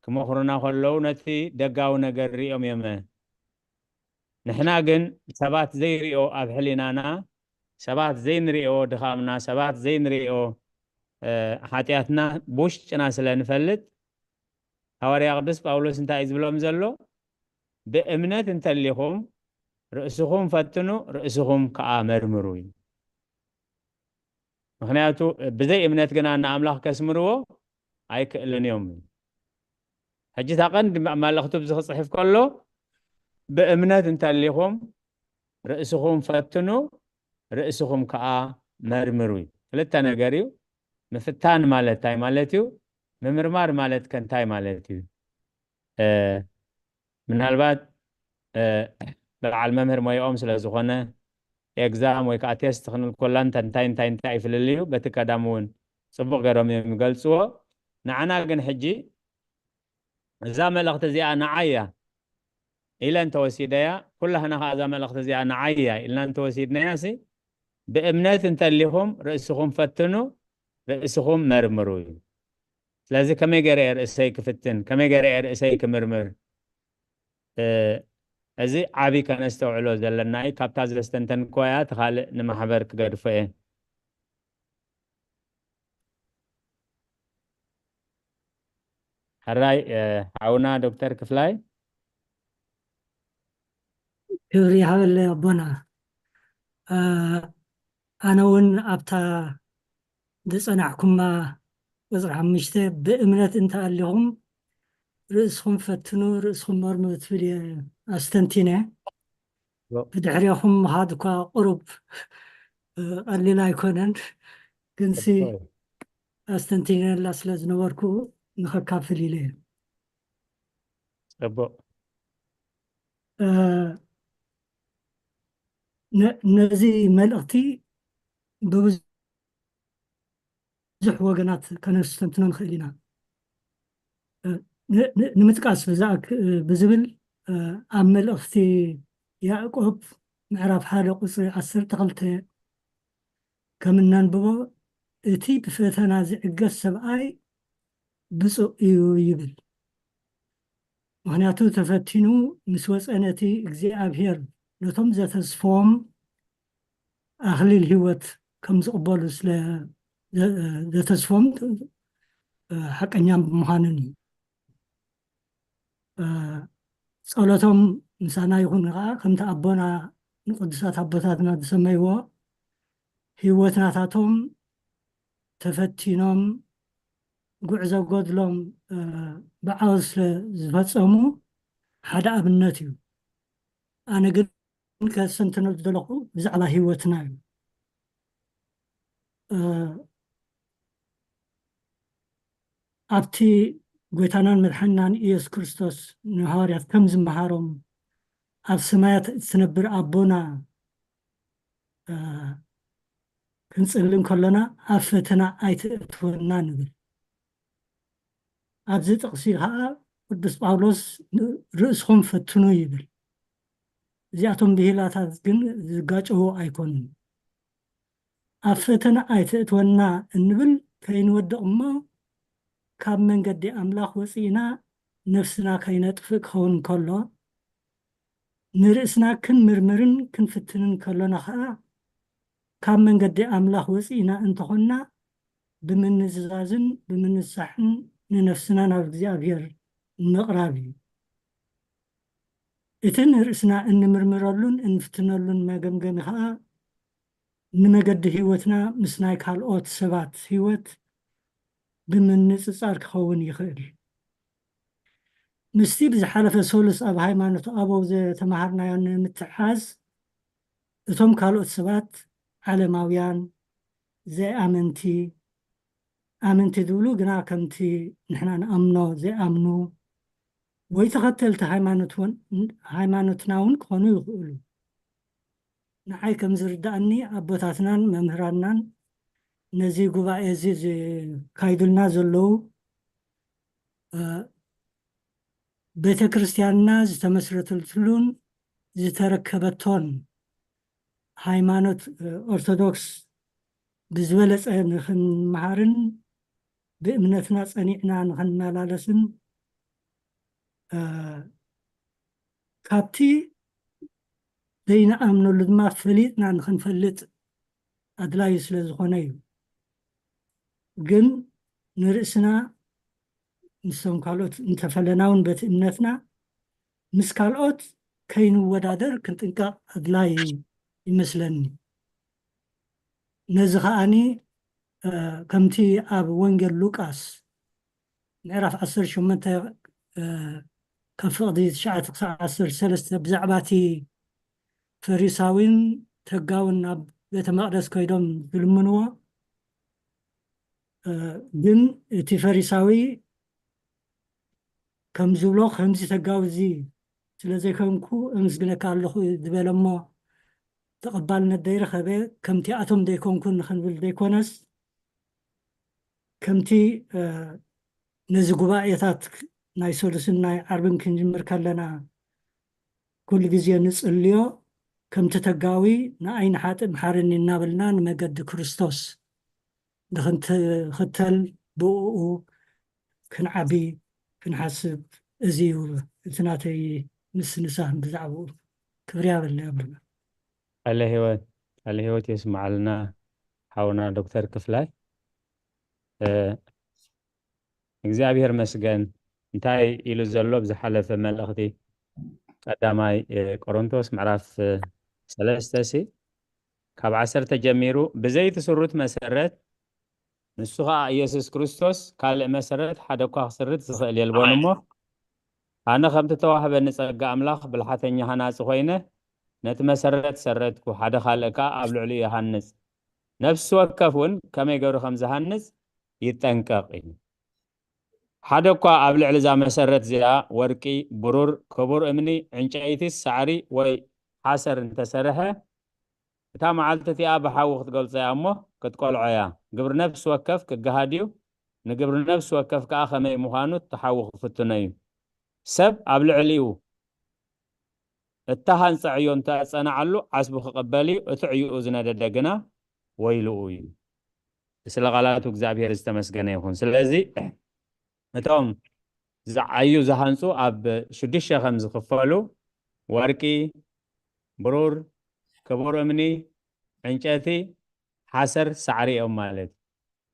ክመኽሩና ከለዉ ነቲ ደጋዊ ነገር ሪኦም እዮም። ንሕና ግን ሰባት ዘይሪኦ ኣብ ሕሊናና፣ ሰባት ዘይንሪኦ ድኻምና፣ ሰባት ዘይንሪኦ፣ እ፣ ሓጢኣትና ብውሽጥና ስለ ንፈልጥ፣ ሃዋርያ ቅዱስ ጳውሎስ እንታይ እዩ ዝብሎም ዘሎ? "ብእምነት እንተሊኹም ርእስኹም ፈትኑ፣ ርእስኹም ከኣ መርምሩ" እዩ። ምኽንያቱ ብዘይ እምነት ግና ንኣምላኽ ከስምርዎ ኣይክእልን እዮም። ሕጂ እታ ቀንዲ መ-፣ መልእኽቱ ኣብዚ ክጽሕፍ ከሎ፣ "ብእምነት እንተሊኹም ርእስኹም ፈትኑ፣ ርእስኹም ከኣ መርምሩ" እዩ። ክልተ ነገር እዩ። ምፍታን ማለት እንታይ ማለት እዩ? ምምርማር ማለት ከ እንታይ ማለት እዩ? እ፣ ምናልባት፣ እ፣ በዓል መምህር ሞያኦም ስለ ዝኾነ፣ ኤግዛም ወይ ከዓ ቴስት ክንብል ኮላ እንተ-፣ እንታይ፣ እንታይ፣ እንታይ እዩ ፍልልዩ? በቲ ቀዳም እውን ጽቡቕ ገይሮም እዮም ይገልጽዎ። ንዓና ግን ሕጂ እዛ መልእኽቲ እዚኣ ንዓይ እያ ኢለ እንተወሲደያ፣ ኩላህና ከዓ እዛ መልእኽቲ እዚኣ ንዓይ እያ ኢልና እንተወሲድናያ ሲ፣ "ብእምነት እንተሊኹም ርእስኹም ፈትኑ፣ ርእስኹም መርምሩ" እዩ። ስለዚ ከመይ ገይረ እየ ርእሰይ ክፍትን? ከመይ ገይረ እየ ርእሰይ ክምርምር? እ፣ እዚ ዓቢ ከነስተውዕሎ ዘለና እዩ። ካብታ ዘስተንተንክዋ እያ፣ እቲ ካልእ ንማሕበር ክገድፎ እየ። ሕራይ፣ እ፣ ሓውና ዶክተር ክፍላይ። ክብሪ ይሃበለይ ኣቦና። እ፣ ኣነ እውን ኣብታ ዝጸናሕኩማ ቁጽሪ ሓሙሽተ፣ "ብእምነት እንተ ኣሊኹም ርእስኹም ፈትኑ፣ ርእስኹም መርምሩ" ትብል እየ ኣስተንቲነ። ዮ። ብድሕሬኹም ምኻድ እኳ ቁሩብ ቀሊል ኣይኮነን፣ ግንሲ ኣስተንቲነላ ስለ ዝነበርኩ ንኸካፍል ኢለ እየ። ጽቡቕ። ነዚ መልእኽቲ ብብዙሕ ወገናት ከነስተንትኖ ንኽእል ኢና። ንምጥቃስ ብዝብል ኣብ መልእኽቲ ያዕቆብ ምዕራፍ ሓደ ቁፅሪ ዓሰርተ ክልተ ከም እነንብቦ፣ እቲ ብፈተና ዝዕገስ ሰብኣይ ብፁዕ እዩ ይብል። ምኽንያቱ ተፈቲኑ ምስ ወፀ ነቲ እግዚኣብሔር ነቶም ዘተስፎም ኣኽሊል ህይወት ከም ዝቕበሉ ስለ ዘተስፎም ሓቀኛ ብምዃንን እዩ። ጸሎቶም ምሳና ይኹን ከዓ ከምቲ ኣቦና ንቅዱሳት ኣቦታትና ዝሰመይዎ ህይወት ናታቶም ተፈቲኖም ጉዕዞ ጎድሎም ብዓወት ስለ ዝፈጸሙ ሓደ ኣብነት እዩ። ኣነ ግን ከሰንትኖ ዝደለኹ ብዛዕባ ህይወትና እዩ። ኣብቲ ጎይታናን መድሓንናን ኢየሱስ ክርስቶስ ንሃዋርያት ከም ዝመሃሮም ኣብ ሰማያት እትነብር ኣቦና ክንጽሊ እንከሎና ኣብ ፈተና ኣይትእትወና ንብል። ኣብዚ ጥቕሲ ከዓ ቅዱስ ጳውሎስ ርእስኹም ፈትኑ ይብል። እዚኣቶም ብሂላታት ግን ዝጋጨዉ ኣይኮኑን። ኣብ ፈተና ኣይተእትወና እንብል ከይንወድቕ እሞ ካብ መንገዲ ኣምላኽ ወፂእና ነፍስና ከይነጥፍእ ክኸውን እንከሎ ንርእስና ክንምርምርን ክንፍትንን ከሎና ከዓ ካብ መንገዲ ኣምላኽ ወፂእና እንተኾንና ብምንዝዛዝን ብምንሳሕን ንነፍስና ናብ እግዚኣብሔር ምቕራብ እዩ። እቲ ንርእስና እንምርምረሉን እንፍትነሉን መገምገሚ ከዓ ንመገዲ ህይወትና ምስ ናይ ካልኦት ሰባት ህይወት ብምንጽጻር ክኸውን ይኽእል። ምስቲ ብዝሓለፈ ሰሉስ ኣብ ሃይማኖት ኣበው ዘተማሃርናዮ ንምትሓዝ እቶም ካልኦት ሰባት ዓለማውያን፣ ዘይኣመንቲ፣ ኣመንቲ ዝብሉ ግና ከምቲ ንሕና ንኣምኖ ዘይኣምኑ ወይ ተኸተልቲ ሃይማኖትና እውን ክኾኑ ይኽእሉ። ንዓይ ከም ዝርዳእኒ ኣቦታትናን መምህራንናን ነዚ ጉባኤ እዚ ዝካይዱልና ዘለዉ ቤተ ክርስቲያንና ዝተመስረተትሉን ዝተረከበቶን ሃይማኖት ኦርቶዶክስ ብዝበለፀ ንክንመሃርን ብእምነትና ፀኒዕና ንክንመላለስን ካብቲ ዘይንኣምነሉ ድማ ፈሊጥና ንክንፈልጥ ኣድላዩ ስለ ዝኾነ እዩ። ግን ንርእስና ምስቶም ካልኦት እንተፈለና እውን በቲ እምነትና ምስ ካልኦት ከይንወዳደር ክንጥንቀቕ ኣድላይ ይመስለኒ። ነዚ ከዓኒ ከምቲ ኣብ ወንጌል ሉቃስ ምዕራፍ ዓሰርተ ሸሞንተ ካብ ፍቕዲ ትሽዓተ ክሳብ ዓሰርተ ሰለስተ ብዛዕባ እቲ ፈሪሳዊን ተጋውን ናብ ቤተ መቕደስ ከይዶም ዝልምንዎ ግን እቲ ፈሪሳዊ ከም ዝብሎ ከምዚ ተጋዊ እዚ ስለ ዘይኮንኩ እምስግነካ ኣለኹ ዝበለ እሞ ተቐባልነት ዘይረኸበ ከምቲ ኣቶም ዘይኮንኩ ንክንብል ዘይኮነስ ከምቲ ነዚ ጉባኤታት ናይ ሰሉስን ናይ ዓርብን ክንጅምር ከለና ኩሉ ግዜ ንጽልዮ ከምቲ ተጋዊ ንኣይ ንሓጥእ ምሓረኒ እናበልና ንመገዲ ክርስቶስ ንክንትኽተል ብእኡ ክንዓቢ ክንሓስብ እዚ እዩ እቲ ናተይ ምስንሳህ ብዛዕባኡ ክብሪ ያበለ ያብልና። ቃለ ህይወት ቃለ ህይወት የስምዓልና ሓውና ዶክተር ክፍላይ። እግዚኣብሔር መስገን እንታይ ኢሉ ዘሎ ብዝሓለፈ መልእኽቲ ቀዳማይ ቆሮንቶስ ምዕራፍ ሰለስተ ሲ ካብ ዓሰርተ ጀሚሩ ብዘይቲ ስሩት መሰረት ንሱ ኸዓ ኢየሱስ ክርስቶስ ካልእ መሰረት ሓደ እኳ ክስርት ዝኽእል የልቦን እሞ ኣነ ከምቲ ተዋህበኒ ጸጋ ኣምላኽ ብልሓተኛ ሃናጺ ኮይነ ነቲ መሰረት ሰረትኩ ሓደ ካልእ ከኣ ኣብ ልዕሊኡ ይሃንጽ ነፍሲ ወከፍ እውን ከመይ ገይሩ ከም ዝሃንጽ ይጠንቀቕ እዩ። ሓደ እኳ ኣብ ልዕሊ እዛ መሰረት እዚኣ ወርቂ፣ ብሩር፣ ክቡር እምኒ፣ ዕንጨይቲ፣ ሳዕሪ ወይ ሓሰር እንተሰርሐ፣ እታ መዓልቲ እቲኣ ብሓዊ ክትገልጾ እያ እሞ ክትቆልዖ እያ። ግብሪ ነፍሲ ወከፍ ክገሃድ እዩ፣ ንግብሪ ነፍሲ ወከፍ ከኣ ከመይ ምዃኑ እቲ ሓዊ ክፍትኖ እዩ። ሰብ ኣብ ልዕሊኡ እተሃንጸ ዕዮ እንተ ጸንዓሉ ዓስቡ ክቕበል እዩ፣ እቲ ዕዮኡ ዝነደደ ግና ወይልኡ እዩ። ስለ ቃላቱ እግዚኣብሔር ዝተመስገነ ይኹን። ስለዚ እቶም ዝዓዩ ዝሃንጹ ኣብ ሽዱሽተ ከም ዝኽፈሉ፣ ወርቂ፣ ብሩር፣ ክቡር እምኒ፣ ዕንጨቲ፣ ሓሰር፣ ሳዕሪ እዮም ማለት እዩ።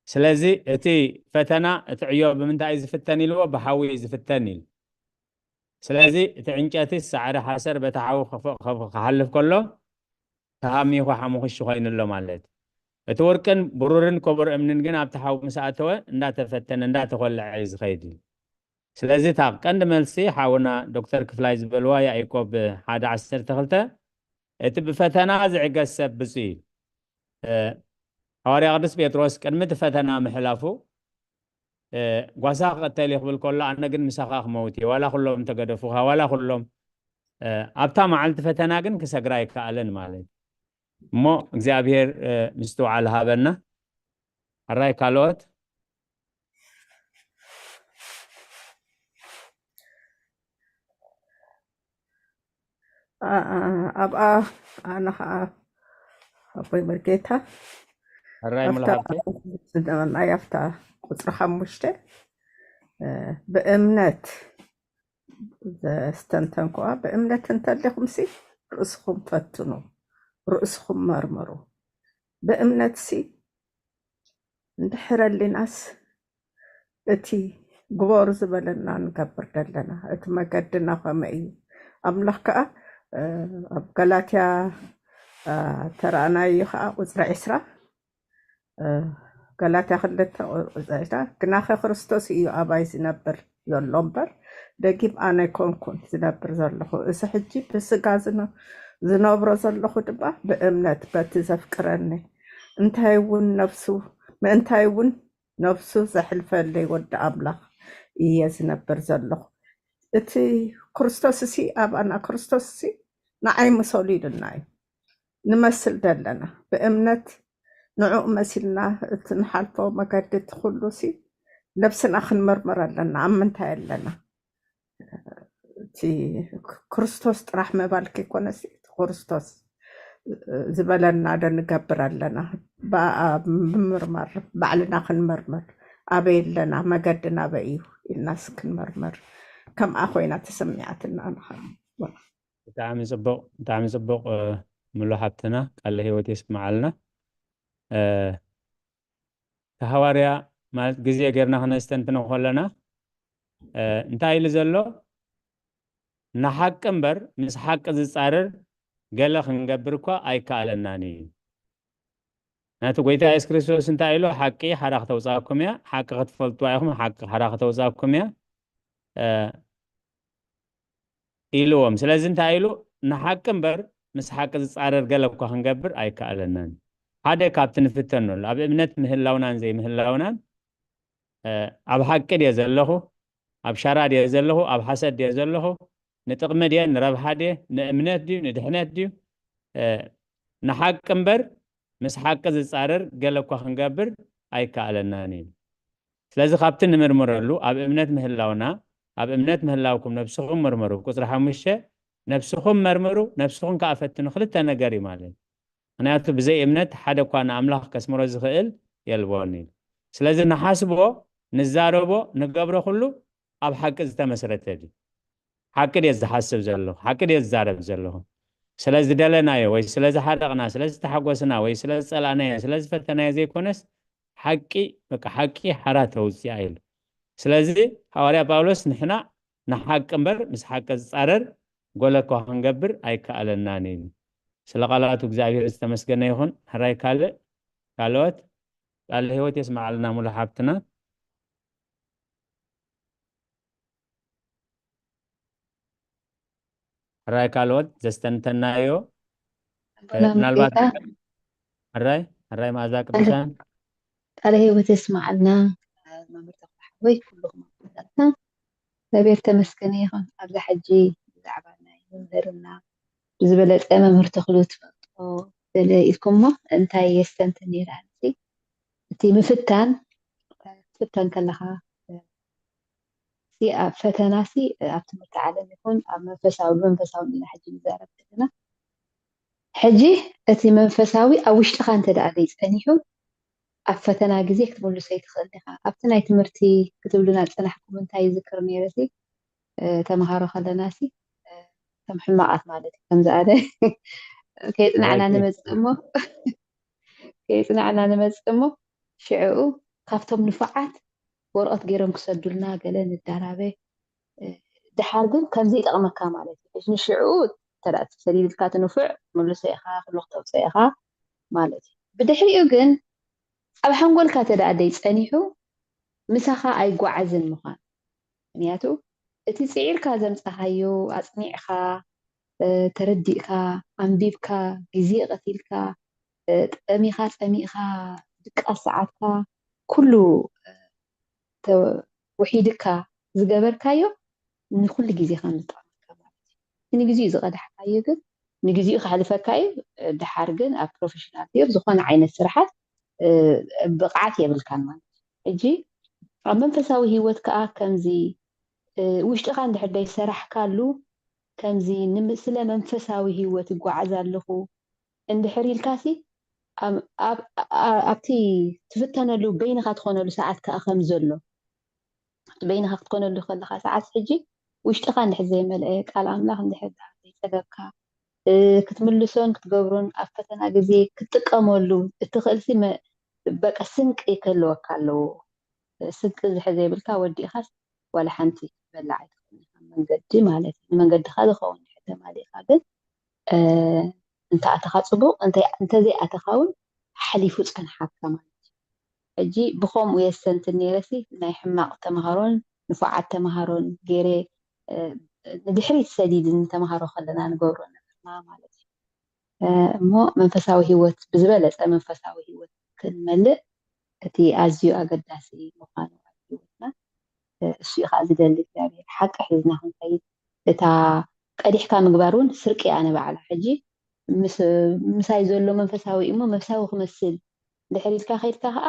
ስለዚ እቲ ፈተና፣ እቲ ዕዮ ብምንታይ እዩ ዝፍተን ኢልዎ? ብሓዊ እዩ ዝፍተን ኢሉ። ስለዚ እቲ ዕንጨቲ፣ ሳዕሪ፣ ሓሰር በቲ ሓዊ ክፍ- ክፍ- ክሓልፍ ከሎ ተሃሚኹ ሓሙኽሽ ኮይኑ ኣሎ ማለት እዩ። እቲ ወርቅን ብሩርን ክቡር እምንን ግን ኣብቲ ሓዊ ምስ ኣተወ እንዳተፈተነ እንዳተኾለዐ እዩ ዝኸይድ እዩ። ስለዚ እታ ቀንዲ መልሲ ሓውና ዶክተር ክፍላይ ዝበልዋ ያዕቆብ ሓደ ዓሰርተ ክልተ እቲ ብፈተና ዝዕገስ ሰብ ብፁዕ እዩ። እ፣ ሃዋርያ ቅዱስ ጴጥሮስ ቅድሚ እቲ ፈተና ምሕላፉ እ፣ ጓሳ ክቐተል እየ ክብል ከሎ ኣነ ግን ምሳኻ ክመውት እየ፣ ዋላ ኩሎም እንተገደፉኻ፣ ዋላ ኩሎም እ፣ ኣብታ መዓልቲ ፈተና ግን ክሰግራ ኣይከኣለን ማለት እዩ። እሞ እግዚኣብሔር እ፣ ምስትውዓል ሃበና። ሕራይ ካልኦት ኣ- ኣ- ኣብኣ ኣነ ከዓ ኣቦይ መርጌታ ሕራይ ሙሉ ኣብታ ሃብተ ዝነበርናዮ ኣብታ ቁፅሪ ሓሙሽተ እ፣ ብእምነት ዘስተንተንኩዋ ብእምነት እንተሊኹምሲ ርእስኹም ፈትኑ፣ ርእስኹም መርምሩ። ብእምነትሲ እንድሕር ኣሊናስ እቲ ግበሩ ዝበለና ንገብር ዘለና፣ እቲ መገድና ከመይ እዩ? ኣምላኽ ከዓ እ፣ ኣብ ገላትያ እ፣ ተረኣናዮ ከዓ ቁፅሪ ዕስራ እ፣ ገላትያ ክልተ ቁፅሪ ዕስራ ግናኸ ክርስቶስ እዩ ኣባይ ዝነብር ዘሎ እምበር ደጊም ኣነ ኣይኮንኩን ዝነብር ዘለኹ። እዚ ሕጂ ብስጋ ዝነ- ዝነብሮ ዘለኹ ድማ ብእምነት በቲ ዘፍቅረኒ እንታይ እውን ነፍሱ ምእንታይ እውን ነፍሱ ዘሕልፈለይ ወዲ ኣምላኽ እየ ዝነብር ዘለኹ። እቲ ክርስቶስ እሲ ኣባና ክርስቶስ እሲ ንዓይ ምሰሉ ኢሉና እዩ። ንመስል ዘለና ብእምነት ንዕኡ መሲልና እቲ ንሓልፎ መገዲ እቲ ኩሉ ሲ ነብስና ክንመርምር ኣለና። ኣብ ምንታይ ኣለና? እቲ ክርስቶስ ጥራሕ ምባል ከይኮነስ እቲ ክርስቶስ ዝበለና ዶ ንገብር ኣለና? ብኣ ምምርማር ባዕልና ክንመርምር ኣበይ ኣለና መገድና ኣበይ እዩ ኢልናስ ክንመርምር ከምኣ ኮይና ተሰሚዓትና ንኻ ብጣዕሚ ጽቡቕ ብጣዕሚ ጽቡቕ እ፣ ምሉ ሓብትና ቃለ ህይወት የስምዓልና እ፣ እቲ ሃዋርያ ማለት ግዜ ጌርና ክነስተንትኖ ከለና እ፣ እንታይ ኢሉ ዘሎ ንሓቂ እምበር ምስ ሓቂ ዝጻረር ገለ ክንገብር እኳ ኣይከኣለናን እዩ ናቲ ጎይታ የሱስ ክርስቶስ እንታይ ኢሉ ሓቂ ሓራ ክተውፃእኩም እያ ሓቂ ክትፈልጥዋ ኢኹም ሓቂ ሓራ ክተውፃእኩም እያ እ፣ ኢልዎም ስለዚ እንታይ ኢሉ ንሓቂ እምበር ምስ ሓቂ ዝፃረር ገለ እኳ ክንገብር ኣይከኣለናን ሓደ ካብቲ ንፍተነሉ ኣብ እምነት ምህላውናን ዘይምህላውናን ኣብ ሓቂ ድየ ዘለኹ ኣብ ሻራ ድየ ዘለኹ ኣብ ሓሰት ድየ ዘለኹ ንጥቕሚ ድየ ንረብሓ ድየ ንእምነት ድዩ ንድሕነት ድዩ ንሓቂ እምበር ምስ ሓቂ ዝፃረር ገለ እኳ ክንገብር ኣይከኣለናን እዩ ስለዚ ካብቲ ንምርምረሉ ኣብ እምነት ምህላውና ኣብ እምነት ምህላውኩም ነብስኹም መርምሩ ቁፅሪ ሓሙሽተ ነብስኹም መርምሩ ነብስኹም ከዓ ፈትኑ ክልተ ነገር እዩ ማለት እዩ ምክንያቱ ብዘይ እምነት ሓደ እኳ ንኣምላኽ ከስምሮ ዝኽእል የልቦን እዩ ስለዚ ንሓስቦ ንዛረቦ ንገብሮ ኩሉ ኣብ ሓቂ ዝተመስረተ ድዩ ሓቂ ድየ ዝሓስብ ዘለኹ ሓቂ ድየ ዝዛረብ ዘለኹ ስለ ዝደለናዮ ወይ ስለ ዝሓረቕና ስለ ዝተሓጎስና ወይ ስለ ዝፀላእናዮ ስለ ዝፈተናዮ ዘይኮነስ ሓቂ በቃ ሓቂ ሓራ ተውፅኣ ኢሉ ስለዚ ሃዋርያ ጳውሎስ ንሕና ንሓቂ እምበር ምስ ሓቂ ዝፃረር ጎለኳ ክንገብር ኣይከኣለናን ኢሉ ስለ ቃላቱ እግዚኣብሔር ዝተመስገነ ይኹን ሕራይ ካልእ ካልኦት ቃለ ህይወት የስማዓልና ሙሉ ሓብትና ሕራይ ካልኦት ዘስተንተናዮ ምናልባት ሕራይ ሕራይ መኣዛ ቅዱሳን። ቃለ ህይወት የስማዓልና። መምህር ተኽለ ሓወይ፣ ኩልኹም ኣቦታትና እግዚኣብሔር ተመስገነ ይኹን። ኣብዛ ሕጂ ብዛዕባ ናይ መምህርና ብዝበለፀ መምህር ተኽሉ ትፈልጦ ገለ ኢልኩሞ እንታይ የስተንትን ነይራ? እቲ ምፍታን ክትፍተን ከለኻ ሲ ኣብ ፈተና ሲ ኣብ ትምህርቲ ዓለም ይኹን ኣብ መንፈሳዊ መንፈሳዊ ኢና ሕጂ ንዛረብ ዘለና። ሕጂ እቲ መንፈሳዊ ኣብ ውሽጥኻ እንተ ደኣ ዘይጸኒሑ ኣብ ፈተና ግዜ ክትምልሶ ኣይትኽእል ኢኻ። ኣብቲ ናይ ትምህርቲ ክትብሉና ዝጸናሕኩም እንታይ ይዝክር ነይረ ሲ ተምሃሮ ከለና ሲ ከም ሕማቓት ማለት እዩ። ከምዚ ኣነ ከይጽናዕና ንመጽእ እሞ ከይጽናዕና ንመጽእ እሞ ሽዕኡ ካብቶም ንፉዓት ወረቐት ገይሮም ክሰዱልና ገለ ንዳራበ። ድሓር ግን ከምዚ ይጠቕመካ ማለት እዩ። ሕጂ ንሽዕኡ ተዳ ሰዲድልካ ትንፉዕ ምልሶ ኢኻ ክሎ ክተውፅኦ ኢኻ ማለት እዩ። ብድሕሪኡ ግን ኣብ ሓንጎልካ ተዳ ደይ ጸኒሑ ምሳኻ ኣይጓዓዝን ምዃን ምክንያቱ እቲ ጽዒርካ ዘምጻኻዮ ኣጽኒዕኻ ተረዲእካ ኣንቢብካ ግዜ ቀቲልካ ጠሚኻ ጸሚእኻ ድቃስ ሰዓትካ ኩሉ ውሒድካ ዝገበርካዮ ንኩሉ ግዜ ከም ዝጠቕመካ ማለት እዩ። ንግዜኡ ዝቐዳሕካዮ ግን ንግዜኡ ከሕልፈካ እዩ። ድሓር ግን ኣብ ፕሮፌሽናል ፊልድ ዝኾነ ዓይነት ስራሓት ብቕዓት የብልካን ማለት እዩ። ሕጂ ኣብ መንፈሳዊ ህይወት ከዓ ከምዚ ውሽጥኻ እንድሕር ደይሰራሕካሉ ከምዚ ስለ መንፈሳዊ ህይወት ይጓዓዝ ኣለኹ እንድሕር ኢልካሲ ኣብቲ ትፍተነሉ በይንኻ ትኾነሉ ሰዓት ከዓ ከም ዘሎ በይንኻ ክትኮነሉ ከለኻ ሰዓት ሕጂ ውሽጥኻ እንድሕር ዘይመልአ ቃል ኣምላኽ እንድሕር ዘይጸገብካ ክትምልሶን ክትገብሮን ኣብ ፈተና ግዜ ክትጥቀመሉ እትኽእልሲ በቃ ስንቂ ክህልወካ ኣለዎ። ስንቂ እንድሕር ዘይብልካ ወዲእኻስ ዋላ ሓንቲ ክትበልዕ ኣይትኽእልን ኢኻ። መንገዲ ማለት እዩ። ንመንገድኻ ዝኸውን እንድሕር ተማሊእካ ግን እንተኣተኻ ጽቡቕ፣ እንተዘይኣተኻ እውን ሓሊፉ ጸንሓካ ማለት እዩ። ሕጂ ብኸምኡ የስተንትን ነይረሲ ናይ ሕማቕ ተምሃሮን ንፉዓት ተምሃሮን ገይረ ንድሕሪት ሰዲድኒ ተምሃሮ ከለና ንገብሮ ነበርና ማለት እዩ። እሞ መንፈሳዊ ህይወት ብዝበለፀ መንፈሳዊ ህይወት ክንመልእ እቲ ኣዝዩ ኣገዳሲ ምዃኑ ኣብ ህይወትና እሱ እዩ ከዓ ዝደሊ እግዚኣብሔር። ሓቂ ሒዝና ክንከይድ እታ ቀዲሕካ ምግባር እውን ስርቂ እያ ንባዕላ። ሕጂ ምሳይ ዘሎ መንፈሳዊ እሞ መንፈሳዊ ክመስል ድሕር ኢልካ ከይድካ ከዓ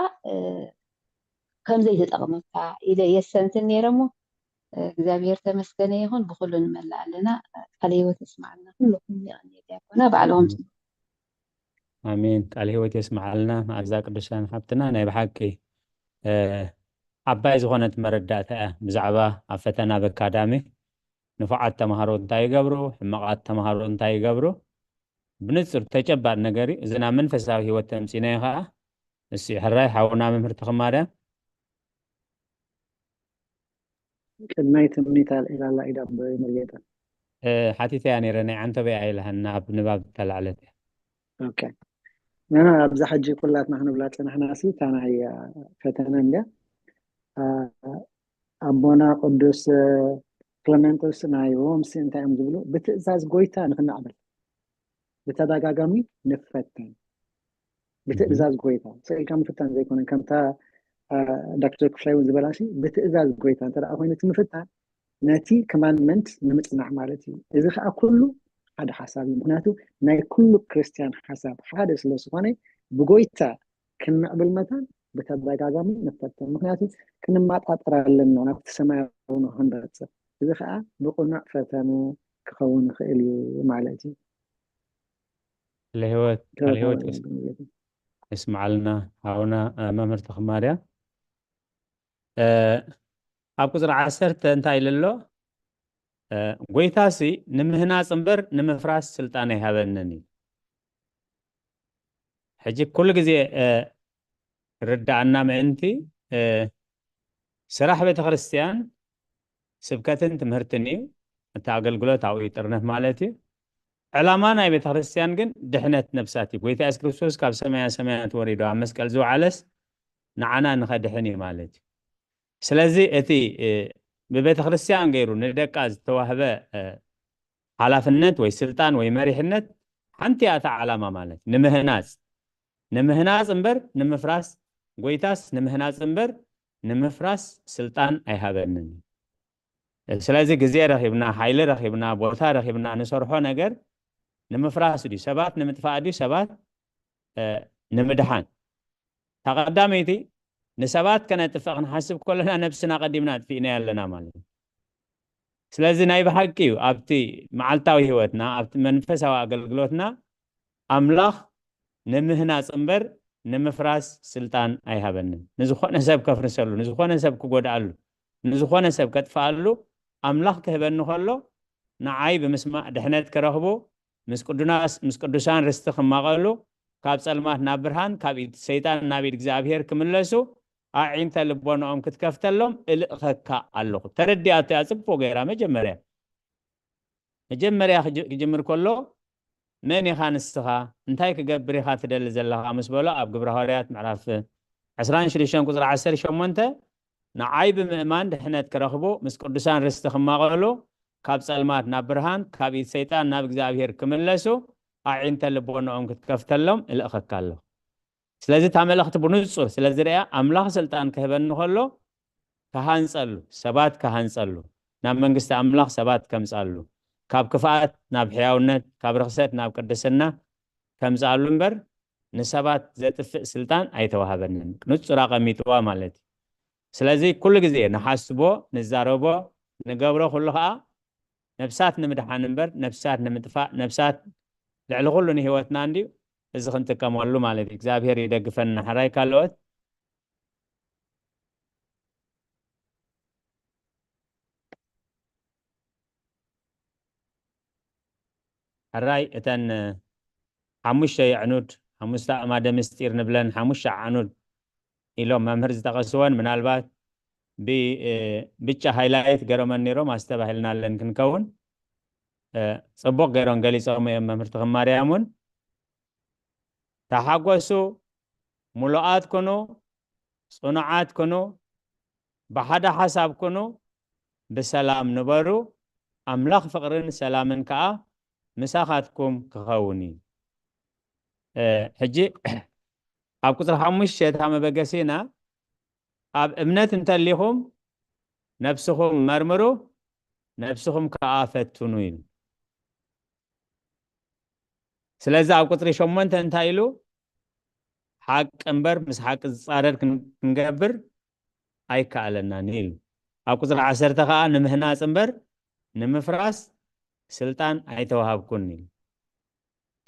ከም ዘይተጠቕመካ ኢለ የሰንትን ነይረ እሞ እግዚኣብሔር ተመስገነ ይኹን ብኩሉ ንመላእ ኣለና። ቃለ ህይወት የስማዓልና ኩልኩም። የቐንየ ዲያቆና ባዕልኹም ኣሜን። ቃለ ህይወት የስማዓልና መኣዛ ቅዱሳን ሓብትና። ናይ ብሓቂ ዓባይ ዝኾነት መረዳእታ እያ ብዛዕባ ኣብ ፈተና በካዳሚ ንፉዓት ተምሃሮ እንታይ ይገብሩ፣ ሕማቓት ተምሃሮ እንታይ ይገብሩ። ብንጹር ተጨባጥ ነገር እዩ። እዚ ናብ መንፈሳዊ ህይወት ተምጺናዮ ከዓ እሱ እዩ። ሕራይ ሓውና መምህር ተኽማርያም። ቅድማይ ትምኒት ኣልዒላላ ኢዳ ብመርጌታ ሓቲተያ ነይረ ናይ ዓንተበይ ኣይልሃን ናብ ንባብ ተላዕለት እያ። ኦኬ። ንሕና ኣብዛ ሕጂ ኩላትና ክንብላ ጽናሕና ሲ እታ ናይ ፈተነ እንድያ። ኣቦና ቅዱስ ክለመንጦስ ናይ ሮም ሲ እንታይ እዮም ዝብሉ? ብትእዛዝ ጎይታ ንክናዕብል ብተደጋጋሚ ንፈተን። ብትእዛዝ ጎይታ ስኢልካ ምፍታን ዘይኮነን ከምታ ዶክተር ክፍላይ እውን ዝበላሲ ብትእዛዝ ጎይታ እንተ ኮይኑ እቲ ምፍታን ነቲ ኮማንድመንት ንምፅናዕ ማለት እዩ። እዚ ከዓ ኩሉ ሓደ ሓሳብ እዩ። ምክንያቱ ናይ ኩሉ ክርስትያን ሓሳብ ሓደ ስለዝኮነ ብጎይታ ክንምዕብል መታን ብተደጋጋሚ ንፈተን። ምክንያቱ ክንመጣጠር ኣለና ናብቲ ሰማያዊ ንክንበፅሕ። እዚ ከዓ ብቅኑዕ ፈተኑ ክኸውን ይኽእል እዩ ማለት እዩ። ለህይወት ለህይወት የስምዓልና ሓውና መምህር ተኽማርያ። ኣብ ቁፅሪ ዓሰርተ እንታይ ኢሉ ኣሎ? ጎይታሲ ንምህናፅ እምበር ንምፍራስ ስልጣን ኣይሃበንን እዩ። ሕጂ ኩሉ ግዜ ርዳኣና ምእንቲ ስራሕ ቤተክርስትያን ስብከትን ትምህርትን እዩ። እቲ ኣገልግሎት ኣብኡ ይጥርነፍ ማለት እዩ። ዕላማ ናይ ቤተክርስትያን ግን ድሕነት ነብሳት እዩ። ጎይታ የሱስ ክርስቶስ ካብ ሰማያ ሰማያት ወሪዱ ኣብ መስቀል ዝወዓለስ ንዓና ንኸድሕን እዩ ማለት እዩ። ስለዚ እቲ ብቤተክርስትያን ገይሩ ንደቃ ዝተዋህበ ሓላፍነት ወይ ስልጣን ወይ መሪሕነት ሓንቲ እያ እታ ዓላማ ማለት ንምህናፅ ንምህናጽ እምበር ንምፍራስ፣ ጎይታስ ንምህናጽ እምበር ንምፍራስ ስልጣን ኣይሃበንን። ስለዚ ግዜ ረኺብና፣ ሓይሊ ረኺብና፣ ቦታ ረኺብና ንሰርሖ ነገር ንምፍራስ ድዩ? ሰባት ንምጥፋእ ድዩ? ሰባት፣ እ፣ ንምድሓን? እታ ቀዳመይቲ፣ ንሰባት ከነጥፍእ ክንሓስብ ከለና ነብስና ቀዲምና ኣጥፊእናያ ኣለና ማለት እዩ። ስለዚ ናይ ብሓቂ እዩ ኣብቲ መዓልታዊ ህይወትና፣ ኣብቲ መንፈሳዊ ኣገልግሎትና ኣምላኽ ንምህናጽ እምበር ንምፍራስ ስልጣን ኣይሃበንን። ንዝኾነ ሰብ ከፍርሰሉ፣ ንዝኾነ ሰብ ክጎድኣሉ፣ ንዝኾነ ሰብ ከጥፍኣሉ ኣምላኽ ክህበኒ ከሎ ንዓይ ብምስማዕ ድሕነት ክረኽቡ፣ ምስ ቅዱናስ-፣ ምስ ቅዱሳን ርስቲ ክማቐሉ፣ ካብ ጸልማት ናብ ብርሃን፣ ካብ ኢድ ሰይጣን ናብ ኢድ እግዚኣብሔር ክምለሱ፣ ኣዒንተ ልቦናኦም ክትከፍተሎም እልእኸካ ኣለኹ። ተረዲኣቶ እያ ጽቡቕ ገይራ መጀመርያ። መጀመርያ ክጅ-፣ ክጅምር ከሎ፣ "መን ኢኻ ንስኻ? እንታይ ክገብር ኢኻ ትደሊ ዘለኻ?" ምስ በሎ፣ ኣብ ግብረ ሃዋርያት ምዕራፍ ዕስራን ሽዱሽተን ቁጽሪ ዓሰርተ ሸሞንተ፣ "ንዓይ ብምእማን ድሕነት ክረኽቡ፣ ምስ ቅዱሳን ርስቲ ክማቐሉ፣ ካብ ጸልማት ናብ ብርሃን፣ ካብ ኢድ ሰይጣን ናብ እግዚኣብሔር ክምለሱ፣ ኣዒንተ ልቦናኦም ክትከፍተሎም እልእኸካ ኣለኹ።" ስለዚ እታ መልእኽቲ ብንጹር ስለ ዝርእያ፣ ኣምላኽ ስልጣን ክህበኒ ከሎ ክሃንጸሉ፣ ሰባት ክሃንጸሉ፣ ናብ መንግስቲ ኣምላኽ ሰባት ከምጻሉ፣ ካብ ክፍኣት ናብ ሕያውነት፣ ካብ ርኽሰት ናብ ቅድስና ከምጻሉ እምበር፣ ንሰባት ዘጥፍእ ስልጣን ኣይተዋሃበንን። ንጹር ኣቐሚጥዋ ማለት እዩ። ስለዚ ኩሉ ግዜ ንሓስቦ፣ ንዛረቦ፣ ንገብሮ ኩሉ ኸኣ ነብሳት ንምድሓን እምበር፣ ነብሳት ንምጥፋእ፣ ነብሳት ልዕሊ ኩሉ ንህይወትና እንድዩ። እዚ ክንጥቀመሉ ማለት እዩ። እግዚኣብሔር ይደግፈና። ሕራይ ካልኦት? ሕራይ እተን ሓሙሽተ የዕኑድ፣ ሓሙሽተ ኣዕማደ ምስጢር ንብለን፣ ሓሙሽተ ኣዕኑድ ኢሎም መምህር ዝጠቐስወን፣ ምናልባት ብ-፣ እ፣ ብጫ ሃይላይት ገይሮመን ነይሮም፣ ኣስተባሂልናለን ክንከውን፣ እ፣ ጽቡቕ ገይሮም ገሊጾም እዮም መምህር ተኽማርያም እውን። ተሓጎሱ፣ ምሉኣት ኩኑ፣ ጽኑዓት ኩኑ፣ ብሓደ ሓሳብ ኩኑ፣ ብሰላም ንበሩ፣ ኣምላኽ ፍቕርን ሰላምን ከኣ ምሳኻትኩም ክኸውን እዩ። እ፣ ሕጂ ኣብ ቁጽሪ ሓሙሽተ እታ መበገሲና፣ "ኣብ እምነት እንተሊኹም ነብስኹም መርምሩ፣ ነብስኹም ከኣ ፈትኑ" ኢሉ። ስለዚ ኣብ ቁጽሪ ሸሞንተ እንታይ ኢሉ? "ሓቂ እምበር ምስ ሓቂ ዝጻረር ክን-፣ ክንገብር ኣይከኣለናን" ኢሉ። ኣብ ቁጽሪ ዓሰርተ ከኣ "ንምህናጽ እምበር ንምፍራስ ስልጣን ኣይተዋሃብኩን" ኢሉ።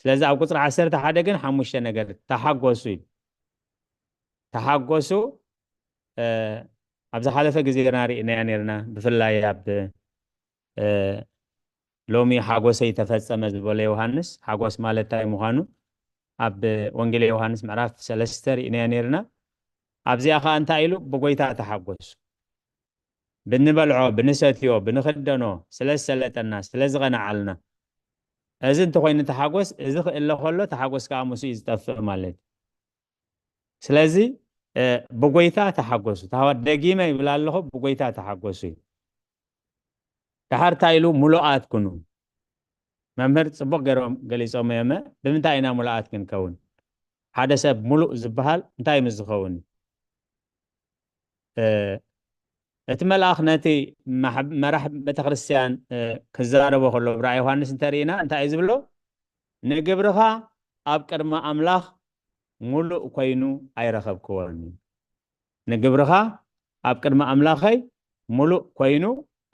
ስለዚ ኣብ ቁጽሪ ዓሰርተ ሓደ ግን ሓሙሽተ ነገር፣ "ተሓጎሱ" ኢሉ። ተሓጎሱ፣ እ፣ ኣብ ዝሓለፈ ግዜና ርኢናያ ነይርና፣ ብፍላይ ኣብ፣ እ፣ ሎሚ ሓጎሰይ ተፈጸመ ዝበሎ ዮሃንስ፣ ሓጎስ ማለት እንታይ ምዃኑ ኣብ ወንጌል ዮሃንስ ምዕራፍ ሰለስተ ርኢናያ ነይርና። ኣብዚኣ ኸኣ እንታይ ኢሉ? "ብጎይታ ተሓጎሱ። ብንበልዖ፣ ብንሰትዮ፣ ብንኽደኖ ስለ ዝሰለጠና፣ ስለ ዝቐንዓልና፣ እዚ እንተኾይኑ ተሓጎስ፣ እዚ ክእለ ከሎ ተሓጎስ ከኣ ምስኡ እዩ ዝጠፍእ" ማለት እዩ። ስለዚ፣ እ፣ "ብጎይታ ተሓጎሱ።" ተሃዋ-፣ ደጊመ ይብል ኣለኹ፣ "ብጎይታ ተሓጎሱ" እዩ። ደሓር እንታይ ኢሉ? "ምሉኣት ኩኑ።" መምህር ጽቡቕ ገይሮም ገሊጾም እዮም። ብምንታይ ኢና ምሉኣት ክንከውን? ሓደ ሰብ ምሉእ ዝበሃል እንታይ ምስ ዝኸውን እዩ? እ፣ እቲ መልኣኽ ነቲ ማሕ-፣ መራሕ ቤተክርስትያን፣ እ፣ ክዛረቦ ከሎ ብራእይ ዮሃንስ እንተርኢና እንታይ እዩ ዝብሎ? "ንግብርኻ ኣብ ቅድሚ ኣምላኽ ምሉእ ኮይኑ ኣይረኸብክዎን እዩ። ንግብርኻ ኣብ ቅድሚ ኣምላኸይ ምሉእ ኮይኑ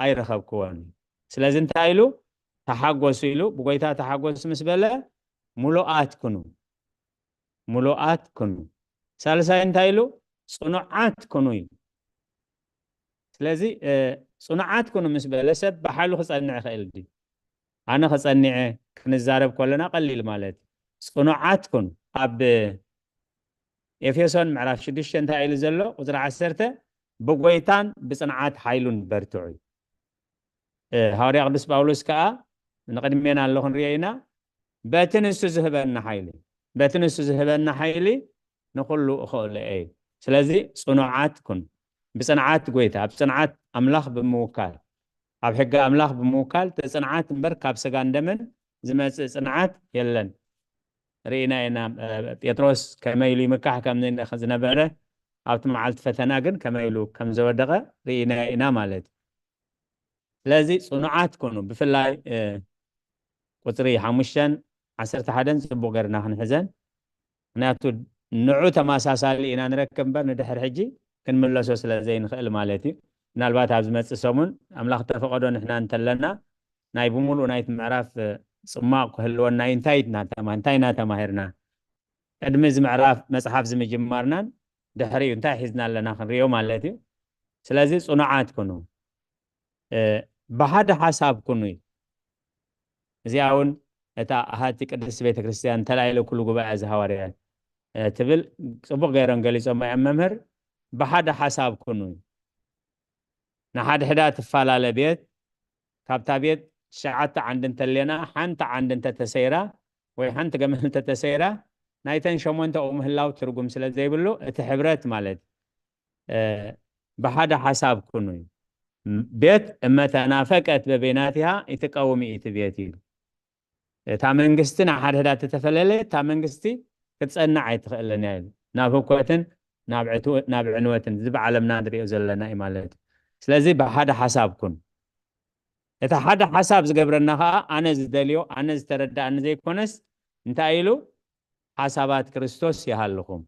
ኣይረኸብክዎን እዩ። ስለዚ እንታይ ኢሉ? ተሓጎሱ" ኢሉ። ብጎይታ ተሓጎሱ ምስ በለ፣ ምሉኣት ኩኑ፣ ምሉኣት ኩኑ። ሳልሳይ እንታይ ኢሉ? ጽኑዓት ኩኑ ኢሉ። ስለዚ፣ እ፣ ጽኑዓት ኩኑ ምስ በለ፣ ሰብ ብሓይሉ ክጸንዕ ይኽእል ድዩ? ኣነ ክጸኒዐ ክንዛረብ ከለና ቀሊል ማለት እዩ። ጽኑዓት ኩኑ። ኣብ ኤፌሶን ምዕራፍ ሽዱሽተ እንታይ ኢሉ ዘሎ? ቁጽሪ ዓሰርተ፣ "ብጎይታን ብጽንዓት ሓይሉን በርትዑ" እዩ። እ፣ ሃዋርያ ቅዱስ ጳውሎስ ከኣ ንቕድሜና ኣሎ ክንሪኦ ኢና፣ "በቲ ንሱ ዝህበና ሓይሊ፣ በቲ ንሱ ዝህበና ሓይሊ ንኹሉ እኽእሎ እየ" እዩ። ስለዚ ጽኑዓት ኩን። ብጽንዓት ጎይታ፣ ኣብ ጽንዓት ኣምላኽ ብምውካል፣ ኣብ ሕጊ ኣምላኽ ብምውካል፣ እቲ ጽንዓት እምበር ካብ ስጋን ደምን ዝመጽእ ጽንዓት የለን። ርኢና ኢና። እ፣ ጴጥሮስ ከመይ ኢሉ ይምካሕ ከም ዝነ-፣ ዝነበረ፣ ኣብቲ መዓልቲ ፈተና ግን ከመይ ኢሉ ከም ዘወደቐ ርኢና ኢና ማለት እዩ። ስለዚ ጽኑዓት ኩኑ። ብፍላይ፣ እ፣ ቁጽሪ ሓሙሽተን ዓሰርተ ሓደን ጽቡቕ ገርና ክንሕዘን። ምኽንያቱ ንዑ ተመሳሳሊ ኢና ንረክብ እምበር ንድሕር ሕጂ ክንምለሶ ስለ ዘይንኽእል ማለት እዩ። ምናልባት ኣብ ዝመጽእ ሰሙን ኣምላኽ ተፈቐዶ ንሕና እንተለና ናይ ብምሉእ ናይቲ ምዕራፍ፣ እ፣ ጽማቕ ክህልወና እዩ። እንታይ ኢና ተማ-፣ እንታይ ኢና ተማሂርና? ቅድሚ እዚ ምዕራፍ መጽሓፍ እዚ ምጅማርናን ድሕሪኡ እንታይ ሒዝና ኣለና ክንሪኦ ማለት እዩ። ስለዚ ጽኑዓት ኩኑ። እ፣ ብሓደ ሓሳብ ኩኑ እዩ። እዚኣ እውን እታ ኣሃቲ ቅድስት ቤተ ክርስቲያን ተላኢለ ኩሉ ጉባኤ ዘሃዋርያ፣ እ፣ ትብል ጽቡቕ ገይሮም ገሊጾም እዮም መምህር። ብሓደ ሓሳብ ኩኑ እዩ። ንሓድሕዳ ትፈላለ ቤት፣ ካብታ ቤት ትሽዓተ ዓንዲ እንተሌና፣ ሓንቲ ዓንዲ እንተተሰይራ ወይ ሓንቲ ገመል እንተተሰይራ፣ ናይተን ሸሞንተኡ ምህላው ትርጉም ስለ ዘይብሉ፣ እቲ ሕብረት ማለት፣ እ፣ ብሓደ ሓሳብ ኩኑ እዩ። ቤት እመ ተናፈቀት በበይናቲሃ ይትቀውም ይእቲ ቤት እዩ። እታ መንግስቲ ንሓድሕዳ ተተፈላለየ፣ እታ መንግስቲ ክትጸንዕ ኣይትኽእልን እያ ኢሉ። ናብ ህኮትን ናብ ዕትወ-፣ ናብ ዕንወትን፣ እዚ ብዓለምና ንሪኦ ዘለና እዩ ማለት እዩ። ስለዚ ብሓደ ሓሳብ ኩን። እቲ ሓደ ሓሳብ ዝገብረና ኸዓ ኣነ ዝደልዮ፣ ኣነ ዝተረዳእኒ ዘይኮነስ፣ እንታይ ኢሉ? ሓሳባት ክርስቶስ ይሃልኹም።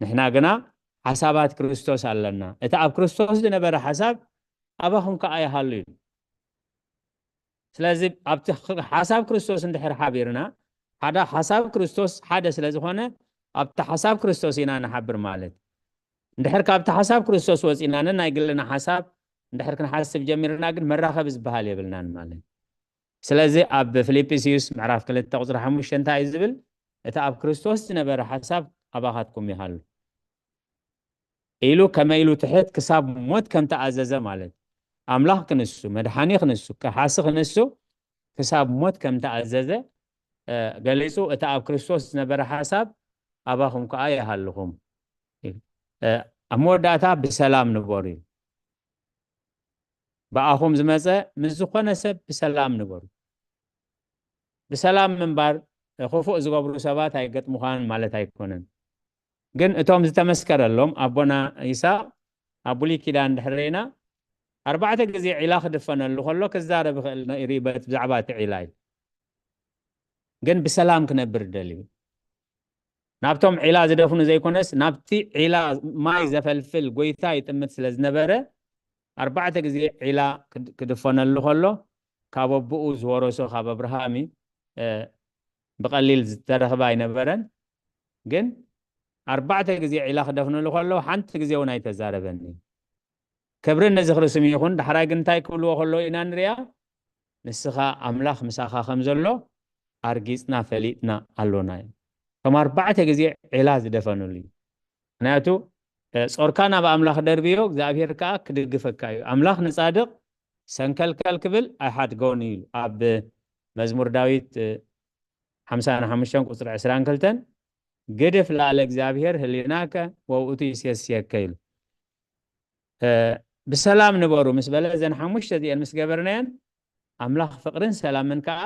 ንሕና ግና ሓሳባት ክርስቶስ ኣለና። እቲ ኣብ ክርስቶስ ዝነበረ ሓሳብ ኣባኹም ከኣ ይሃሉ እዩ። ስለዚ ኣብቲ ኽ-፣ ሓሳብ ክርስቶስ እንድሕር ሓቢርና፣ ሓደ ሓሳብ ክርስቶስ ሓደ ስለ ዝኾነ፣ ኣብቲ ሓሳብ ክርስቶስ ኢና ንሓብር ማለት። እንድሕር ካብቲ ሓሳብ ክርስቶስ ወጺና፣ ነናይ ግልና ሓሳብ እንድሕር ክንሓስብ ጀሚርና፣ ግን መራኸቢ ዝበሃል የብልናን ማለት። ስለዚ ኣብ ፊልጵስዩስ ምዕራፍ ክልተ ቁጽሪ ሓሙሽተ እንታይ እዩ ዝብል? እቲ ኣብ ክርስቶስ ዝነበረ ሓሳብ ኣባኻትኩም ይሃሉ። ኢሉ ከመይ ኢሉ ትሕት ክሳብ ሞት ከም ተኣዘዘ ማለት። ኣምላኽ ክንሱ፣ መድሓኒ ክንሱ፣ ከሓሲ ክንሱ ክሳብ ሞት ከም ተኣዘዘ፣ እ፣ ገሊጹ። እቲ ኣብ ክርስቶስ ዝነበረ ሓሳብ ኣባኹም ከኣ ይሃልኹም። እ፣ ኣብ መወዳእታ ብሰላም ንበሩ እዩ። ብኣኹም ዝመጸ ምስ ዝኾነ ሰብ ብሰላም ንበሩ። ብሰላም ምንባር፣ እ፣ ክፉእ ዝገብሩ ሰባት ኣይገጥሙኻን ማለት ኣይኮነን። ግን እቶም ዝተመስከረሎም ኣቦና ይስሐቅ ኣብ ብሉይ ኪዳን እንድሕር ርኢና፣ ኣርባዕተ ግዜ ዒላ ክድፈነሉ ከሎ ክዛረብ ይኽእል ነ-፣ ይርኢ በት-፣ ብዛዕባ እቲ ዒላ እዩ። ግን ብሰላም ክነብር ደልዩ። ናብቶም ዒላ ዝደፍኑ ዘይኮነስ፣ ናብቲ ዒላ ማይ ዘፈልፍል ጎይታ ይጥምት ስለ ዝነበረ፣ ኣርባዕተ ግዜ ዒላ ክድ-፣ ክድፈነሉ ከሎ፣ ካብ ኣቦኡ ዝወረሶ ካብ ኣብርሃም እዩ፣ እ፣ ብቐሊል ዝተረኽበ ኣይነበረን። ግን ኣርባዕተ ግዜ ዒላ ክደፍነሉ ከሎ፣ ሓንቲ ግዜ እውን ኣይተዛረበን እዩ። ክብሪ ነዝኽሪ ስም ይኹን። ዳሕራይ ግን እንታይ ክብልዎ ከለዉ ኢና ንሪኣ? ንስኻ ኣምላኽ ምሳኻ ከም ዘሎ ኣርጊጽና ፈሊጥና ኣሎና እዩ። ከም ኣርባዕተ ግዜ ዒላ ዝደፈኑሉ እዩ። ምኽንያቱ፣ እ፣ ጾርካ ናብ ኣምላኽ ደርብዮ፣ እግዚኣብሔር ከኣ ክድግፈካ እዩ። ኣምላኽ ንጻድቕ ሰንከልከል ክብል ኣይሓድጎን እዩ ኢሉ። ኣብ መዝሙር ዳዊት፣ እ፣ ሓምሳን ሓሙሽተን ቁጽሪ ዕስራን ክልተን፣ "ግድፍ ላዕለ እግዚኣብሔር ህሊናከ ወውእቱ ይሴስየከ" ኢሉ። እ፣ ብሰላም ንበሩ ምስ በለ፣ እዘን ሓሙሽተ እዚአን ምስ ገበርናየን፣ ኣምላኽ ፍቕርን ሰላምን ከኣ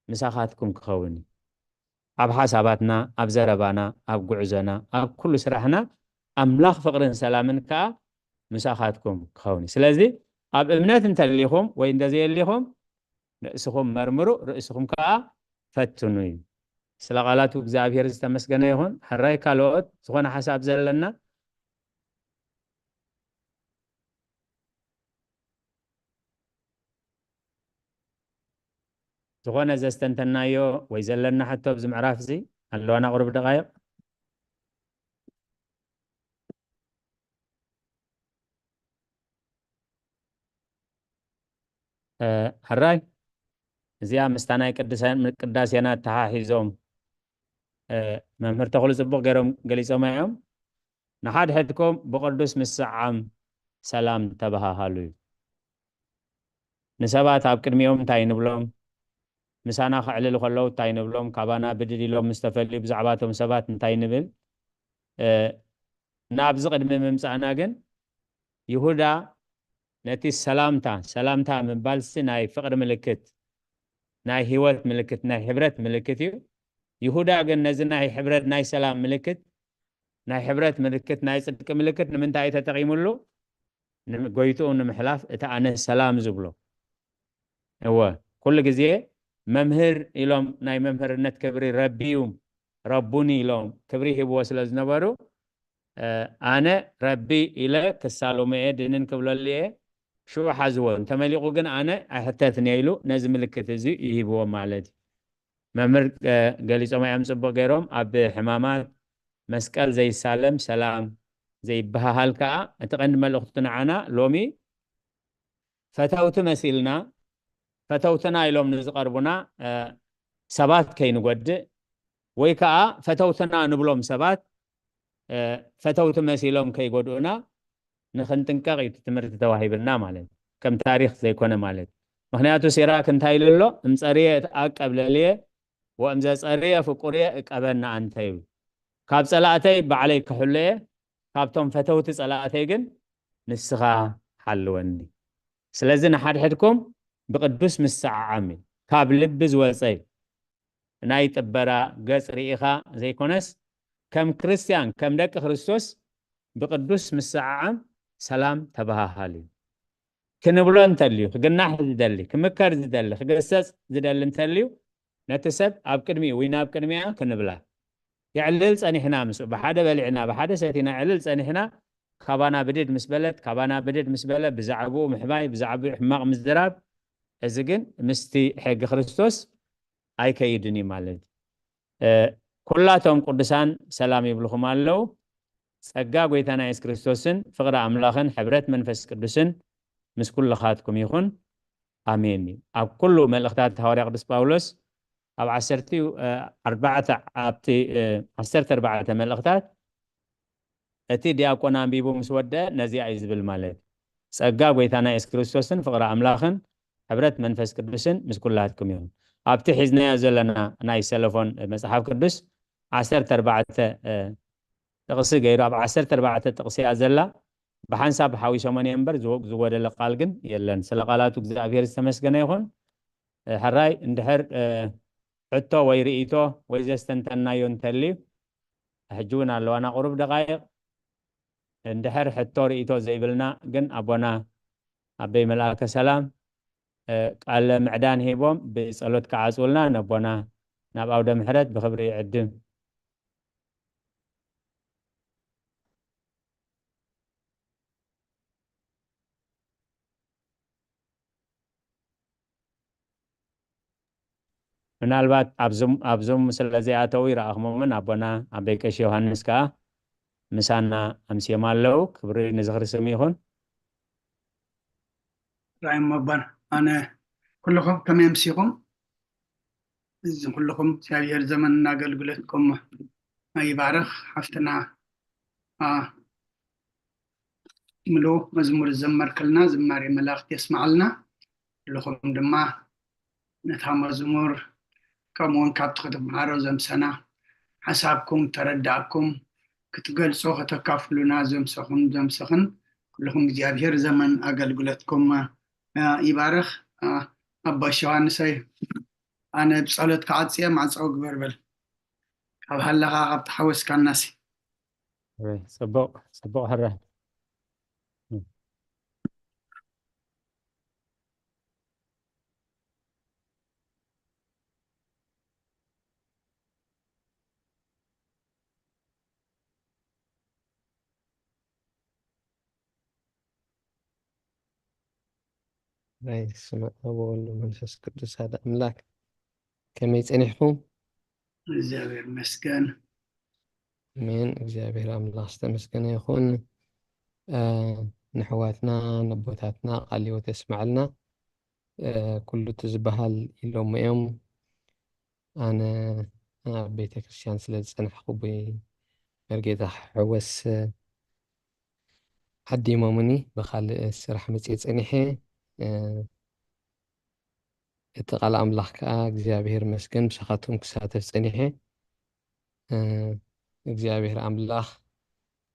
ምሳኻትኩም ክኸውን እዩ። ኣብ ሓሳባትና፣ ኣብ ዘረባና፣ ኣብ ጉዕዞና፣ ኣብ ኩሉ ስራሕና ኣምላኽ ፍቕርን ሰላምን ከኣ ምሳኻትኩም ክኸውን እዩ። ስለዚ ኣብ እምነት እንተሊኹም ወይ እንተዘየሊኹም ርእስኹም መርምሩ፣ ርእስኹም ከኣ ፈትኑ እዩ። ስለ ቃላቱ እግዚኣብሔር ዝተመስገነ ይኹን። ሕራይ ካልኦት ዝኾነ ሓሳብ ዘለና? ዝኾነ ዘስተንተናዮ ወይ ዘለና ሕቶ ኣብዚ ምዕራፍ እዚ ኣለዋና ቁሩብ ደቓይቕ? እ፣ ሕራይ፣ እዚኣ ምስታ ናይ ቅድሰ-፣ ቅዳሴና ኣተሓሒዞም፣ እ፣ መምህር ተኽሉ ጽቡቕ ገይሮም ገሊጾማ እዮም። "ንሓድሕድኩም ብቕዱስ ምስዓም ሰላም ተበሃሃሉ" እዩ። ንሰባት ኣብ ቅድሚኦም እንታይ ንብሎም? ምሳና ከዕልሉ ከለዉ እንታይ ንብሎም? ካባና ብድድ ኢሎም ምስ ተፈልዩ ብዛዕባ እቶም ሰባት እንታይ ንብል? እ፣ ናብዚ ቅድሚ ምምጻእና ግን ይሁዳ ነቲ ሰላምታ፣ ሰላምታ ምባልሲ ናይ ፍቕሪ ምልክት፣ ናይ ህይወት ምልክት፣ ናይ ሕብረት ምልክት እዩ። ይሁዳ ግን ነዚ ናይ ሕብረት ናይ ሰላም ምልክት፣ ናይ ሕብረት ምልክት፣ ናይ ጽድቂ ምልክት ንምንታይ እዩ ተጠቒሙሉ? ንጎይትኡ ንምሕላፍ እቲ ኣነ ሰላም ዝብሎ። እወ፣ ኩሉ ግዜ መምህር ኢሎም ናይ መምህርነት ክብሪ ረቢዩ፣ ረቡኒ ኢሎም ክብሪ ሂብዎ ስለ ዝነበሩ፣ እ፣ ኣነ ረቢ ኢለ ክሳለሞ እየ፣ ድንን ክብለሉ እየ፣ ሽዑ ሓዝዎ፣ እንተመሊቑ ግን ኣነ ኣይሕተትን እየ ኢሉ ነዚ ምልክት እዚ ይሂብዎ ማለት እዩ። መምህር፣ እ፣ ገሊጾም እዮም ጽቡቕ ገይሮም። ኣብ ሕማማት መስቀል ዘይሳለም ሰላም ዘይበሃሃል ከኣ እቲ ቀንዲ መልእኽቱ ንዓና ሎሚ ፈተውቲ መሲልና፣ ፈተውትና ኢሎም ንዝቐርቡና፣ እ፣ ሰባት ከይንጎድእ ወይ ከኣ ፈተውትና ንብሎም ሰባት፣ እ፣ ፈተውቲ መሲሎም ከይጎድኡና ንኽንጥንቀቕ እዩ እቲ ትምህርቲ ተዋሂብና ማለት እዩ። ከም ታሪኽ ዘይኮነ ማለት እዩ። ምኽንያቱ ሲራክ እንታይ ኢሉ ኣሎ? "እምጸርየ እትዓቀብ ለልየ ወእምዘጸርየ ፍቁርየ እቀበኒ ኣንተ" ይብል። "ካብ ጸላእተይ ባዕለይ ክሕሎ እየ፣ ካብቶም ፈተውቲ ጸላእተይ ግን ንስኻ ሓልወኒ። ስለዚ ንሓድሕድኩም ብቅዱስ ምስዓዓም" እዩ። ካብ ልቢ ዝወጸ እዩ። ናይ ጥበራ ገጽ ርኢኻ ዘይኮነስ፣ ከም ክርስትያን፣ ከም ደቂ ክርስቶስ ብቅዱስ ምስዓዓም ሰላም ተበሃሃል እዩ። ክንብሎ እንተልዩ፣ ክግናሕ ዝደሊ፣ ክምከር ዝደሊ፣ ክገሰጽ ዝደሊ እንተልዩ፣ ነቲ ሰብ ኣብ ቅድሚኡ ወይ ናብ ቅድሚኣ ክንብላ። የዕልል ጸኒሕና፣ ምስኡ ብሓደ በሊዕና፣ ብሓደ ሰቲና፣ የዕልል ጸኒሕና፣ ካባና ብድድ ምስ በለት፣ ካባና ብድድ ምስ በለ፣ ብዛዕባኡ ምሕባይ፣ ብዛዕባኡ ሕማቕ ምዝራብ፣ እዚ ግን ምስቲ ሕጊ ክርስቶስ ኣይከይድን እዩ ማለት እዩ። እ፣ ኩላቶም ቅዱሳን ሰላም ይብልኹም ኣለዉ። ጸጋ ጎይታና የሱስ ክርስቶስን ፍቕሪ ኣምላኽን ሕብረት መንፈስ ቅዱስን ምስ ኩልኻትኩም ይኹን። ኣሜን እዩ። ኣብ ኩሉ መልእኽታት ሃዋርያ ቅዱስ ጳውሎስ ኣብ ዓሰርተ፣ እ፣ ኣርባዕተ፣ ኣብቲ፣ እ፣ ዓሰርተ ኣርባዕተ መልእኽታት እቲ ዲያቆን ኣንቢቡ ምስ ወደአ ነዚኣ እዩ ዝብል ማለት እዩ። ጸጋ ጎይታና የሱስ ክርስቶስን ፍቕሪ ኣምላኽን ሕብረት መንፈስ ቅዱስን ምስ ኩላትኩም ይኹን። ኣብቲ ሒዝናዮ ዘለና ናይ ሰለፎን መጽሓፍ ቅዱስ ዓሰርተ ኣርባዕተ፣ እ፣ ጥቕሲ ገይሩ፣ ኣብ ዓሰርተ ኣርባዕተ ጥቕሲ እያ ዘላ። ብሓንሳብ ሓዊሶመን እየ እምበር ዝወ-፣ ዝጎደለ ቃል ግን የለን። ስለ ቃላቱ እግዚኣብሔር ዝተመስገነ ይኹን። እ፣ ሕራይ እንድሕር፣ እ፣ ሕቶ ወይ ርእይቶ ወይ ዘስተንተናዮ እንተልዩ፣ ሕጂ እውን ኣለዋና ቁሩብ ደቃይቕ። እንድሕር ሕቶ ርእይቶ ዘይብልና ግን ኣቦና ኣበይ መልኣከ ሰላም፣ እ፣ ቃለ ምዕዳን ሂቦም ብጸሎት ክዓጽውልና ነቦና ናብ ኣውደ ምሕረት ብኽብሪ ይዕድም። ምናልባት ኣብ ዙም፣ ኣብ ዙም ስለ ዘይኣተዉ ይረኣኽሞምን ኣቦና ኣበይ ቀሺ ዮሃንስ ከኣ ምሳና ኣምስዮም ኣለዉ። ክብሪ ንዝኽሪ ስም ይኹን። ራይም ኣባን ኣነ ኩልኹም ከመይ ኣምሲኹም? እዚ ኩልኹም እግዚኣብሔር ዘመንና ኣገልግሎትኩም ይባርኽ። ሓፍትና፣ ኣ፣ ምሉእ መዝሙር ዝዘመርክልና ዝማሬ መላእኽቲ የስምዓልና። ኩልኹም ድማ ነታ መዝሙር ከምኡውን ካብቲ ክትምሃሮ ዘምሰና ሓሳብኩም ተረዳእኩም ክትገልጾ ከተካፍሉና ዘምሰኹም ዘምሰኽን ኩልኹም እግዚኣብሔር ዘመን ኣገልግሎትኩም፣ ኣ፣ ይባርኽ። ኣ፣ ኣባ ዮሃንሰይ ኣነ ብጸሎት ክዓጽየ ማዕጸው ግበር በል። ካብ ሃለኻ ካብ ተሓወስካናሲ። ወይ፣ ጽቡቕ፣ ጽቡቕ ሕረ። ናይ ስመ ኣብ ወወልድ መንፈስ ቅዱስ ሓደ ኣምላክ። ከመይ ጸኒሕኩም? እግዚኣብሔር ይመስገን። ኣሜን። እግዚኣብሔር ኣምላኽ ዝተመስገነ ይኹን። እ፣ ንሕዋትና ነቦታትና ቃል ህይወት የስምዓልና። እ፣ ኩሉ እቲ ዝበሃል ኢሎሞ እዮም። ኣነ ኣብ ቤተ ክርስቲያን ስለ ዝጸናሕኩ ብመርጌታ ሕወስ ዓዲሞምኒ ብኻልእ ስራሕ መጽየ ጸኒሐ። እ፣ እቲ ቃል ኣምላኽ ከኣ እግዚኣብሔር ይመስገን ምሳኻትኩም ክሳተፍ ጸኒሐ። እ፣ እግዚኣብሔር ኣምላኽ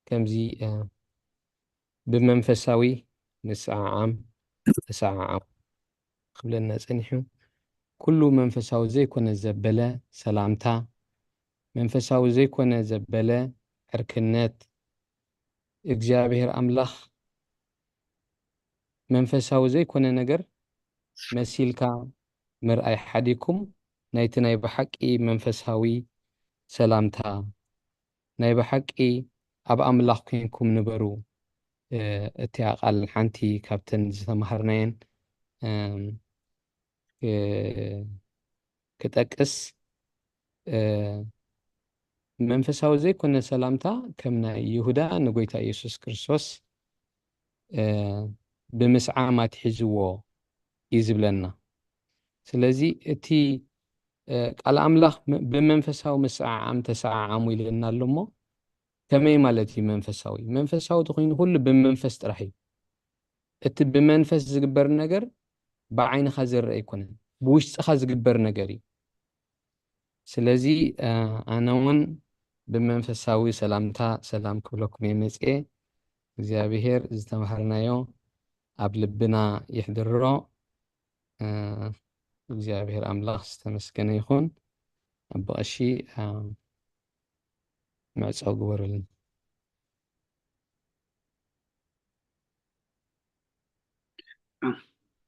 ከምዚ፣ እ፣ ብመንፈሳዊ ንሰዓዓም፣ ተሰዓዓም ክብለና ጸኒሑ። ኩሉ መንፈሳዊ ዘይኮነ ዘበለ ሰላምታ፣ መንፈሳዊ ዘይኮነ ዘበለ ዕርክነት፣ እግዚኣብሔር ኣምላኽ መንፈሳዊ ዘይኮነ ነገር መሲልካ ምርኣይ ሓዲኩም፣ ናይቲ ናይ ብሓቂ መንፈሳዊ ሰላምታ፣ ናይ ብሓቂ ኣብ ኣምላኽ ኮንኩም ንበሩ። እ፣ እቲኣ ቃል ሓንቲ ካብተን ዝተማሃርናየን፣ እም፣ እ፣ ክጠቅስ፣ እ፣ መንፈሳዊ ዘይኮነ ሰላምታ ከም ናይ ይሁዳ ንጎይታ ኢየሱስ ክርስቶስ፣ እ፣ ብምስዓም ኣትሒዝዎ እዩ ዝብለና። ስለዚ እቲ፣ እ፣ ቃል ኣምላኽ ም-፣ ብመንፈሳዊ ምስዓዓም ተሰዓዓሙ ኢልና ኣሎ እሞ፣ ከመይ ማለት እዩ መንፈሳዊ? መንፈሳዊ ተኾይኑ ኩሉ ብመንፈስ ጥራሕ እዩ። እቲ ብመንፈስ ዝግበር ነገር ብዓይንኻ ዝረአ ኣይኮነን፣ ብውሽጥኻ ዝግበር ነገር እዩ። ስለዚ፣ እ፣ ኣነ እውን ብመንፈሳዊ ሰላምታ ሰላም ክብለኩም እየ መጽኤ። እግዚኣብሔር ዝተማሃርናዮ ኣብ ልብና ይሕድሮ። እ፣ እግዚኣብሔር ኣምላኽ ዝተመስገነ ይኹን። ኣቦ ቀሺ፣ እ፣ ምዕጻው ግበሩልና።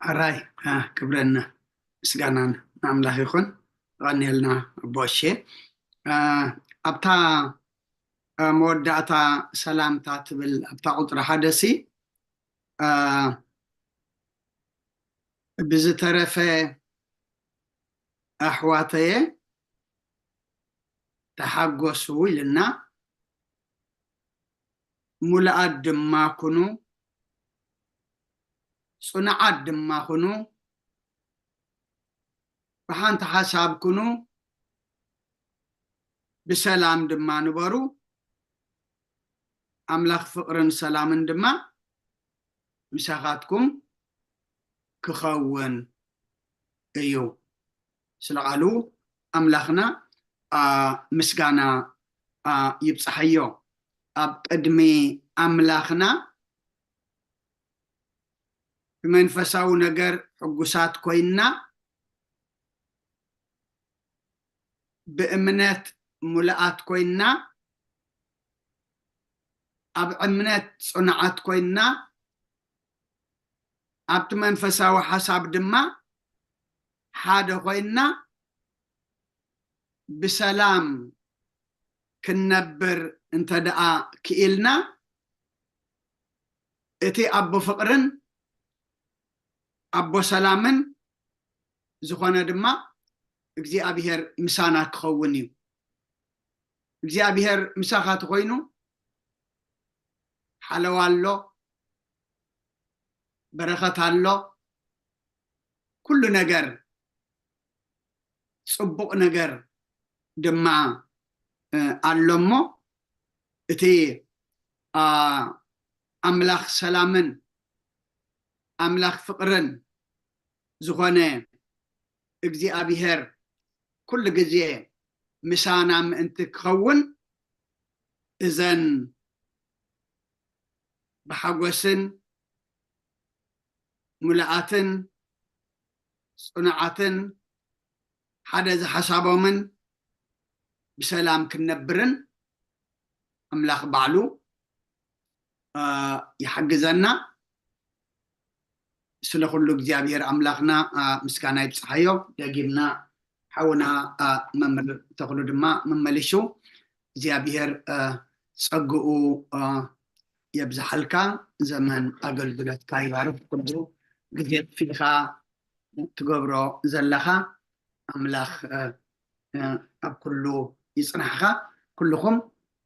ሕራይ፣ እ፣ ክብረን ምስጋናን ንኣምላኽ ይኹን። የቐንየልና ኣቦ እሼ። እ፣ ኣብታ፣ እ፣ መወዳእታ ሰላምታ ትብል ኣብታ ቁጽሪ ሓደ ሲ፣ እ፣ ብዝተረፈ ኣሕዋተየ ተሓጎሱ ኢልና፣ ሙሉኣት ድማ ኩኑ፣ ጽኑዓት ድማ ኩኑ፣ ብሓንቲ ሓሳብ ኩኑ፣ ብሰላም ድማ ንበሩ። ኣምላኽ ፍቕርን ሰላምን ድማ ምሳኻትኩም ክኸውን እዩ። ስለ ቃሉ ኣምላኽና፣ ኣ፣ ምስጋና፣ ኣ፣ ይብጻሓዮ። ኣብ ቅድሚ ኣምላኽና ብመንፈሳዊ ነገር ሕጉሳት ኮይንና፣ ብእምነት ሙሉኣት ኮይንና፣ ኣብ እምነት ጽኑዓት ኮይንና፣ ኣብቲ መንፈሳዊ ሓሳብ ድማ ሓደ ኮይንና፣ ብሰላም ክንነብር እንተ ደኣ ክኢልና፣ እቲ ኣቦ ፍቕርን ኣቦ ሰላምን ዝኾነ ድማ እግዚኣብሔር ምሳና ክኸውን እዩ። እግዚኣብሔር ምሳኻ ተኾይኑ፣ ሓለዋ ኣሎ፣ በረኸት ኣሎ፣ ኩሉ ነገር፣ ጽቡቕ ነገር ድማ፣ እ፣ ኣሎ እሞ፣ እቲ፣ ኣ፣ ኣምላኽ ሰላምን ኣምላኽ ፍቕርን ዝኾነ እግዚኣብሔር ኩሉ ግዜ ምሳና ምእንቲ ክኸውን፣ እዘን ብሓጎስን ምሉኣትን ጽኑዓትን ሓደ ዝሓሳቦምን ብሰላም ክንነብርን ኣምላኽ ባዕሉ፣ እ፣ ይሓግዘና። ስለ ኩሉ እግዚኣብሔር ኣምላኽና፣ እ፣ ምስጋና ይብጽሓዮ። ደጊምና ሓውና፣ እ፣ መምህር ተኽሉ ድማ መመሊሱ እግዚኣብሔር፣ እ፣ ጸግኡ፣ እ፣ የብዝሓልካ፣ ዘመን ኣገልግሎትካ ይባርኽ። ኩሉ ግዜ ጥፊእኻ ትገብሮ ዘለኻ ኣምላኽ፣ እ፣ እ፣ ኣብ ኩሉ ይጽናሕኻ። ኩልኹም፣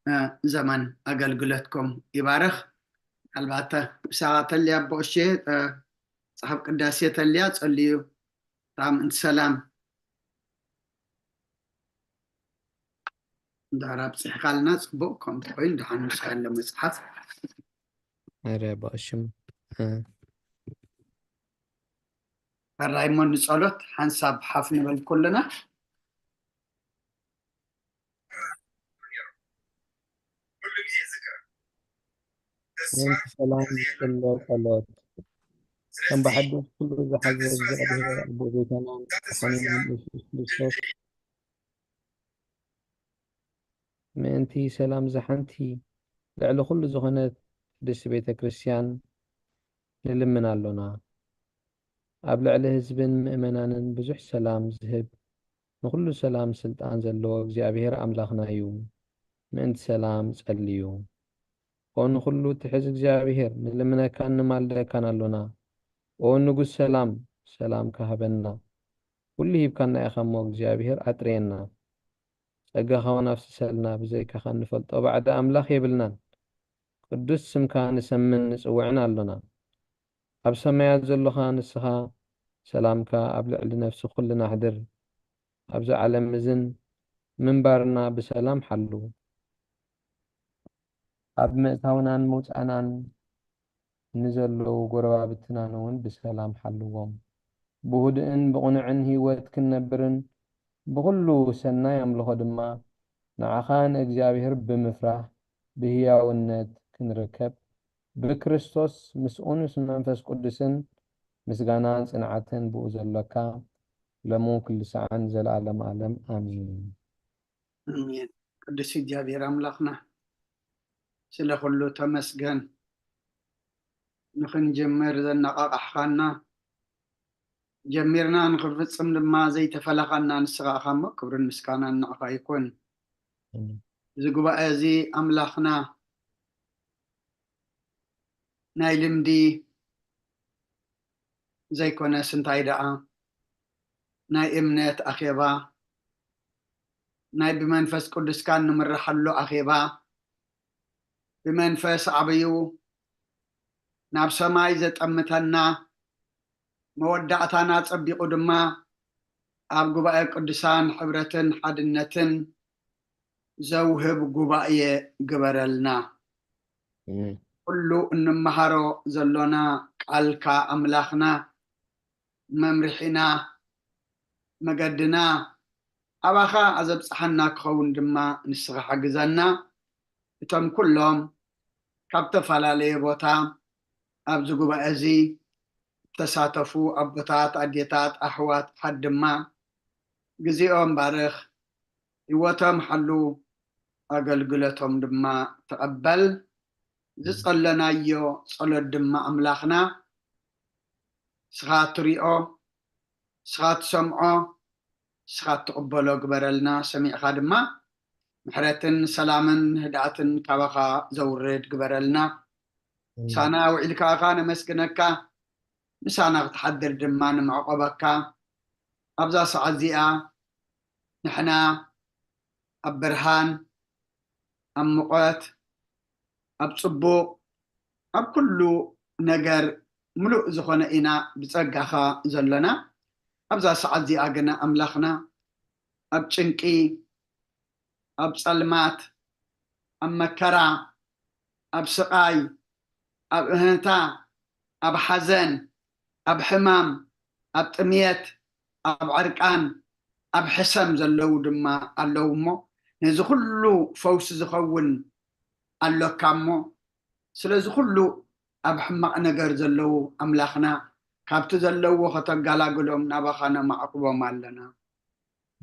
እ፣ ዘመን ኣገልግሎትኩም ይባርኽ። ምናልባት ምሳኻ ተልያ ኣቦ እሼ፣ እ፣ ጸሓፍ ቅዳሴ ተልያ ጸልዩ። ሰላም፣ እንቲ ሰላም እንድሕር ኣብጺሕካልና ጽቡቕ፣ ከምቲ ኮይኑ ደሓን ምሳይ ኣሎ መጽሓፍ። ኣረ ኣቦ እሽም፣ እ። ሕራይ እሞ ንጸሎት ሓንሳብ ሓፍ ንበል ኩልና። ምእንቲ ሰላም ዝጽለ ጸሎት። ከም ብሓድሽ ኩሉ ዝሓዘ እግዚኣብሔር ኣቦ ቤተናን ሓናንን የሱስ ክርስቶስ ምእንቲ ሰላም ዝሓንቲ ልዕሊ ኩሉ ዝኾነት ቅድስቲ ቤተ ክርስቲያን ንልምን ኣሎና። ኣብ ልዕሊ ህዝብን ምእመናንን ብዙሕ ሰላም ዝህብ ንኹሉ ሰላም ስልጣን ዘለዎ እግዚኣብሔር ኣምላኽና እዩ። ምእንቲ ሰላም ጸልዩ። ኦ ንኹሉ ትሕዝ እግዚኣብሔር፣ ንልምነካን ንማልደካን ኣሎና። ኦ ንጉስ ሰላም፣ ሰላምካ ሃበና። ኩሉ ሂብካና ኢኻ እሞ እግዚኣብሔር ኣጥርየና። ጸጋኻ እውን ኣፍስሰልና፣ ብዘይካኻ እንፈልጦ ባዕዲ ኣምላኽ የብልናን። ቅዱስ ስምካ ንሰምን ንጽውዕን ኣሎና። ኣብ ሰማያት ዘሎኻ ንስኻ ሰላምካ ኣብ ልዕሊ ነፍሲ ኩልና ኣሕድር። ኣብዚ ዓለም እዝን ምንባርና ብሰላም ሓሉ። ኣብ ምእታውናን ምውጻእናን ንዘለዉ ጎረባብትናን እውን ብሰላም ሓልዎም። ብህዱእን ብቕኑዕን ህይወት ክንነብርን ብኹሉ ሰናይ ኣምልኾ ድማ ንዓኻ ንእግዚኣብሔር ብምፍራህ ብህያውነት ክንርከብ ብክርስቶስ ምስኡን ምስ መንፈስ ቅዱስን ምስጋናን ጽንዓትን ብኡ ዘሎካ ሎምን ኩሉ ሰዓን ዘለዓለም ዓለም ኣሜን። ኣሜን። ቅዱስ እግዚኣብሔር ኣምላኽና ስለ ኩሉ ተመስገን። ንኽንጅምር ዘነቓቓሕኻና፣ ጀሚርና ንኽንፍጽም ድማ ዘይተፈለኻና ንስኻ ኢኻ እሞ፣ ክብርን ምስጋናን ንዓኻ ይኹን። ኣሜን። እዚ ጉባኤ እዚ ኣምላኽና ናይ ልምዲ ዘይኮነስ እንታይ ደኣ ናይ እምነት ኣኼባ፣ ናይ ብመንፈስ ቅዱስካ እንምርሓሉ ኣኼባ፣ ብመንፈስ ዓብዩ ናብ ሰማይ ዘጠምተና፣ መወዳእታና ጸቢቑ ድማ ኣብ ጉባኤ ቅዱሳን ሕብረትን ሓድነትን ዘውህብ ጉባኤ ግበረልና። ኣሜን። ኩሉ እንመሃሮ ዘሎና ቃልካ ኣምላኽና መምርሒና መገድና ኣባኻ ኣዘብጽሓና ክኸውን ድማ ንስኻ ሓግዘና። እቶም ኩሎም ካብ ተፈላለየ ቦታ ኣብዚ ጉባኤ እዚ እተሳተፉ ኣቦታት፣ ኣዴታት፣ ኣሕዋት፣ ኣሓት ድማ ግዜኦም ባርኽ፣ ህይወቶም ሓሉ፣ ኣገልግሎቶም ድማ ተቐበል። ዝጸለናዮ ጸሎት ድማ ኣምላኽና ንስኻ ትሪኦ፣ ንስኻ ትሰምዖ፣ ንስኻ ትቕበሎ ግበረልና። ሰሚዕኻ ድማ ምሕረትን ሰላምን ህድኣትን ካባኻ ዘውርድ ግበረልና። ምሳና ውዒልካ ኢኻ ነመስግነካ፣ ምሳና ክትሓድር ድማ ንምዕቆበካ። ኣብዛ ሰዓት እዚኣ ንሕና ኣብ ብርሃን፣ ኣብ ሙቐት፣ ኣብ ጽቡቕ፣ ኣብ ኩሉ ነገር ምሉእ ዝኾነ ኢና ብጸጋኻ ዘሎና። ኣብዛ ሰዓት እዚኣ ግና ኣምላኽና ኣብ ጭንቂ፣ ኣብ ጸልማት፣ ኣብ መከራ፣ ኣብ ስቓይ፣ ኣብ እህንታ፣ ኣብ ሓዘን፣ ኣብ ሕማም፣ ኣብ ጥምየት፣ ኣብ ዕርቃን፣ ኣብ ሕሰም ዘለዉ ድማ ኣለዉ እሞ፣ ነዚ ኩሉ ፈውሲ ዝኸውን ኣሎካ እሞ፣ ስለዚ ኩሉ ኣብ ሕማቕ ነገር ዘለዉ ኣምላኽና፣ ካብቲ ዘለውዎ ከተጋላግሎም ናባኻ ነማዕቁቦም ኣለና።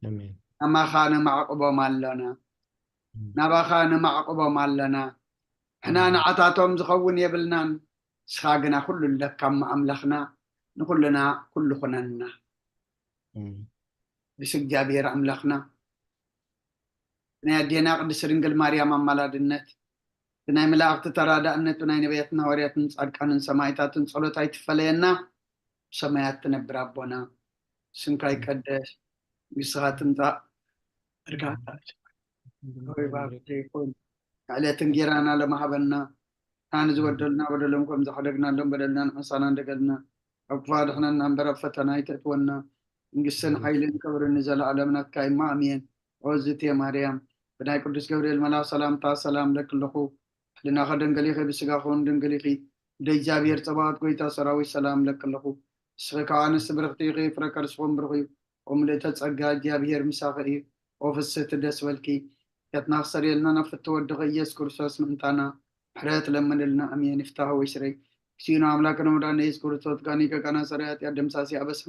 ኣሜን። ናባኻ ነማዕቁቦም ኣለና። ኣሜን። ናባኻ ነማዕቁቦም ኣለና። ሕና ኣሜን። ንዓታቶም ዝኸውን የብልናን። ንስኻ ግና ኩሉ ኣለካ እሞ ኣምላኽና፣ ንኹልና ኩሉ ኩነና። ኣሜን። ብስ እግዚኣብሔር ኣምላኽና፣ ብናይ ኣዴና ቅድስት ድንግል ማርያም ኣማላድነት፣ ብናይ መላእኽቲ ተራዳእነት፣ ብናይ ነቢያትን ሃዋርያትን ጻድቃንን ሰማዕታትን ጸሎት ኣይትፈለየና። ብሰማያት ትነብር ኣቦና፣ ስምካ ይቀደስ፣ መንግስትኻ ትምጻእ፣ ፈቃድካ ትኹን፣ ዕለት እንጌራና ለማሃበና፣ ንሕና ንዝበደሉና በደሎም ከም ዝሓደግናሎም በደልና ንሕሳና እንደገልና፣ ኣብ ክፉእ ኣድሕነና እምበር ኣብ ፈተና ኣይተእትወና። መንግስትን ሓይልን ክብርን ንዘለኣለም ናትካ እዩ እሞ ኣሜን። ኦ ዝእቲ ማርያም፣ ብናይ ቅዱስ ገብርኤል መልኣኽ ሰላምታ ሰላም እለኪ ኣለኹ። ሕልናኸ ድንግል ኢኺ፣ ብስጋኸ እውን ድንግል ኢኺ። ወደ እግዚኣብሔር ጸባኦት ጎይታ ሰራዊት ሰላም እለኪ ኣለኹ። ንስኺ ካብ ኣንስቲ ብርኽቲ ኢኺ፣ ፍረ ከርስኹም ብሩኽ እዩ። ኦ ምልእተ ጸጋ፣ እግዚኣብሔር ምሳኺ እዩ። ኦ ፍስህቲ ደስ በልኪ፣ ኃጢኣትና ክሰርየልና ናብ ፍትው ወድኺ ኢየሱስ ክርስቶስ ምእንታና ምሕረት ለምንልና። ኣሜን። ይፍታህ ወይ ስረይ። እግዚእነ አምላክነ ወመድኃኒነ ኢየሱስ ክርስቶስ፣ ጋኒ ከጋና ሰራይ ኃጢአት ደምሳሲ አበሳ፣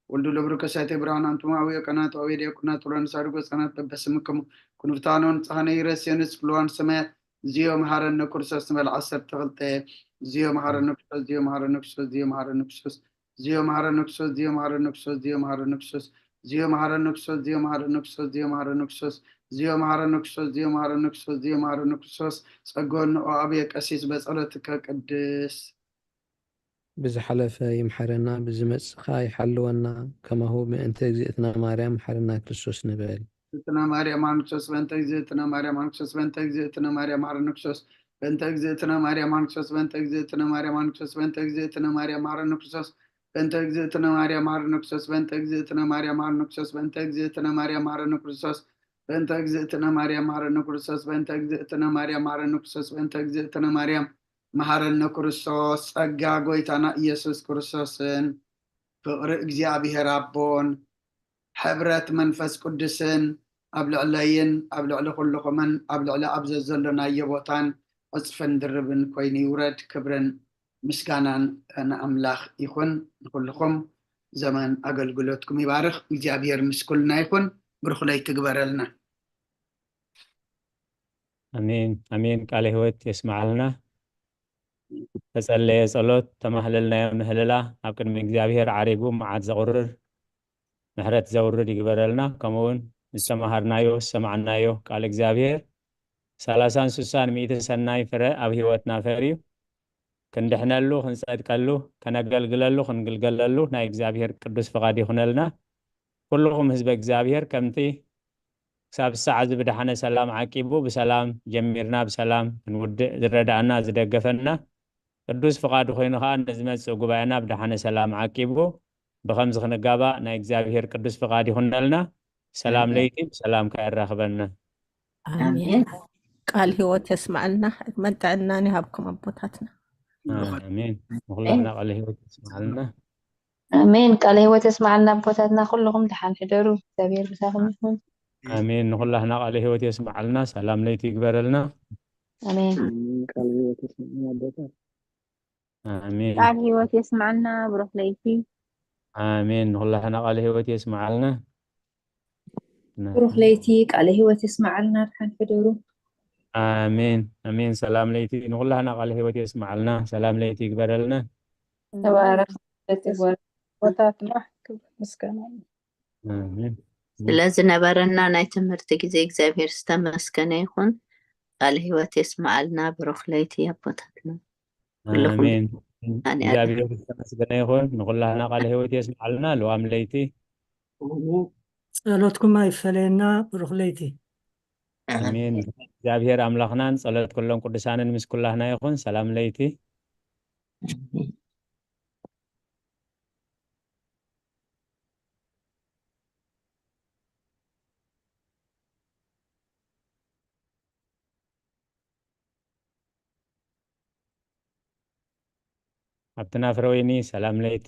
ወልዱ ለብሩ ከሳቴ ብርሃን ኣንቱም ኣውዮ ቀናት ኣውዮ ዲያቁናት ሮን ሳድጎ ጸናት በበስምክሙ ክንፍታኖን ጻህነ ይረስዮንስ ፍልዋን ሰማያት ዝዮ መሃረነ ክርስቶስ ንበል ዓሰርተ ክልተ ዝዮ መሃረነ ክርስቶስ ዝዮ መሃረነ ክርስቶስ ዝዮ መሃረነ ክርስቶስ ዝዮ መሃረነ ክርስቶስ ዝዮ መሃረነ ክርስቶስ ዝዮ መሃረነ ክርስቶስ ዝዮ መሃረነ ክርስቶስ ዝዮ መሃረነ ክርስቶስ ዝዮ መሃረነ ክርስቶስ ዝዮ መሃረነ ክርስቶስ ዝዮ መሃረነ ክርስቶስ ዝዮ መሃረነ ክርስቶስ ጸጎን ኦ ኣብየ ቀሲስ በጸሎትከ ቅድስ ብዝሓለፈ ይምሓረና፣ ብዝመጽእ ኸኣ ይሓልወና። ከማሁ ብእንተ እግዝእትነ ማርያም መሓረና ክርስቶስ ንበል። እግዝእትነ ማርያም ማርነ ክርስቶስ በእንተ እግዝእትነ ማርያም ማርነ ክርስቶስ በእንተ እግዝእትነ ማርያም ማርነ ክርስቶስ በእንተ እግዝእትነ ማርያም ማርነ ክርስቶስ በእንተ እግዝእትነ ማርያም ማርነ ክርስቶስ በእንተ እግዝእትነ ማርያም ማርነ ክርስቶስ በእንተ እግዝእትነ ማርያም ማርነ ክርስቶስ በእንተ እግዝእትነ ማርያም ማርነ ክርስቶስ በእንተ እግዝእትነ ማርያም ማርነ ክርስቶስ በእንተ እግዝእትነ ማርያም ማርነ ክርስቶስ በእንተ እግዝእትነ ማርያም ማርነ ክርስቶስ በእንተ እግዝእትነ ማርያም መሃረነ ክርስቶስ ጸጋ ጎይታና ኢየሱስ ክርስቶስን ፍቕሪ እግዚኣብሔር ኣቦን ሕብረት መንፈስ ቅዱስን ኣብ ልዕለይን ኣብ ልዕሊ ኩልኹምን ኣብ ልዕሊ ኣብ ዘዘሎናዮ ቦታን ዕጽፍን ድርብን ኮይኑ ይውረድ። ክብርን ምስጋናን ንኣምላኽ ይኹን። ንኹልኹም ዘመን ኣገልግሎትኩም ይባርኽ እግዚኣብሔር። ምስኩልና ይኹን። ብሩኽ ለይቲ ግበረልና። ኣሜን ኣሜን። ቃለ ህይወት የስምዓልና። ተጸለየ ጸሎት፣ ተማህለልናዮ ምህልላ፣ ኣብ ቅድሚ እግዚኣብሔር ዓሪጉ መዓት ዘቑርር፣ ምሕረት ዘውርድ ይግበረልና። ከምኡ እውን ዝተማሃርናዮ፣ ዝሰማዕናዮ ቃል እግዚኣብሔር ሰላሳን ስሳን ሚእቲ ሰናይ ፍረ ኣብ ህይወትና ፈርዩ፣ ክንድሕነሉ፣ ክንጸድቀሉ፣ ከነገልግለሉ፣ ክንግልገለሉ ናይ እግዚኣብሔር ቅዱስ ፍቓድ ይኹነልና። ኩልኹም ህዝበ እግዚኣብሔር ከምቲ ክሳብ ሰዓት እዚ ብደሓነ ሰላም ዓቂቡ ብሰላም ጀሚርና ብሰላም ክንውድእ ዝረዳእና ዝደገፈና ቅዱስ ፍቓዱ ኮይኑ ከዓ ንዝመፅእ ጉባኤና ብደሓነ ሰላም ዓቂቡ ብኸምዚ ክንጋባእ ናይ እግዚኣብሔር ቅዱስ ፍቓድ ይኹነልና። ሰላም ለይቲ ብሰላም ከየራኽበና። ኣሜን። ቃል ህይወት የስማዕልና፣ ዕድመን ጥዕናን ይሃብኩም ኣቦታትና። ኣሜን። ንኹላትና ቃል ህይወት የስማዕልና። ኣሜን። ቃለ ህይወት የስማዓልና ኣቦታትና፣ ኩልኹም ደሓን ሕደሩ። እግዚኣብሔር ምሳኹም ይኹን። ኣሜን። ንኹላትና ቃለ ህይወት የስማዓልና። ሰላም ለይቲ ይግበረልና። ኣሜን። ቃል ህይወት የስማዓልና ኣቦታት። ኣሜን። ቃል ህይወት የስማዓልና። ብሩኽ ለይቲ። ኣሜን። ንኹላትና ቃለ ህይወት የስማዓልና። ብሩኽ ለይቲ። ቃለ ህይወት የስማዓልና። ደሓን ሕደሩ። ኣሜን ኣሜን። ሰላም ለይቲ ንኹላህና ቃለ ህይወት የስማዓልና። ሰላም ለይቲ ይግበረልና። ተባረኽ። ቦታትና ክብሪ ምስጋና ኣሜን። ስለዝነበረና ናይ ትምህርቲ ግዜ እግዚኣብሔር ዝተመስገነ ይኹን። ቃለ ህይወት የስማዓልና። ብሩኽ ለይቲ ኣቦታትና። ኩልኹም ኣሜን። ኣነ እግዚኣብሔር ዝተመስገነ ይኹን። ንኹላህና ቃለ ህይወት የስማዓልና። ልዋም ለይቲ። ጸሎትኩም ኣይፈለየና። ብሩኽ ለይቲ። ኣሜን። እግዚኣብሔር ኣምላኽናን ጸሎት ኩሎም ቅዱሳንን ምስ ኩላህና ይኹን። ሰላም ለይቲ። ኣብቲ ናፍረ ወይኒ ሰላም ለይቲ።